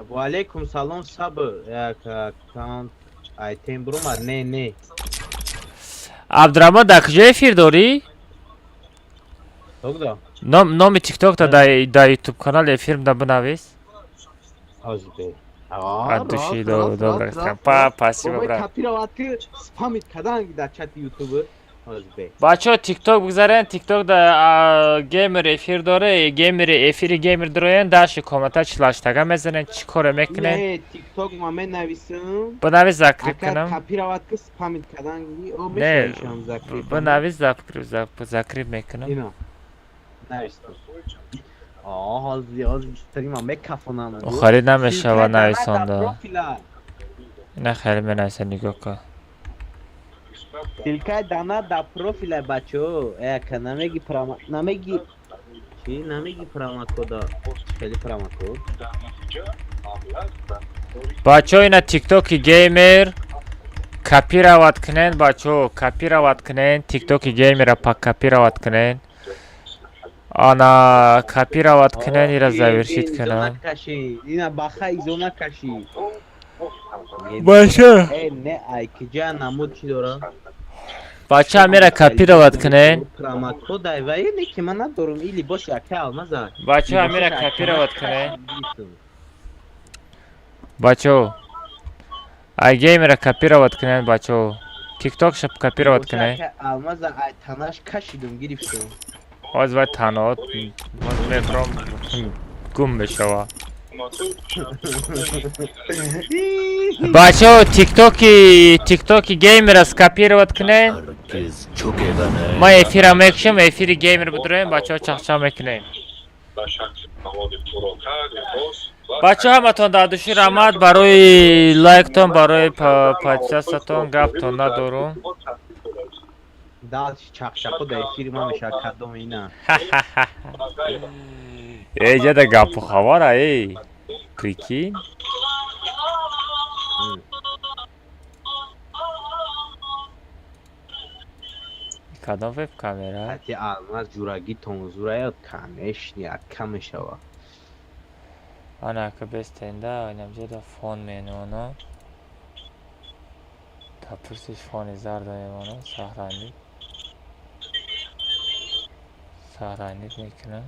Ва алейкум салом, сабр. Як аккаунт айтем бромад. Не, не. Абдураҳмон, дар куҷо эфир дорӣ? Тогда. Номи тиктокта дар ютуб канал эфирм да бинавис. Ҳозир. От души, добро. Па, спасибо, брат. Копировать ки спамит кадан дар чати ютуб. Ҳозир. Бачаҳо, тикток бигзарен, тикток да геймер эфир доре, геймери эфири геймер дороен, даши комната чилаштага мезанен, чӣ коре мекунен? Не, тикток ма менависам. Бинавис, закреп Ака кунам. копировать ки спамит кадан о Не, мешавам закреп. бинавис, закреп, закреп мекунам. Ино. Навистам. О, ҳозир, ҳозир стрима мекафонам. Харид намешава Ссылкаи донат дар нависонда. профилай. Ина хеле менависа, нигоҳ кун. Ссылкаи донат дар профилай, бачаҳо. Ака намеги промо, намеги чӣ? Намеги промокода. Хеле промокод. Бачаҳо, ина тиктоки геймер копировать кунен, бачаҳо, копировать кунен, тиктоки геймера па копировать кунен. Ана копировать кунен, ира завершить Изо кунам. накаши. Ина баха изо накаши. Бача. Э, не, ай киҷа намуд чӣ дора? Бача, мера копировать кунен. Промокод ай ва не ки ман надорум или бош яка алмаза. Бачаҳо, мера копировать кунен. Бачаҳо. Ай геймера копировать кунен, бачаҳо. Тикток шаб копировать кунен. Алмаза ай танаш кашидум гирифтум. Ҳоз вай таноат мехӯрам, гум мешава. Бачаҳо, тиктоки геймера скопировать кунен. Ман эфира мекушам, эфири геймер бидроем, бачаҳо, чахчах мекунем. Бачаҳо, ҳаматон дар души раҳмат барои лайктон, барои подписатон, гаптон надорум. Дальше чақчақо дар эфири ман мешавад кадом ина. Эй, ҷада гапу хабара, эй. Прикинь. Кадом веб-камера? Ати алмаз ҷурагӣ тонзураё конечно яка мешавад. Ана ака бестенда, инамҷода фон меномонам. Та пурсиш фони зарда мемонам, саҳранӣ. Саҳранӣ мекунам.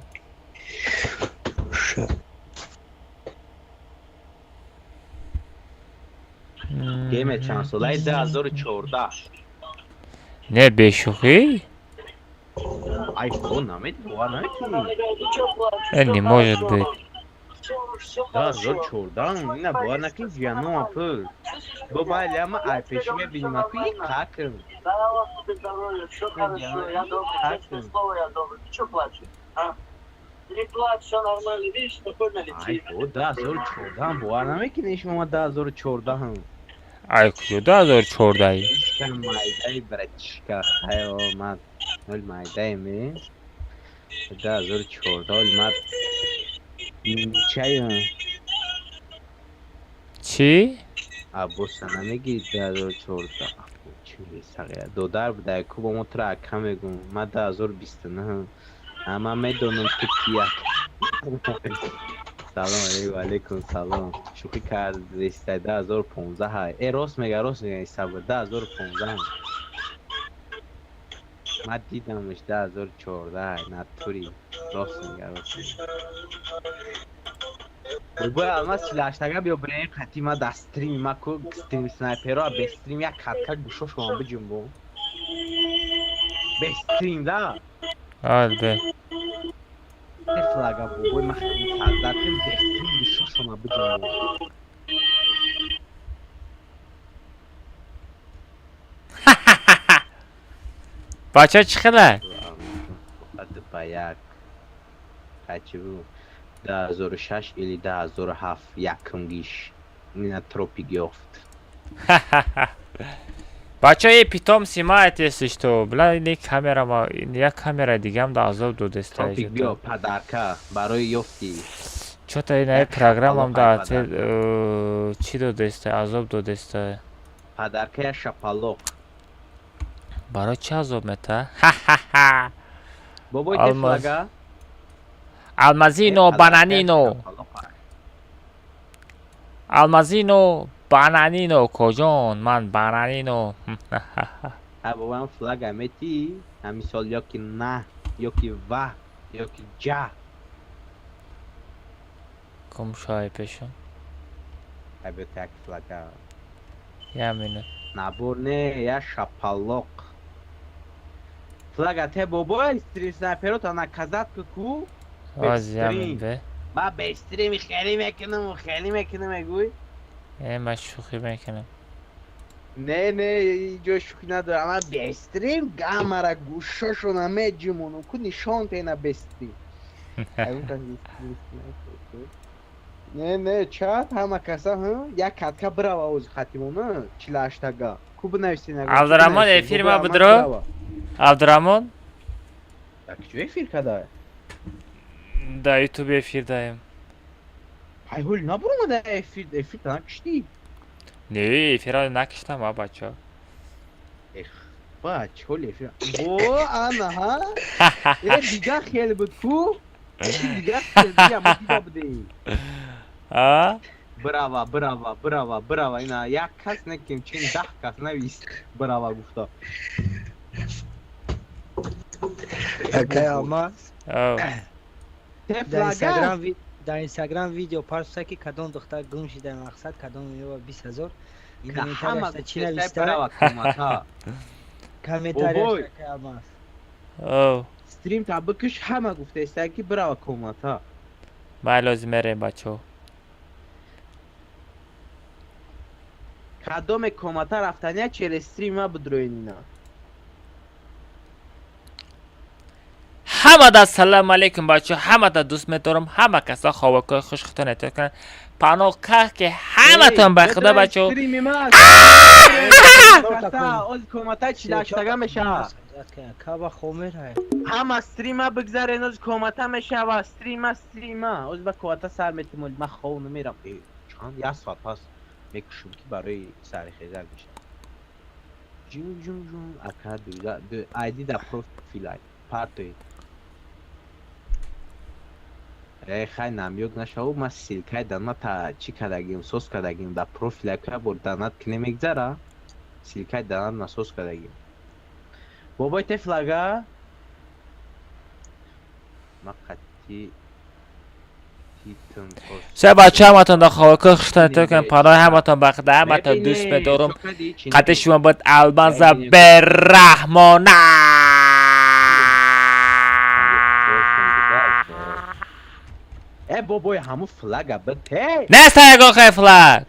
Гейме чанд солаи 2014. Не, бешӯхӣ? Айфон намедӣ, бовар намекунӣ? Э, не может быть. 2014 ина бовар накунӣ, ҷиянама пул. Бо байли ама ай пеши мебиним аку и какм. Все хорошо, я добрый, честное слово, я добрый. Ты что плачешь? А? Не плачь, все нормально, видишь, спокойно Ай лети. бо 2014 бовар намекунӣ шумо, 2014. Ай куҷо 2014? Ишка майдаи, братишка, хайо ман ҳол майдаеме. 2014 ҳол ман чаем. Чӣ? Аббоса намегири 2014. Чӣ сағира додар буда ку бо мо тура ака мегум. Ман 2029. Ама медонам ту кия. Салом алейкум, алейкум салом. Шӯхӣ кардеста, 2015 ҳай. Э, рост мега, рост мега, исабр, 2015. Ман дидамш, 2014 ҳай, натури. Рост мега, рост мега. Бой алмаз 48-ага биё бирем қати ма дар стрим ма ку стрим снайперо бе стрим як катка гӯшошон биҷунбо. Бе стрим да. Ал бе. Те флага бобой ма создатем бе стрим гӯшошона биҷунбо. Бача чӣ хела? Ба як качи бу 2006 или 2007 якум гиш ина тропик ёфт. Бача, е питомцы маете, если что. Бля, ини камера ма, як камера дигам да азоб додеста. Тропик биё падарка барои ёфти. Чё-то ина программам да чӣ додеста, азоб додеста. Падарка я шапалоқ. Барои чӣ азоб мета? Ха-ха-ха. Бобой Алмаз. тефлага. Алмазино, бананино. Алмазино, бананино, коҷон, ман бананино. Ҳа бобоям флага мети, ҳамин сол ё ки на, ё ки ва, ё ки ҷа. Гум шай пешон. Ҳа биё як флага. Я минут. Набор не, я шапалоқ. Флага те бобой, стрим снайперота наказат ку. Оз я минут бе. Ма бе стрим хеле мекунам, хеле мекунам мегӯй. Э, ман шӯхӣ мекунам. Не, не, иҷо шӯхӣ надорам. Ама бе стрим гамара гӯшошона меҷумонам. Ку нишон тена бе стрим. Не, не, чат ҳама каса, як катка бирава ози хатимона, 48-ага. Ку бинависен. Абдураҳмон эфир ма будро? Абдураҳмон? Дар куҷо эфир када? Дар ютуб эфир даем. Ай ҳол набуромада эфир, эфир накиштӣ? Не, эфира накиштам, а бача. Эх, бач, ҳол эфир. О, ана ҳа. Э, дигар хел буд ку? Дигар хел буд, ма дида будем. А? Брава, брава, брава, брава. Ина як кас некем, чин 10 кас навист. Брава гуфта. Акай Алмаз. Те Дар флага? Инстаграм дар Инстаграм видео парса ки кадом духтар гум шида, мақсад кадом ёба 20 000. Ина ҳама Комментарияшда чӣ гуфтестай нависта? брава комата. Комментарияшда Бобой. акай Алмаз. Оу. Стрим та бикиш, ҳама гуфтестай ки брава комата. Ман лозим мерем, бачо. Кадоме комата рафтания через стрим ма будроин ина. Ҳамада салам алейкум, бачо, ҳамада дӯст медорам, ҳама каса хобакои хуш худтон эҳтиёт кунанд. Паноҳ ках ки ҳаматон ба худо, бачо. Стрими ма. Оз комата 48-ага мешава. Каба хомер ҳай. Ҳама стрима бигзарен, оз комата мешава, стрима, стрима. Оз ба комата сар метимол, ман хов намерам. Э, чанд як соат пас мекушум ки барои сарихезак мешавад. Ҷун ҷун ҷун ака ду айди да профил ай партои. Э, хай намёк нашаву, ман ссылкаи доната чӣ кардагим, соз кардагим да профил ака бор донат ки намегзара. Ссылкаи донат насоз кардагим. Бобой те флага? Ма қатъи титм. Все, бачо, ҳаматон да хобакои хуштон эҳтиёт кунанд. Паноҳи ҳаматон ба худо, ҳаматон дӯст медорам. Қати шумо буд Алмаза бераҳмона. Э, бобои, ҳамун флага бите. Неста ягон хай флаг.